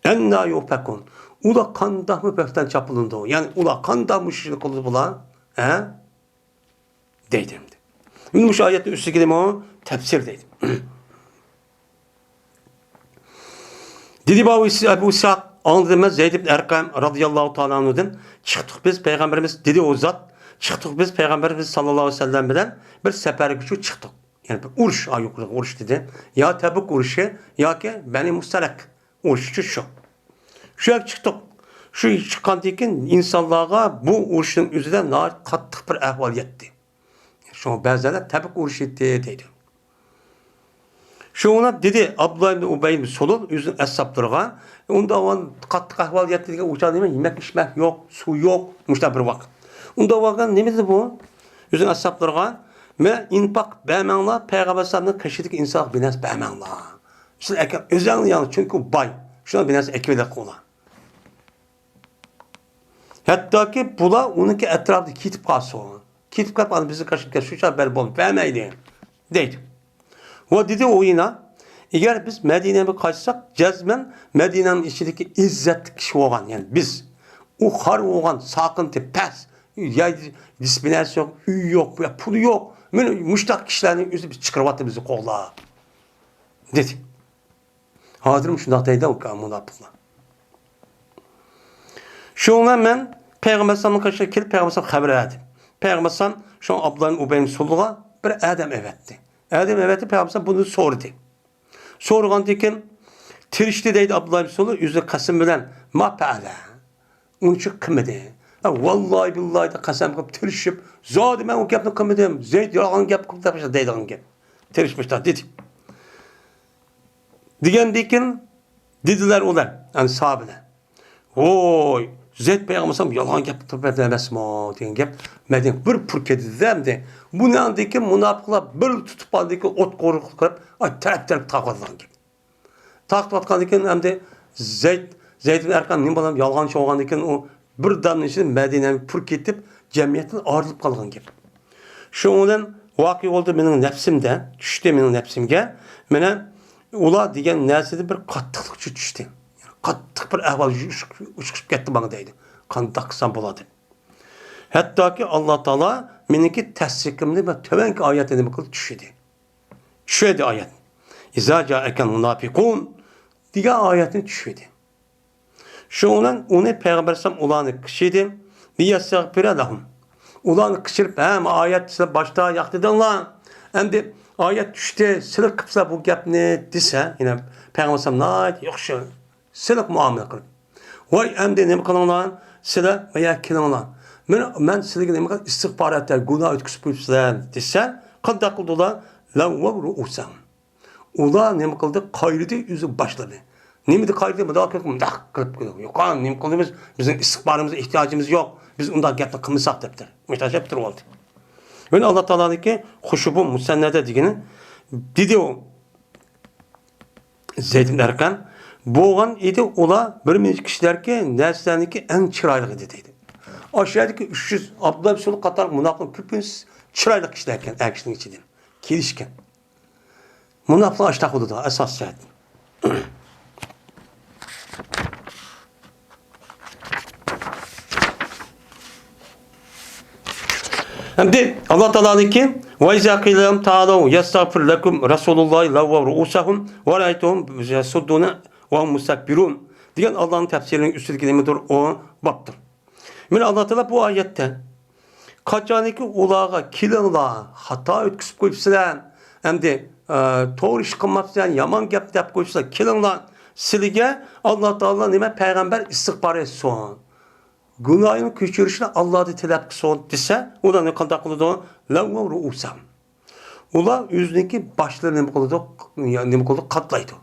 ئەننا يۇفەكۇن. ئۇلار قانداقمۇ بۆھتان چاپلىنىدۇ؟ يەنى ئۇلار قانداقمۇ ئىشنى قىلىدۇ بۇلار؟ ھە؟ دەيدۇ ئەمدى. مانا مۇشۇ ئايەتنىڭ ئۈستىدىكى نېمە؟ تەپسىر دەيدۇ. دېدى ئەبۇ ئىس-، ئەبۇ ئىسھاق، ئاڭلىدىم مەن زەيد ئىبن ئەرقەم رازىياللاھۇ تائالا ئەنھۇدىن، چىقتۇق بىز پەيغەمبىرىمىز، دېدى ئۇ زات، چىقتۇق بىز پەيغەمبىرىمىز ساللاللاھۇ ئەلەيھى ۋەسەللەم بىلەن بىر سەپەرگە شۇ چىقتۇق. يەنى بىر ئۇرۇش، ھا، يۇقىرىقى ئۇرۇش دېدى. يا تەبۇك ئۇرۇشى ياكى بەنى مۇستەلەق ئۇرۇشى شۇ. شۇ يەرگە چىقتۇق. شۇ چىققاندىن كېيىن ئىنسانلارغا بۇ ئۇرۇشنىڭ ئۆزىدە ناھايىتى قاتتىق بىر ئەھۋال يەتتى. شۇڭا بەزىلەر تەبۇك ئۇرۇشى يەتتى دەيدۇ. شۇڭا دېدى ئابدۇللا ئىبن ئۇبەي ئىبن سۇلۇل ئۆزىنىڭ ئەسھابلىرىغا، ئۇنداق قاتتىق ئەھۋال يەتتى دېگەن ئۇ چاغدا نېمە، يېمەك ئىچمەك يوق، سۇ يوق، مۇشۇنداق بىر ۋاقىت. ئۇنداق ۋاقىتتا نېمە دېدى بۇ؟ ئۆزىنىڭ ئەسھابلىرىغا، مەن ئىنفاق بەرمەڭلار، پەيغەمبەر ئەلەيھىسسالامنىڭ قېشىدىكى ئىنسانلارغا بىر نەرسە بەرمەڭلار. سىلەر ئەكە-، ئۆزەڭلار يەڭ، چۈنكى ئۇ باي. شۇنىڭ بىر نەرسە ئەكىۋېلىڭ ئۇلار. ھەتتاكى بۇلار ئۇنىڭكى ئەتراپىدا كېتىپ قالسۇن. كېتىپ قېلىپ، ئانا بىزنى قاچىلىپ كەل، شۇ چاغ بەرگىلى بولمايدۇ، دەيدۇ. ۋە دېدى ئۇ يەنە، ئەگەر بىز مەدىنەگە قاچساق، جەزمەن مەدىنەنىڭ ئىچىدىكى ئىززەتلىك كىشى بولغان، يەنى بىز، ئۇ خار بولغان، ساقىنتى پەس، يا دىسپىلىنىسى يوق، ئۆيى يوق، يا پۇلى يوق، مانا مۇشۇنداق كىشىلەرنى ئۆزى بىز چىقىرىۋاتىمىز قوغلاپ، دېدى. ھازىرمۇ شۇنداق دەيدۇ ئۇ مۇناپىقلار. شۇڭا مەن پەيغەمبەر ئەلەيھىسسالامنىڭ قېشىغا كېلىپ، پەيغەمبەر ئەلەيھىسسالام خەۋەر بەردى. پەيغەمبەر ئەلەيھىسسالام شۇڭا ئابدۇللا ئىبن ئۇبەي ئىبن سۇلۇلغا بىر ئادەم ئەۋەتتى. ئادەم ئەۋەتتى، پەيغەمبەر ئەلەيھىسسالام بۇنى سورىدى. سورىغاندىن كېيىن تىرىشتى دەيدۇ ئابدۇللا ئىبن سۇلۇل ئۆزىنىڭ قەسىمى بىلەن، ما پەئەلە. ئۇنچە قىلمىدى. ھە، ۋاللاھى بىللاھى دەپ قەسەم قىلىپ تىرىشىپ، زادى مەن ئۇ گەپنى قىلمىدىم. زەيد يالغان گەپ قىلدى دەپ دەيدىغان گەپ. تىرىشمىشتا دېدى. دېگەندىن كېيىن دېدىلەر ئۇلار، يەنى ساھابىلەر. ۋوي، زەيد پەيغەمبەر ئەلەيھىسسالام يالغان گەپ قىلىپ ئەمەسمۇ دېگەن گەپ مەدىنىگە بىر پۇر كېتىدۇ ئەمدى. بۇنىڭدىن كېيىن مۇناپىقلار بىر تۇتۇپ قالدىكى ئوت قورۇق قىلىپ، ئاي، تەرەپ-تەرەپ تارقىتىدىغان گەپ. تارقىتىۋاتقاندىن كېيىن ئەمدى زەيد، زەيد ئىبن ئەرقەم نېمە بولغان، يالغانچى بولغاندىن كېيىن ئۇ بىر دەمنىڭ ئىچىدە مەدىنەنى پۈر كېتىپ، جەمئىيەتتىن ئايرىلىپ قالغان گەپ. شۇنىڭ بىلەن ۋاقىئە بولدى مېنىڭ نەپسىمدە، چۈشتى مېنىڭ نەپسىمگە. مانا ئۇلار دېگەن نەرسىدە بىر قاتتىقلىق چۈشتى. قاتتىق بىر ئەھۋال ئۇچ-، ئۇچ-، ئۇچۇپ كەتتى ماڭا دەيدۇ. قانداق قىلسام بولار دەپ. ھەتتاكى ئاللا تائالا مېنىڭكى تەسدىقىمنى بىر تۆۋەنكى ئايەتتە نېمە قىلدى؟ چۈشۈردى. چۈشۈردى ئايەت. «ئىزا جائەكەل مۇناپىقۇن» دېگەن ئايەتنى چۈشۈردى. شۇنىڭ بىلەن ئۇنى پەيغەمبەر ئەلەيھىسسالام ئۇلارنى قىچشىدى. «لىيەستەغفىرە لەھۇم». ئۇلارنى قىچىرىپ، ھە، ما ئايەت سىلەر باشتا ياق دېدىڭلار. ئەمدى ئايەت چۈشتى، سىلەر قىپسىلەر بۇ گەپنى دېسە، يەنە پەيغەمبەر ئەلەيھىسسالام ناھايىتى ياخشى سىلىق مۇئامىلە قىلىپ، ۋاي ئەمدى نېمە قىلىڭلار، سىلەر مايا كېلىڭلار، مەن، مەن سىلەرگە نېمە قىلىپ ئىستىغپار ئەتە، گۇناھ ئۆتكۈزۈپ قويۇپسىلەر دېسە، قانداق قىلدى ئۇلار؟ لەۋۋەۋ رۇئۇسەھۇم. ئۇلار نېمە قىلدى؟ قايرىدى ئۆزى باشلىرىنى. نېمىدە قايرىدى؟ مۇنداق قىلىپ، مۇنداق قىلىپ قويدى. يوق، نېمە قىلدى؟ بىز، بىزنىڭ ئىستىغپارىمىزغا ئېھتىياجىمىز يوق. بىز ئۇنداق گەپنى قىلمىساق دەپتۇ. مۇشۇنداق دەپ تۇرۇۋالدى. يەنە ئاللا تائالانىڭكى خۇشۇبۇ مۇسەننەدە دېگىنى دېدى ئۇ. زەيد ئىبن ئەرقەم بولغان ئىدى، ئۇلار بىر مىنچە كىشىلەركى نەرسىلەرنىڭكى ئەڭ چىرايلىقى ئىدى دەيدۇ. ئاشۇ يەردىكى ئۈچ يۈز ئابدۇللا ئىبن سەلۇل قاتارلىق مۇناپىقلار كۆپىنچىسى چىرايلىق كىشىلەركەن، ئەر كىشىنىڭ ئىچىدىن كېلىشكەن. مۇناپىقلار ئاشۇنداق بولىدۇ، ئاساسىي جەھەت. ئەمدى ئاللا تائالانىڭكى، «ۋە ئىزا قىلە لەھۇم تائالەۋ يەستەغفىر لەكۇم رەسۇلۇللاھى لەۋۋەۋ رۇئۇسەھۇم ۋە رەئەيتەھۇم يەسۇددۇنە ۋە ھۇم مۇستەكبىرۇن» دېگەن ئاللانىڭ تەپسىرىنىڭ ئۈستىدىكى نېمىدۇر، ئۇ بابتۇر. مانا ئاللا تائالا بۇ ئايەتتە، قاچانكى ئۇلارغا «كېلىڭلار، خاتا ئۆتكۈزۈپ قويۇپسىلەر، ئەمدى، ئە، توغرا ئىش قىلماپسىلەر، يامان گەپ دەپ قويۇپسىلەر، كېلىڭلار، سىلىگە ئاللا تائالا نېمە، پەيغەمبەر ئىستىغپار ئېيتسۇن، گۇناھىنى كەچۈرۈشنى ئاللادىن تەلەپ قىلسۇن» دېسە، ئۇلارنى قانداق قىلىدۇ؟ لەۋۋەۋ رۇئۇسەھۇم. ئۇلار ئۆزىنىڭكى باشلىرىنى نېمە قىلىدۇ؟ نېمە قىلىدۇ؟ قاتلايدۇ.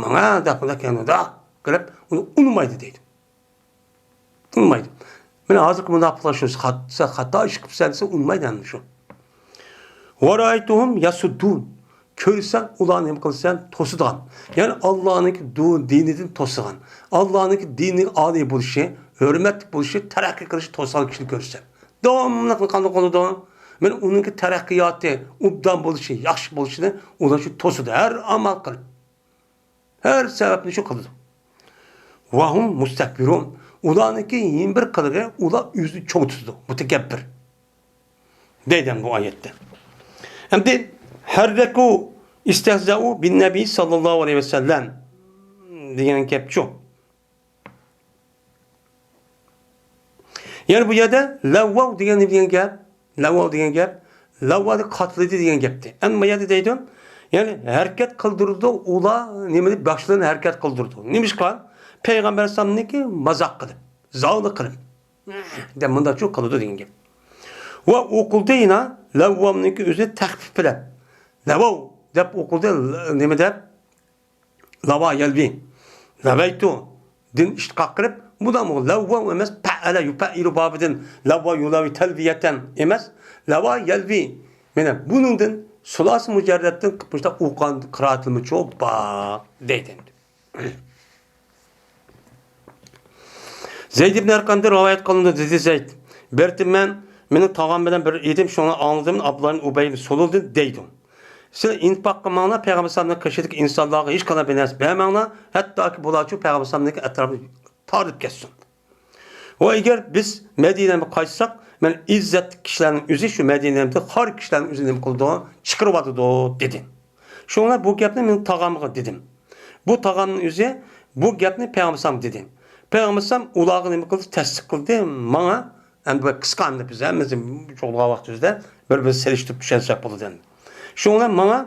ماڭا دەپ، مۇنداق قىلىپ ئۇنى ئۇنىمايدۇ دەيدۇ. ئۇنىمايدۇ. مانا ھازىرقى مۇناپىقلار شۇ، خات-، سەن خاتا ئىش قىپسەن دېسە ئۇنىمايدۇ ئەمدى شۇ. ۋە رەئەيتەھۇم يەسۇددۇن. كۆرسەڭ ئۇلار نېمە قىلىسەن؟ توسىدىغان. يەنى ئاللانىڭكى دۇ-، دىنىدىن توسىدىغان. ئاللانىڭكى دىنىنىڭ ئالىي بولۇشى، ھۆرمەتلىك بولۇشى، تەرەققىي قىلىشى توسىغان كىشىنى كۆرسەڭ. داۋاملىق قانداق قىلىدۇ؟ مانا ئۇنىڭكى تەرەققىياتى ئوبدان بولۇشى، ياخشى بولۇشىنى ئۇلار شۇ توسىدۇ، ھەر ئامال قىلىپ. ھەر سەۋەبنى شۇ قىلىدۇ. ۋەھۇم مۇستەكبىرۇن. ئۇلارنىڭكى يەنە بىر قىلىقى، ئۇلار ئۆزىنى چوڭ تۇتىدۇ، مۇتەكەببىر. دەيدۇ بۇ ئايەتتە. ئەمدى ھەررەكۇ ئىستەھزەئۇ بىن نەبىي ساللاللاھۇ ئەلەيھى ۋەسەللەم دېگەن گەپچۇ. يەنى بۇ يەردە لەۋۋاۋ دېگەن نېمە دېگەن گەپ؟ لەۋۋاۋ دېگەن گەپ، لەۋۋا دېگەن قاتلىدى دېگەن گەپتى. ئەمما بۇ يەردە دەيدۇ، يەنى ھەرىكەت قىلدۇرىدۇ، ئۇلار نېمىنى، باشلىرىنى ھەرىكەت قىلدۇرىدۇ. نېمىشقا؟ پەيغەمبەر ئەلەيھىسسالامنىڭكى مازاق قىلىپ، زاۋۇلى قىلىپ، دەپ مۇنداقچۇ قىلىدۇ دېگەن گەپ. ۋە ئوقۇلدى يەنە لەۋۋامنىڭكى ئۆزىنى تەخپىپ بىلەن. لەۋاۋ دەپ ئوقۇلدى، نېمە دەپ؟ لەۋا يەلۋى. لەۋەيتۇ دىن ئىشتىقاق قىلىپ، بۇ دەمۇ لەۋۋا ئەمەس، پەئەلە يۇپەئىلۇ بابىدىن لەۋۋا يۇلەۋى تەلۋىيەتەن ئەمەس، لەۋا يەلۋى. مانا بۇنىڭدىن سۇلاسى مۇجەررەتتىن مۇشۇنداق ئوقۇغان قىرائەتلىرىمۇچۇ بار دەيدۇ ئەمدى. زەيد ئىبن ئەرقەمدىن رىۋايەت قىلىنىدۇ، دېدى زەيد. بىر مەن مېنىڭ تاغام بىلەن بىر ئىدىم، شۇڭا ئاڭلىدىم، ئابدۇللا ئىبن ئۇبەي ئىبن سۇلۇلدىن دەيدۇ. سىلەر ئىنفاق قىلماڭلار، پەيغەمبەر ئەلەيھىسسالامنىڭ قېشىدىكى ئىنسانلارغا ھېچقانداق بىر نەرسە بەرمەڭلار، ھەتتاكى بۇلارچۇ پەيغەمبەر ئەلەيھىسسالامنىڭكى ئەتراپىنى تارتىپ كەتسۇن. ۋە ئەگەر بىز مەدىنەمگە قايتساق، مەن ئىززەتلىك كىشىلەرنىڭ ئۆزى شۇ مەدىنەمدە خار كىشىلەرنىڭ ئۆزىنى نېمە قىلىدۇ؟ چىقىرىۋاتىدۇ، دېدى. شۇڭا بۇ گەپنى مېنىڭ تاغامغا دېدىم. بۇ تاغامنىڭ ئۆزى بۇ گەپنى پەيغەمبەر ئەلەيھىسسالامغا دېدى. پەيغەمبەر ئەلەيھىسسالام ئۇلارغا نېمە قىلدى؟ تەستىق قىلدى ماڭا. ئەمدى بۇ قىسقا، ئەمدى بىز ھەممىمىز چوغلىغان ۋاقتىمىزدا بىر-بىرىنى سېلىشتۇرۇپ چۈشەنسەك بولىدۇ ئەمدى. شۇڭا ماڭا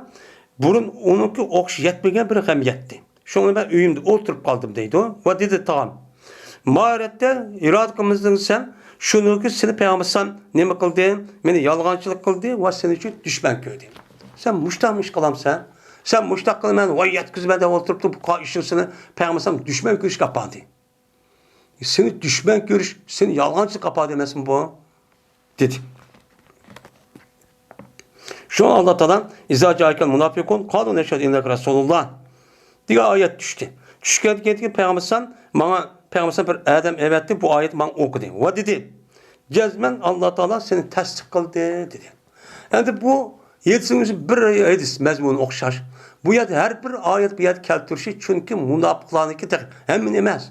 بۇرۇن ئۇنىڭكى ئوخشاش يەتمىگەن بىر غەم يەتتى. شۇڭا مەن ئۆيۈمدە ئولتۇرۇپ قالدىم دەيدۇ. ۋە دېدى تاغام، ماھىرەتتە ئىرادە قىلمىسىڭ سەن، شۇنىڭكى سېنى پەيغەمبەر ئەلەيھىسسالام نېمە قىلدى؟ مېنى يالغانچىلىق قىلدى ۋە سېنىڭ ئۈچۈن دۈشمەن كۆردى. سەن مۇشتاق ئىش قىلامسەن؟ سەن مۇشتاق قىلىمەن، ۋاي يەتكۈزىمەن دەپ ئولتۇرۇپتۇ، بۇ قا-، ئىشىڭ سېنى پەيغەمبەر ئەلەيھىسسالام دۈشمەن كۆرۈشكە ئاپاردى. سېنى دۈشمەن كۆرۈش، سېنى يالغانچىلىققا ئاپاردى ئەمەسمۇ بۇ؟ دېدى. شۇڭا ئاللا تائالا، ئىزا جائەكەل مۇناپىقۇن قالۇ نەشھەدۇ ئىننەكە رەسۇلۇللا دېگەن ئايەت چۈشتى. چۈشكەندىن كېيىن پەيغەمبەر ئەلەيھىسسالام ماڭا، پەيغەمبەر ئەلەيھىسسالام بىر ئادەم ئەۋەتتى، بۇ ئايەتنى ماڭا ئوقۇدى. ۋە دېدى، جەزمەن ئاللا تائالا سېنى تەستىق قىلدى، دېدى. ئەمدى بۇ ھەدىسنىڭ ئۆزى بىر ھەدىس مەزمۇنى ئوخشاش. بۇ يەردە ھەر بىر ئايەت بۇ يەردە كەلتۈرۈشى، چۈنكى مۇناپىقلارنىڭكى تېخى ھەممىنى ئەمەس.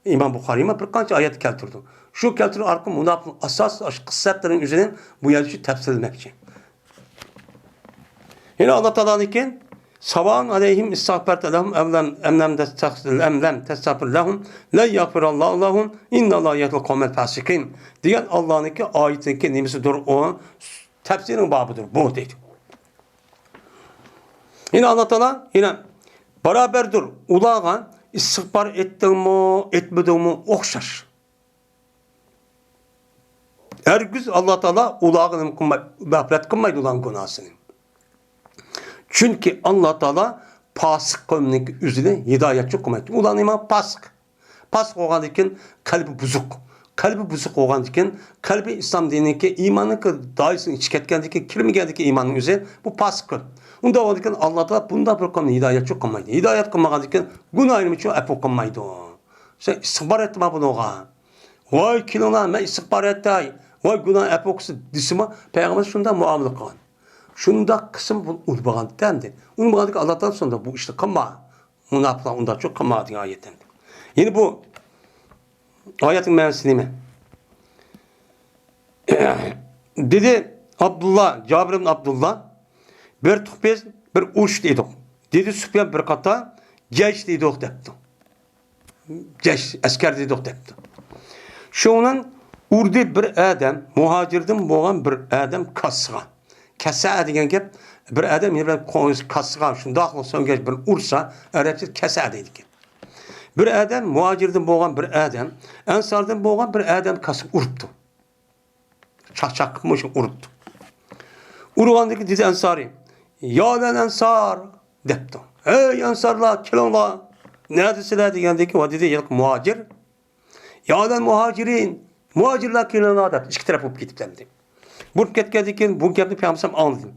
ئىمام بۇخارىيمۇ بىر قانچە ئايەت كەلتۈردى. شۇ كەلتۈرگەن ئارقىلىق مۇناپىقنىڭ ئاساسلىق قىسسەتلىرىنىڭ ئۆزىنى بۇ يەردە شۇ تەپسىللىمەكچى. يەنە ئاللا تائالانىڭكى، ساۋائۇن ئەلەيھىم ئىستەغفەرتە لەھۇم ئەم لەم، ئەم لەم تەستەغفىر، ئەم لەم تەستەغفىر لەھۇم لەن يەغفىرەللاھۇ لەھۇم ئىنناللاھە لا يەھدىل قەۋمەل فاسىقىن دېگەن ئاللانىڭكى ئايىتىنىڭكى نېمىسىدۇر ئۇ؟ تەپسىرىنىڭ بابىدۇر بۇ دەيدۇ. يەنە ئاللا تائالا يەنە بارابەردۇر، ئۇلارغا ئىستىغپار ئېيتتىڭمۇ، ئېيتمىدىڭمۇ ئوخشاش. ھەرگىز ئاللا تائالا ئۇلارغا نېمە قىلماي، مەغپىرەت قىلمايدۇ ئۇلارنىڭ گۇناھىنى. چۈنكى ئاللا تائالا پاسىق قەۋمنىڭكى ئۆزىنى ھىدايەتچى قىلمايدۇ. ئۇلار نېمە؟ پاسىق. پاسىق بولغاندىن كېيىن قەلبى بۇزۇق. قەلبى بۇزۇق بولغاندىن كېيىن، قەلبى ئىسلام دىنىنىڭكى ئىماننىڭكى دائىرىسىنىڭ ئىچىگە كەتكەندىن كېيىن، كىرمىگەندىن كېيىن ئىماننىڭ ئۆزى، بۇ پاسىق قەۋم. ئۇنداق بولغاندىن كېيىن ئاللا تائالا بۇنداق بىر قەۋمنى ھىدايەتچى قىلمايدۇ. ھىدايەت قىلمىغاندىن كېيىن گۇناھىنى ئۈچۈن ئەپۇ قىلمايدۇ. سەن ئىستىغپار ئېيتما بۇنىڭغا. ۋاي كېلىڭلار، مەن ئىستىغپار ئېيتاي، ۋاي گۇناھ ئەپۇ قىلسۇن دېسىمۇ، پەيغەمبەر شۇنداق مۇئامىلە قىلغان. شۇنداق قىسىم بۇ ئۇنىمىغان ئەمدى. ئۇنىمىغاندىكىن ئاللا تائالا شۇنداق بۇ ئىشنى قىلما. مۇناپىقلار ئۇنداق چوق قىلما دېگەن ئايەت ئەمدى. يەنە بۇ ئايەتنىڭ مەنىسى نېمە؟ دېدى ئابدۇللا، جابىر ئىبن ئابدۇللا، بىر تۇغ بىز بىر ئۇرۇشتا ئىدۇق. دېدى سۇپيان بىر قاتار جەيش دېدۇق دەپتۇ. جەيش، ئەسكەر دېدۇق دەپتۇ. شۇنىڭ ئۇردى بىر ئادەم، مۇھاجىردىن بولغان بىر ئادەم كاسىغا. كەسە دېگەن گەپ، بىر ئادەم يەنە بىر كاسىغا شۇنداقلا سۆڭگەچ بىر ئۇرسا، ئەرەبچە كەسە دەيدىكەن. بىر ئادەم، مۇھاجىردىن بولغان بىر ئادەم، ئەنساردىن بولغان بىر ئادەم كاسىغا ئۇرۇپتۇ. چاقچاق مۇشۇ ئۇرۇپتۇ. ئۇرغاندىكى دېدى ئەنسارى، يا لەل ئەنسار دەپتۇ. ھەي ئەنسارلار، كېلىڭلار. نەدىسىلەر دېگەندىكى، ۋە دېدى ھېلىقى مۇھاجىر. يا لەل مۇھاجىرىن، مۇھاجىرلار كېلىڭلار دەپ ئىككى تەرەپ بولۇپ كېتىپتۇ ئەمدى. بولۇپ كەتكەندىن كېيىن بۇ گەپنى پەيغەمبەر ئاڭلىدى.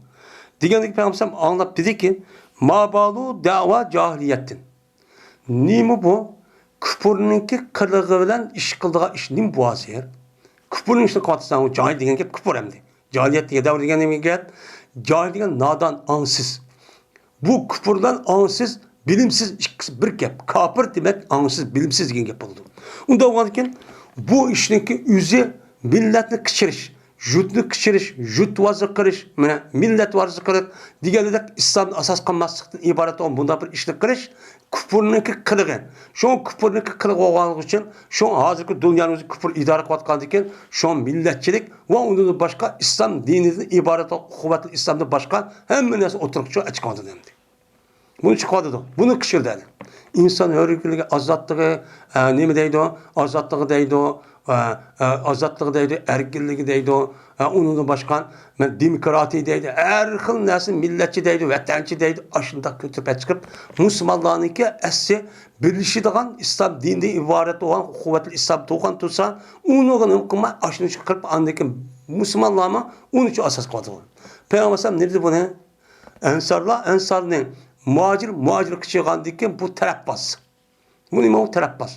دېگەندىكى پەيغەمبەر ئاڭلاپ دېدىكى، ما بالۇ دەۋا جاھىلىيەتتىن. نېمە بۇ؟ كۇپۇرنىڭكى قىلىقى بىلەن ئىش قىلىدىغان ئىش نېمە بۇ ھازىر؟ كۇپۇرنىڭ ئىشىنى قىلىۋاتىسەن، جاھىل دېگەن گەپ كۇپۇر ئەمدى. جاھىلىيەت دېگەن دەۋر دېگەن نېمە گەپ؟ جاھىل دېگەن نادان، ئاڭسىز. بۇ كۇپۇر بىلەن ئاڭسىز، بىلىمسىز ئىككىسى بىر گەپ. كاپىر دېمەك ئاڭسىز، بىلىمسىز دېگەن گەپ بولىدۇ. ئۇنداق بولغاندىكىن بۇ ئىشنىڭكى ئۆزى مىللەتنى قىچىرىش، يۇرتنى قىچىرىش، يۇرت ۋازا قىلىش، مانا مىللەت ۋازا قىلىش دېگەندەك ئىسلامنى ئاساس قىلماسلىقتىن ئىبارەت بولغان بۇنداق بىر ئىشنى قىلىش كۇپۇرنىڭكى قىلىقى. شۇڭا كۇپۇرنىڭكى قىلىقى بولغانلىقى ئۈچۈن، شۇڭا ھازىرقى دۇنيانى ئۆزى كۇپۇر ئىدارە قىلىۋاتقاندىكىن، شۇڭا مىللەتچىلىك ۋە ئۇنىڭدىن باشقا ئىسلام دىنىدىن ئىبارەت قۇۋۋەتلىك ئىسلامدىن باشقا ھەممە نەرسە ئوتتۇرىغا چىقىۋاتىدۇ ئەمدى. بۇنى چىقىۋاتىدۇ. بۇنى قىچىرىدۇ. ئىنسان ھۆرلۈكى، ئازادلىقى، ئە، نېمە دەيدۇ؟ ئازادلىقى دەيدۇ، ئە، ئە، ئازادلىقى دەيدۇ، ئەركىنلىكى دەيدۇ، ئە، ئۇنىڭدىن باشقا، مەن دېموكراتىيە دەيدۇ، ھەر خىل نەرسە، مىللەتچى دەيدۇ، ۋەتەنچى دەيدۇ، ئاشۇنداق كۆتۈرۈپ چىقىپ، مۇسۇلمانلارنىڭكى ئەسلى بىرلىشىدىغان ئىسلام دىنىدىن ئىبارەت بولغان قۇۋۋەتلىك ئىسلام تۇغقان تۇرسا، ئۇنىڭغا نېمە قىلماي، ئاشۇنى چىقىرىپ، ئاندىن كېيىن مۇسۇلمانلارمۇ ئۇنى ئاساس قىلىدۇ. پەيغەمبەر ئەلەيھىسسالام نېمە دېدى بۇنى؟ ئەنسارلار ئەنسارنى، مۇھاجىر مۇھاجىرغا چىققاندىن كېيىن بۇ تەرەپباز. بۇ نېمە ئۇ تەرەپباز؟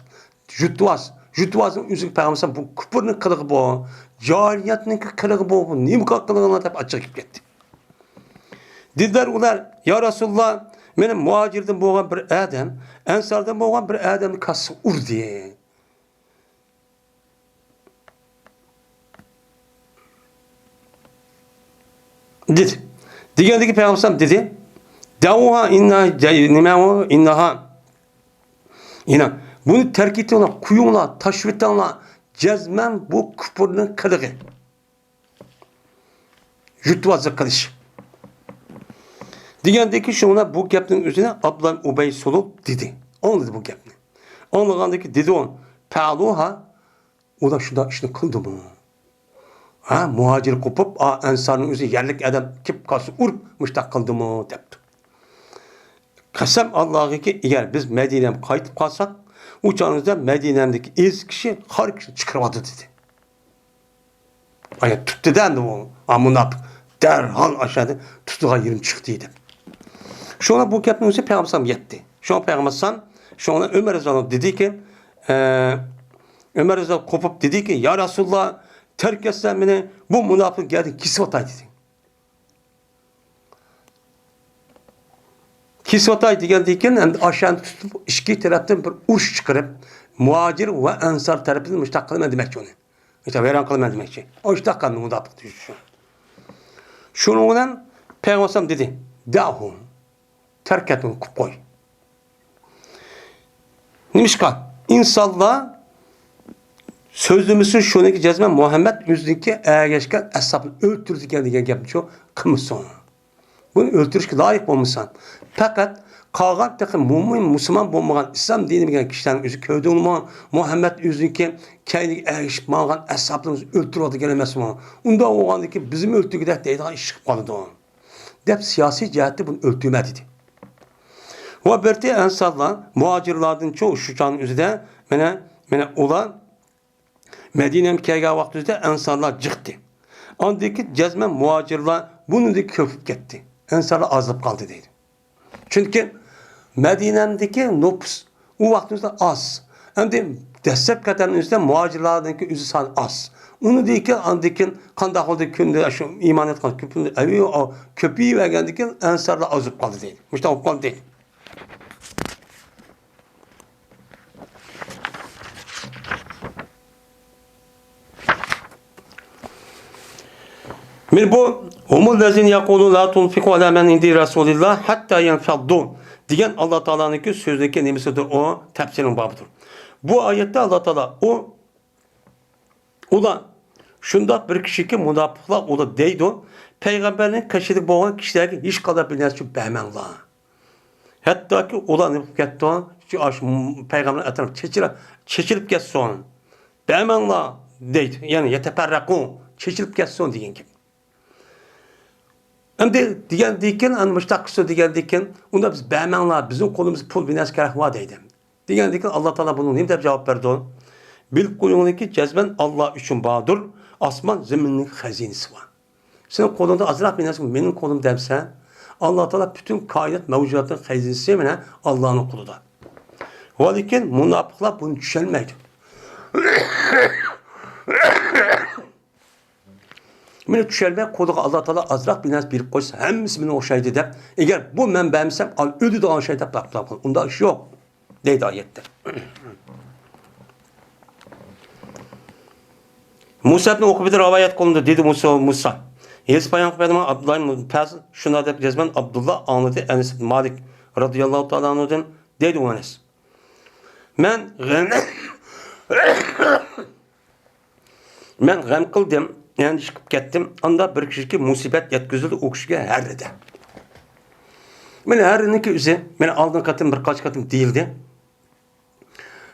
يۇرتۋاز. يۇرتۋازنىڭ ئۆزىگە پەيغەمبەر بۇ كۇپۇرنى قىلىقى بۇ، جاھىلىيەتنىڭكى قىلىقى بۇ، بۇ نېمە قىلىقىڭلار دەپ ئاچچىقى كېلىپ كەتتى. دېدىلەر ئۇلار، يا رەسۇلاللا، مېنى مۇھاجىردىن بولغان بىر ئادەم، ئەنساردىن بولغان بىر ئادەمنى كاسىسىغا ئۇردى. دېدى. دېگەندىكى پەيغەمبەر دېدى، دەۋۇھا ئىننا، نېمە ئۇ؟ ئىنناھا. ئىنا، بۇنى تەرك ئېتىڭلار، قويۇڭلار، تاشلىۋېتىڭلار. جەزمەن بۇ كۇپۇرنىڭ قىلىقى. يۇرتۋازلىق قىلىش. دېگەندىكى شۇڭا بۇ گەپنىڭ ئۆزىنى ئابدۇللا ئۇبەي سولۇپ دېدى. ئاڭلىدى بۇ گەپنى. ئاڭلىغاندىكى دېدى ئۇ، پەلۇھا، ئۇلار شۇنداق ئىشنى قىلدىمۇ؟ ھە، مۇھاجىر قوپۇپ، ئا، ئەنسارنىڭ ئۆزى يەرلىك ئادەم كېلىپ قالسا ئۇرۇپ، مۇشۇنداق قىلدىمۇ؟ دەپتۇ. قەسەم ئاللاغىكى، ئەگەر بىز مەدىنەگە قايتىپ قالساق، ئۇ چاغىمىزدا مەدىنەمدىكى ئېزىز كىشى، خار كىشىنى چىقىرىۋاتىدۇ، دېدى. ئايا تۇتتى-دە ئەمدى ئۇ، ئا، مۇناپىق. دەرھال ئاشۇ يەردە تۇتىدىغان يېرىم چىقتى، دەپ. شۇڭا بۇ گەپنىڭ ئۆزى پەيغەمبەر ئەلەيھىسسالامغا يەتتى. شۇڭا پەيغەمبەر ئەلەيھىسسالام شۇڭا ئۆمەر رەزىياللاھۇ ئەنھۇ دېدىكى، ئە، ئۆمەر رەزىياللاھۇ قوپۇپ دېدىكى، يا رەسۇلاللا، تەرك ئەتسەن مېنى، بۇ مۇناپىق گەردىن كېسىۋاتاي دېدى. كېسىۋاتاي دېگەندىن كېيىن، ئەمدى ئاشۇنى تۇتۇپ، ئىككى تەرەپتىن بىر ئۇرۇش چىقىرىپ، مۇھاجىر ۋە ئەنسار تەرىپىدىن مۇشۇنداق قىلىمەن دېمەكچى ئۇنى. مۇشۇنداق ۋەيران قىلىمەن دېمەكچى. ئاشۇنداق قىلدى مۇناپىق دېيىش ئۈچۈن. شۇنىڭ بىلەن پەيغەمبەر ئەلەيھىسسالام دېدى، دەھۇ، تەرك ئەتىڭ، قويۇپ قوي. نېمىشقا؟ ئىنسانلار سۆزلىمىسۇن شۇنىڭكى جەزمەن مۇھەممەد ئۆزىنىڭكى ئەگەشكەن ئەسھابىنى ئۆلتۈرىدىكەن دېگەن گەپنى شۇ قىلمىسۇن. بۇنى ئۆلتۈرۈشكە لايىق بولمىسۇن. پەقەت قالغان تېخى مۇئمىن، مۇسۇلمان بولمىغان، ئىسلام دىنى بىلگەن كىشىلەرنىڭ ئۆزى كۆردىڭمۇ؟ مۇھەممەد ئۆزىنىڭكى كەينىگە ئەگىشىپ ماڭغان ئەسھابلىرىمىزنى ئۆلتۈرۈۋاتىدىكەن ئەمەسمۇ؟ ئۇنداق بولغاندىكىن بىزمۇ ئۆلتۈرگۈدەك دەيدىغان ئىش چىقىپ قالىدۇ. دەپ سىياسىي جەھەتتە بۇنى ئۆلتۈرمە دېدى. ۋە بىرتى ئەنسارلار مۇھاجىرلاردىنچۇ شۇ چاغنىڭ ئۆزىدە، مانا، مانا ئۇلار مەدىنەگە كەلگەن ۋاقتىدا ئەنسارلار جىقتى. ئاندىن كېيىن جەزمەن مۇھاجىرلار بۇنىڭدىن كۆپۈپ كەتتى. ئەنسارلار ئازلاپ قالدى دەيدۇ. چۈنكى مەدىنەدىكى نوپۇس ئۇ ۋاقتىمىزدا ئاز. ئەمدى دەسلەپكى قەدەمنىڭ ئۆزىدە مۇھاجىرلارنىڭكى ئۆزى سانى ئاز. ئۇنىڭدىن كېيىن، ئاندىن كېيىن قانداق بولدى؟ كۈندە شۇ ئىمان ئېيتقان كۆپىيىپ، كۆپىيىۋەرگەندىن كېيىن ئەنسارلار ئازىيىپ قالدى دەيدۇ. مۇشۇنداق بولۇپ قالدى دەيدۇ. مانا بۇ، ھۇمۇللەزىنە يەقۇلۇنە لا تۇنفىقۇ ئەلا مەن ئىندە رەسۇلىللا ھەتتا يەنفەددۇ دېگەن ئاللا تائالانىڭكى سۆزىنىڭكى نېمىسىدۇر ئۇ؟ تەپسىرىنىڭ بابىدۇر. بۇ ئايەتتە ئاللا تائالا ئۇ، ئۇلار شۇنداق بىر كىشىكى، مۇناپىقلار ئۇلار دەيدۇ، پەيغەمبەرنىڭ قېشىدا بولغان كىشىلەرگە ھېچقانداق بىر نەرسە بەرمەڭلار. ھەتتاكى ئۇلار نېمە قىلىپ كەتتى؟ شۇ، شۇ پەيغەمبەر ئەتراپىدا چېچىلىپ، چېچىلىپ كەتسۇن. بەرمەڭلار دەيدۇ. يەنى يەتەپەررەقۇ، چېچىلىپ كەتسۇن دېگەن گەپ. ئەمدى دېگەندىن كېيىن، ئەنە مۇشۇنداق قىلسۇن دېگەندىن كېيىن، ئۇندا بىز بەرمەڭلار، بىزنىڭ قولىمىزدا پۇل بىر نەرسە كېرەك بار دەيدۇ. دېگەندىن كېيىن ئاللا تائالا بۇنىڭغا نېمە دەپ جاۋاب بەردى؟ بىلىپ قويۇڭلاركى، جەزمەن ئاللا ئۈچۈن باردۇر، ئاسمان زېمىننىڭ خەزىنىسى بار. سېنىڭ قولۇڭدا ئازراق بىر نەرسە، مېنىڭ قولۇمدا دەمسەن. ئاللا تائالا پۈتۈن كائىنات مەۋجۇداتنىڭ خەزىنىسى مانا ئاللانىڭ قولىدا. ۋەلىكىن مۇناپىقلار بۇنى چۈشەنمەيدۇ. مانا چۈشەنمەي قولىغا ئاللا تائالا ئازراق بىر نەرسە بېرىپ قويسا، ھەممىسى مېنىڭ ئوخشايدۇ دەپ، ئەگەر بۇ مەن بەرمىسەم، ئۆلىدىغان ئوخشايدۇ دەپ باقىدىغان. ئۇنداق ئىش يوق. دەيدۇ ئايەتتە. مۇسا ئىبن ئۇقبىدىن رىۋايەت قىلىندى، دېدى مۇسا، مۇسا. ھېلىسى پايغەمبەر ئابدۇللا ئىبن پەز شۇنداق دەپ جەزمەن ئابدۇللا ئاڭلىدى، ئەنەس ئىبن مالىك رەزىياللاھۇ تائالا ئەنھۇدىن، دەيدۇ ئەنەس. مەن غەم، مەن غەم قىلدىم، ئەندىشە قىلىپ كەتتىم. ئاندا بىر كىشىگە مۇسىبەت يەتكۈزۈلدى، ئۇ كىشىگە ھەررىدە. مانا ھەررىنىڭكى ئۆزى، مانا ئالدىنقى قېتىم بىر قانچە قېتىم دېيىلدى.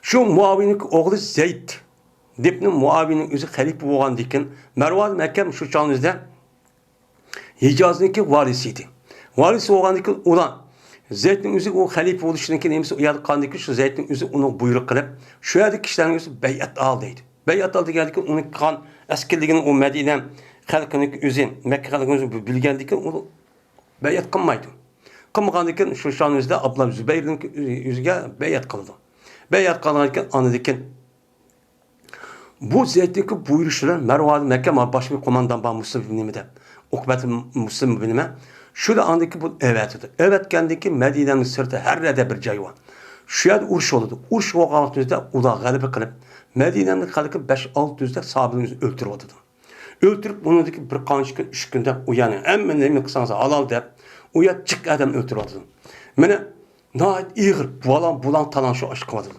شۇ مۇئاۋىيىنىڭ ئوغلى زەيد ئىبنى مۇئاۋىيىنىڭ ئۆزى خەلىپە بولغاندىن كېيىن، مەرۋان ھەكەم شۇ چاغنىڭ ئۆزىدە ھىجازنىڭكى ۋالىسى ئىدى. ۋالىسى بولغاندىن كېيىن ئۇلار زەيدنىڭ ئۆزى ئۇ خەلىپە بولۇشىدىن كېيىن نېمىسى ئۇ يەردە قالغاندىن كېيىن شۇ زەيدنىڭ ئۆزى ئۇنىڭغا بۇيرۇق قىلىپ، شۇ يەردە كىشىلەرنىڭ ئۆزى بەيئەت ئال دەيدۇ. بەيئەت ئال دېگەندىن كېيىن ئۇنىڭ قىلغان ئەسكىلىكىنى ئۇ مەدىنە خەلقىنىڭ ئۆزى، مەككە خەلقىنىڭ ئۆزى بىلگەندىن كېيىن ئۇ بەيئەت قىلمايدۇ. قىلمىغاندىن كېيىن شۇ چاغنىڭ ئۆزىدە ئابدۇللا زۇبەيرنىڭ ئۆزىگە بەيئەت قىلىدۇ. بەيئەت قىلغاندىن كېيىن ئاندىن كېيىن بۇ زەيدنىڭكى بۇيرۇشى بىلەن مەرۋان ھەكەم بار، باشقا بىر قوماندان بار، مۇسلىم نېمە دەپ، ئوقبەت مۇسلىم نېمە. شۇلار ئاندىن كېيىن بۇنى ئەۋەتىدۇ. ئەۋەتكەندىن كېيىن مەدىنەنىڭ سىرتى ھەر يەردە بىر جاي بار. شۇ يەردە ئۇرۇش بولىدۇ. ئۇرۇش بولغان ۋاقتىمىزدا ئۇلار غەلىبە قىلىپ، مەدىنەنىڭ خەلقى بەش ئالتە يۈزدەك ساھابىنى ئۆلتۈرۈۋاتىدۇ. ئۆلتۈرۈپ، ئۇنىڭدىكى بىر قانچە كۈن، ئۈچ كۈندە ئۇ يەرنى ھەممە نېمە قىلساڭىز ھالال دەپ، ئۇ يەر جىق ئادەم ئۆلتۈرۈۋاتىدۇ. مانا ناھايىتى ئېغىر، بۇلاڭ، بۇلاڭ تالاڭ شۇ ئىش قىلىۋاتىدۇ.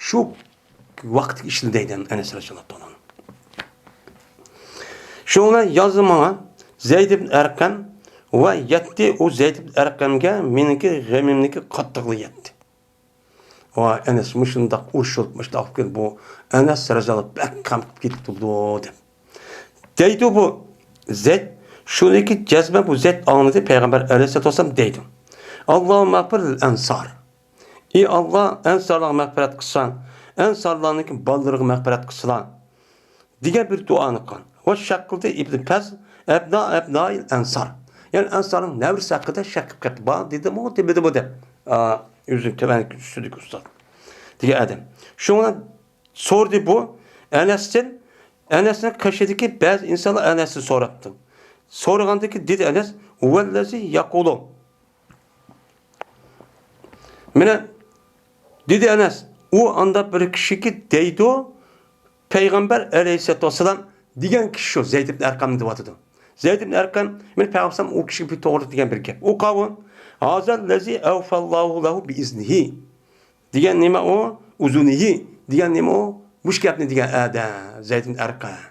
شۇ ۋاقىتتىكى ئىشنى دەيدۇ ئەنەس رەزىياللاھۇ تائالا ئەنھۇ. شۇنىڭ بىلەن يازدى ماڭا زەيد ئىبن ئەرقەم ۋە يەتتى، ئۇ زەيد ئىبن ئەرقەمگە مېنىڭكى غېمىمنىڭكى قاتتىقلىقى يەتتى. ۋاي ئەنەس، مۇشۇنداق ئۇرۇش بولۇپ، مۇشۇنداق بولۇپ كېتىپ، بۇ ئەنەس رەزىياللاھۇ بەك غەم قىلىپ كېتىپتۇ دەپ. دەيدۇ بۇ زەيد، شۇنىڭكى جەزمەن بۇ زەيد ئاڭلىدى، پەيغەمبەر ئەلەيھىسسالاتۇ ۋەسسالام دەيدۇ، اللهم اغفر للأنصار. ئى ئاللا، ئەنسارلارغا مەغپىرەت قىلساڭ، ئەنسارلارنىڭكى بالىلىرىغا مەغپىرەت قىلسىلا. دېگەن بىر دۇئانى قىلغان. ۋە شەك قىلدى ئىبن پەز، ئەبنا ئەبنائىل ئەنسار. يەنى ئەنسارنىڭ نەۋرىسى ھەققىدە شەك قىلىپ كەتتى. بار دېدىمۇ، دېمىدىمۇ دەپ. ئا، ئۆزىنىڭ تۆۋەنكى ئۈستىدىكى ئۇستاز. دېگەن ئادەم. شۇڭا سورىدى بۇ ئەنەستىن، ئەنەسنىڭ قېشىدىكى بەزى ئىنسانلار ئەنەستىن سوراپتۇ. سورىغاندىكى دېدى ئەنەس، ھۇۋەللەزى يەقۇلۇ. مانا دېدى ئەنەس، ئۇ ئانداق بىر كىشىكى دەيدۇ، پەيغەمبەر ئەلەيھىسسالاتۇ ۋەسسالام دېگەن كىشى شۇ زەيد ئىبن ئەرقەمنى دەۋاتىدۇ. زەيد ئىبن ئەرقەم، مانا پەيغەمبەر ئۇ كىشىگە بىر توغرا دېگەن بىر گەپ. ئۇ قاۋۇل، ھازا لەزى ئەۋفەللاھۇ لەھۇ بىئىزنىھى. دېگەن نېمە ئۇ؟ ئۇزۇنىھى. دېگەن نېمە ئۇ؟ مۇشۇ گەپنى دېگەن ئادەم زەيد ئىبن ئەرقەم.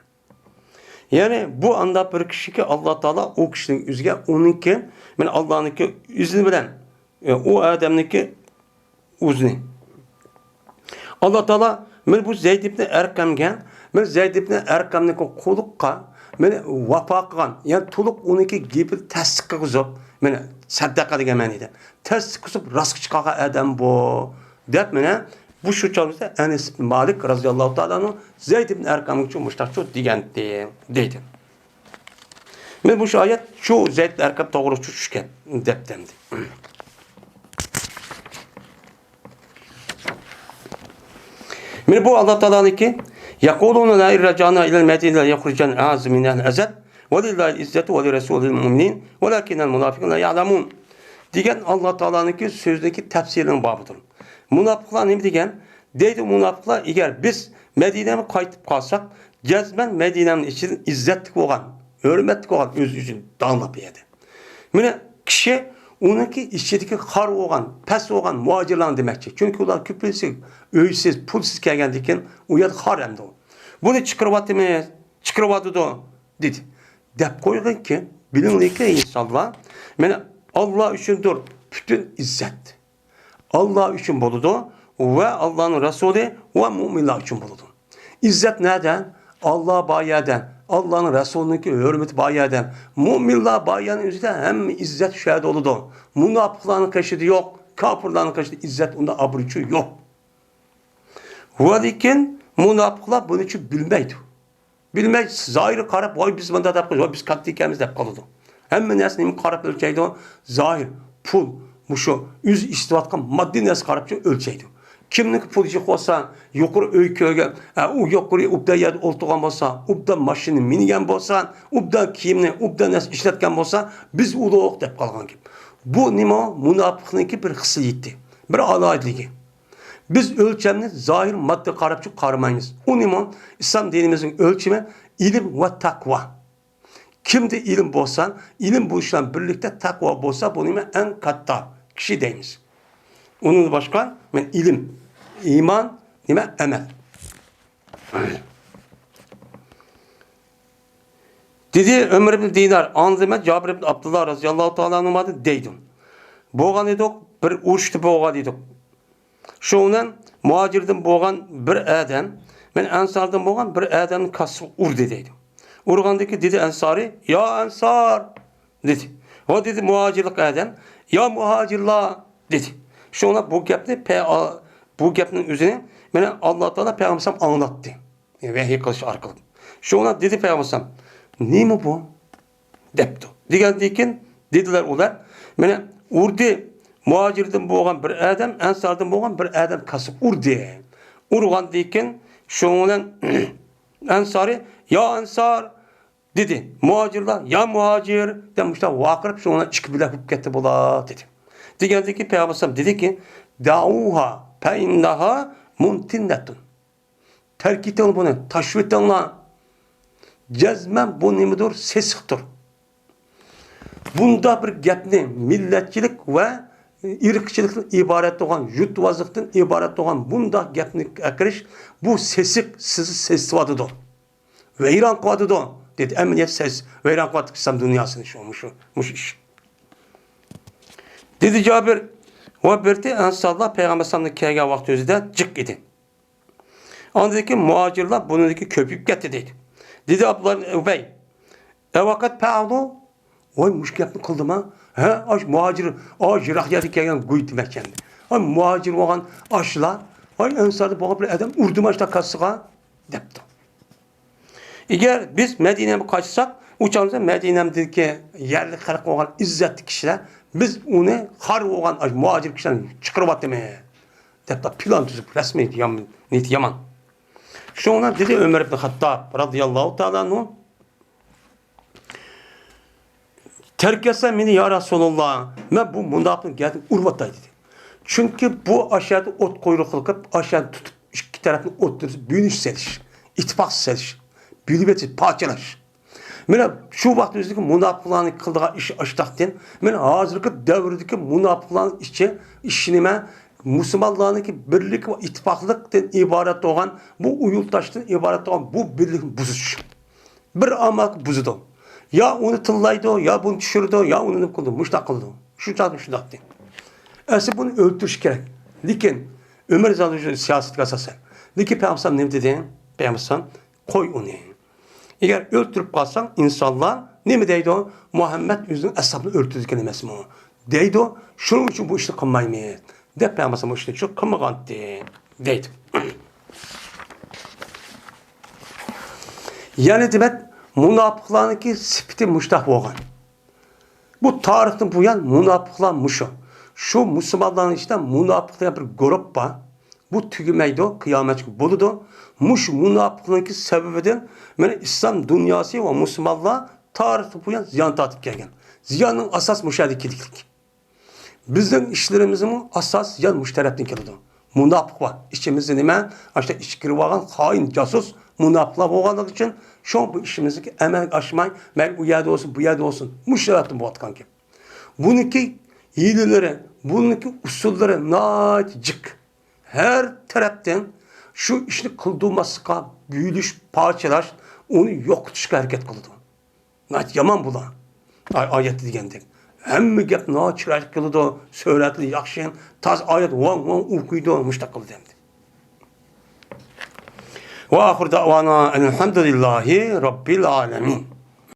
يەنى بۇ ئانداق بىر كىشىكى، ئاللا تائالا ئۇ كىشىنىڭ ئۆزىگە ئۇنىڭكى، مانا ئاللانىڭكى ئىزنى بىلەن، ئۇ ئادەمنىڭكى ئۆزىنى. ئاللا تائالا مانا بۇ زەيد ئىبنى ئەرقەمگە، مانا زەيد ئىبنى ئەرقەمنىڭكى قۇللۇققا مانا ۋاپا قىلغان، يەنى تولۇق ئۇنىڭكى گېپىنى تەستىق قىلغۇزۇپ، مانا سەددەقە دېگەن مەنىدە، تەستىق قىلىپ راستقا چىقارغان ئادەم بۇ، دەپ مانا بۇ شۇ چاغدا ئەنەس ئىبن مالىك رازىياللاھۇ تائالا ئەنھۇ زەيد ئىبن ئەرقەمگىچۇ مۇشتاقچۇ دېگەنتى، دەيدۇ. مانا بۇ شۇ ئايەت شۇ زەيد ئەرقەم توغرىچۇ چۈشكەن، دەپتى ئەمدى. مانا بۇ ئاللا تائالانىڭكى، يَقُولُونَ لَئِن رَّجَعْنَا إِلَى الْمَدِينَةِ لَيُخْرِجَنَّ الْأَعَزُّ مِنْهَا الْأَذَلَّ، وَلِلَّهِ الْعِزَّةُ وَلِرَسُولِهِ وَلِلْمُؤْمِنِينَ وَلَٰكِنَّ الْمُنَافِقِينَ لَا يَعْلَمُونَ دېگەن ئاللا تائالانىڭكى سۆزىدىكى تەپسىرىنىڭ بابىدۇر. مۇناپىقلار نېمە دېگەن؟ دەيدۇ مۇناپىقلار، ئەگەر بىز مەدىنەگە قايتىپ قالساق، جەزمەن مەدىنەنىڭ ئىچىدىن ئىززەتلىك بولغان، ھۆرمەتلىك بولغان، ئۆزى ئۈچۈن داڭلىق بۇ يەردە. مانا كىشى ئۇنىڭكى ئىچىدىكى خار بولغان، پەس بولغان مۇھاجىرلارنى دېمەكچى. چۈنكى ئۇلار كۆپىنچىسى ئۆيسىز، پۇلسىز كەلگەندىن كېيىن ئۇ يەردە خار ئەمدى ئۇ. بۇنى چىقىرىۋاتىمىز، چىقىرىۋاتىدۇ، دېدى. دەپ قويغىنكى، بىلىڭلىكى ئىنسانلار، مانا ئاللا ئۈچۈندۇر پۈتۈن ئىززەت. ئاللا ئۈچۈن بولىدۇ ۋە ئاللانىڭ رەسۇلى ۋە مۇئمىنلار ئۈچۈن بولىدۇ. ئىززەت نەدە؟ ئاللا بار يەردە، ئاللانىڭ رەسۇلىنىڭكى ھۆرمىتى بار يەردە، مۇئمىنلار بار يەرنىڭ ئۆزىدە ھەممە ئىززەت شۇ يەردە بولىدۇ. مۇناپىقلارنىڭ قېشىدا يوق، كاپىرلارنىڭ قېشىدا ئىززەت، ئۇنداق ئابرۇچۇ يوق. ۋە لېكىن مۇناپىقلار بۇنى چۈ بىلمەيدۇ. بىلمەي، زاھىرغا قاراپ، ۋاي، بىز مۇنداق دەپ قويىمىز، ۋاي، بىز كاتتا ئىكەنمىز دەپ قالىدۇ. ھەممە نەرسىنى نېمىگە قاراپ ئۆلچەيدۇ؟ زاھىر، پۇل، مۇشۇ ئۆزى ئىشلەتكەن ماددىي نەرسىگە قاراپ ئۆلچەيدۇ. كىمنىڭكى پۇلى جىق بولسا، يۇقىرى ئۆي كۆرگەن، ئە، ئۇ يۇقىرى ئوبدان يەردە ئولتۇرغان بولسا، ئوبدان ماشىنا مىنگەن بولسا، ئوبدان كىيىمنى، ئوبدان نەرسە ئىشلەتكەن بولسا، بىز ئۇلۇغ دەپ قالغان گەپ. بۇ نېمە؟ مۇناپىقنىڭكى بىر خىسلىتى، بىر ئالاھىدىلىكى. بىز ئۆلچەمنى زاھىر ماددىغا قاراپچۇ قارىمايمىز. ئۇ نېمە؟ ئىسلام دىنىمىزنىڭ ئۆلچىمى ئىلىم ۋە تەقۋا. كىمدە ئىلىم بولسا، ئىلىم بولۇش بىلەن بىرلىكتە تەقۋا بولسا، بۇ نېمە؟ ئەڭ كاتتا كىشى دەيمىز. ئۇنىڭدىن باشقا، مەن ئىلىم، ئىمان، نېمە؟ ئەمەل. دېدى ئۆمەر ئىبن دىنار، ئاڭلىدىم مەن جابىر ئىبن ئابدۇللا رازىياللاھۇ تائالا ئەنھۇمادىن دەيدۇ. بولغان ئىدۇق، بىر ئۇرۇشتا بولغان ئىدۇق. شۇنىڭ بىلەن مۇھاجىردىن بولغان بىر ئادەم، مەن ئەنساردىن بولغان بىر ئادەمنى كاسىغا ئۇردى دەيدۇ. ئۇرغاندىكى دېدى ئەنسارى، يا ئەنسار! دېدى. ۋە دېدى مۇھاجىرلىق ئادەم، يا مۇھاجىرلار! دېدى. شۇڭا بۇ گەپنى پە-، بۇ گەپنىڭ ئۆزىنى مانا ئاللا تائالا پەيغەمبەر ئاڭلاتتى. ۋەھىي قىلىش ئارقىلىق. شۇڭا دېدى پەيغەمبەر، نېمە بۇ؟ دەپتۇ. دېگەندىن كېيىن دېدىلەر ئۇلار، مانا ئۇردى، مۇھاجىردىن بولغان بىر ئادەم، ئەنساردىن بولغان بىر ئادەم كاسىپ ئۇردى. ئۇرغاندىن كېيىن شۇنىڭ بىلەن ئەنسارى، يا ئەنسار! دېدى. مۇھاجىرلار، يا مۇھاجىر! دەپ مۇشۇنداق ۋارقىراپ، شۇنىڭ بىلەن ئىككى بۆلەك بولۇپ كەتتى بۇلار، دېدى. دېگەندىن كېيىن پەيغەمبەر دېدىكى، دەئۇھا فەئىننەھا مۇنتىننەتۇن. تەرك ئېتىڭلار بۇنى، تاشلىۋېتىڭلار. جەزمەن بۇ نېمىدۇر؟ سېسىقتۇر. بۇنداق بىر گەپنى مىللەتچىلىك ۋە ئىرقچىلىقتىن ئىبارەت بولغان، يۇرتۋازلىقتىن ئىبارەت بولغان بۇنداق گەپنى ئەكىرىش، بۇ سېسىق، سىزنى سېسىتىۋاتىدۇ. ۋەيران قىلىۋاتىدۇ، دېدى. ئەمەلىيەت سەس، ۋەيران قىلىۋاتىدۇ ئىسلام دۇنياسىنى شۇ، مۇشۇ، مۇشۇ ئىش. دېدى جابىر، ۋە بىرتى ئەنسارلار پەيغەمبەر ئەلەيھىسسالامنىڭ كەلگەن ۋاقتى ئۆزىدە جىق ئىدى. ئاندىن كېيىن مۇھاجىرلار بۇنىڭدىكى كۆپىيىپ كەتتى دەيدۇ. دېدى ئابدۇللا ئىبن ئۇبەي، ئەۋەقەت پەئەلۇ؟ ۋاي، مۇشۇ گەپنى قىلدىما؟ ھە، ئاش مۇھاجىر، ئاش يىراق يەردىن كەلگەن گۇي دېمەكچى ئەمدى. ھاي، مۇھاجىر بولغان ئاشلار، ھاي، ئەنساردا بولغان بىر ئادەم ئۇردىما ئاشتا كاسىغا، دەپتۇ. ئەگەر بىز مەدىنەگە قاچساق، ئۇ چاغدا مەدىنەدىكى يەرلىك خەلق بولغان ئىززەتلىك كىشىلەر، بىز ئۇنى خار بولغان ئاش مۇھاجىر كىشىلەرنى چىقىرىۋاتىمىز. دەپ پىلان تۈزۈپ، رەسمىي يام-، نىيىتى يامان. شۇڭا دېدى ئۆمەر ئىبن خەتتاب رازىياللاھۇ تائالا ئەنھۇ، «تەرك ئەتسە مېنى يا رەسۇلاللا، مەن بۇ مۇناپىقنىڭ گەدىنى ئۇرۇۋاتاي» دېدى. چۈنكى بۇ ئاشۇ يەردە ئوت قويۇق قىلىپ، ئاشۇ يەردە تۇتۇپ، ئىككى تەرەپنى ئوتتۇرىسى بۆلۈش سېلىش، ئىتتىپاق سېلىش، بۆلۈۋېتىش، پارچىلاش. مانا شۇ ۋاقىت ئۆزىدىكى مۇناپىقلارنىڭ قىلىدىغان ئىشى ئاشتاقتىن، مانا ھازىرقى دەۋردىكى مۇناپىقلارنىڭ ئىشى، ئىشى نېمە؟ مۇسۇلمانلارنىڭكى بىرلىك ۋە ئىتتىپاقلىقتىن ئىبارەت بولغان، بۇ ئۇيۇلتاشتىن ئىبارەت بولغان بۇ بىرلىكنى بۇزۇش. بىر ئامال بۇزىدۇ. يا ئۇنى تىللايدۇ، يا بۇنى چۈشۈرىدۇ، يا ئۇنى نېمە قىلىدۇ، مۇشۇنداق قىلىدۇ. شۇ چاغدا شۇنداق دېدى. ئەسلى بۇنى ئۆلتۈرۈش كېرەك. لېكىن ئۆمەر رەزىياللاھۇ ئەنھۇ سىياسىتىگە ئاساسەن. لېكىن پەيغەمبەر نېمە دېدى؟ پەيغەمبەر «قوي ئۇنى. ئەگەر ئۆلتۈرۈپ قالساڭ، ئىنسانلار نېمە دەيدۇ؟ مۇھەممەد ئۆزىنىڭ ئەسھابىنى ئۆلتۈردىكەن ئەمەسمۇ؟» دەيدۇ. «شۇنىڭ ئۈچۈن بۇ ئىشنى قىلمايمىز» دەپ، پەيغەمبەر بۇ ئىشنى شۇ قىلمىغانتى دەيدۇ. يەنى دېمەك، مۇناپىقلارنىڭكى سۈپىتى مۇشتاق بولغان. بۇ تارىختىن بۇيان مۇناپىقلار مۇشۇ. شۇ مۇسۇلمانلارنىڭ ئىچىدە مۇناپىق دېگەن بىر گۇرۇپ بار. بۇ تۈگىمەيدۇ، قىيامەتكە بولىدۇ. مۇشۇ مۇناپىقلىقنىڭكى سەۋەبىدىن مانا ئىسلام دۇنياسى ۋە مۇسۇلمانلار تارىختىن بۇيان زىيان تارتىپ كەلگەن. زىياننىڭ ئاساسى مۇشۇ يەردە كېلىكلىك. بىزنىڭ ئىشلىرىمىزمۇ ئاساس زىيان مۇشۇ تەرەپتىن كېلىدۇ. مۇناپىق بار. ئىچىمىزدە نېمە؟ ئاشۇ ئىچكىرى بولغان خائىن، جاسۇس، مۇناپىقلار بولغانلىقى ئۈچۈن شۇڭا بۇ ئىشىمىزنىڭكى ئەمەلگە ئاشماي، مەيلى ئۇ يەردە بولسۇن، بۇ يەردە بولسۇن، مۇشۇ سەۋەبتىن بولۇۋاتقان گەپ. بۇنىڭكى ھىيلىلىرى، بۇنىڭكى ئۇسۇللىرى ناھايىتى جىق. ھەر تەرەپتىن شۇ ئىشنى قىلدۇرماسلىققا بۆلۈش، پارچىلاش، ئۇنى يوقىتىشقا ھەرىكەت قىلىدۇ. ناھايىتى يامان بۇلار. ئاي-، ئايەتتە دېگەندەك. ھەممە گەپ ناھايىتى چىرايلىق كېلىدۇ، سۈرەتلىرى ياخشى، تازا ئايەت ۋاڭ ۋاڭ ئوقۇيدۇ، مۇشۇنداق قىلىدۇ ئەمدى. ۋە ئاخىر دەۋانا ئەلھەمدۇلىللاھى رەببىل ئالەمىن.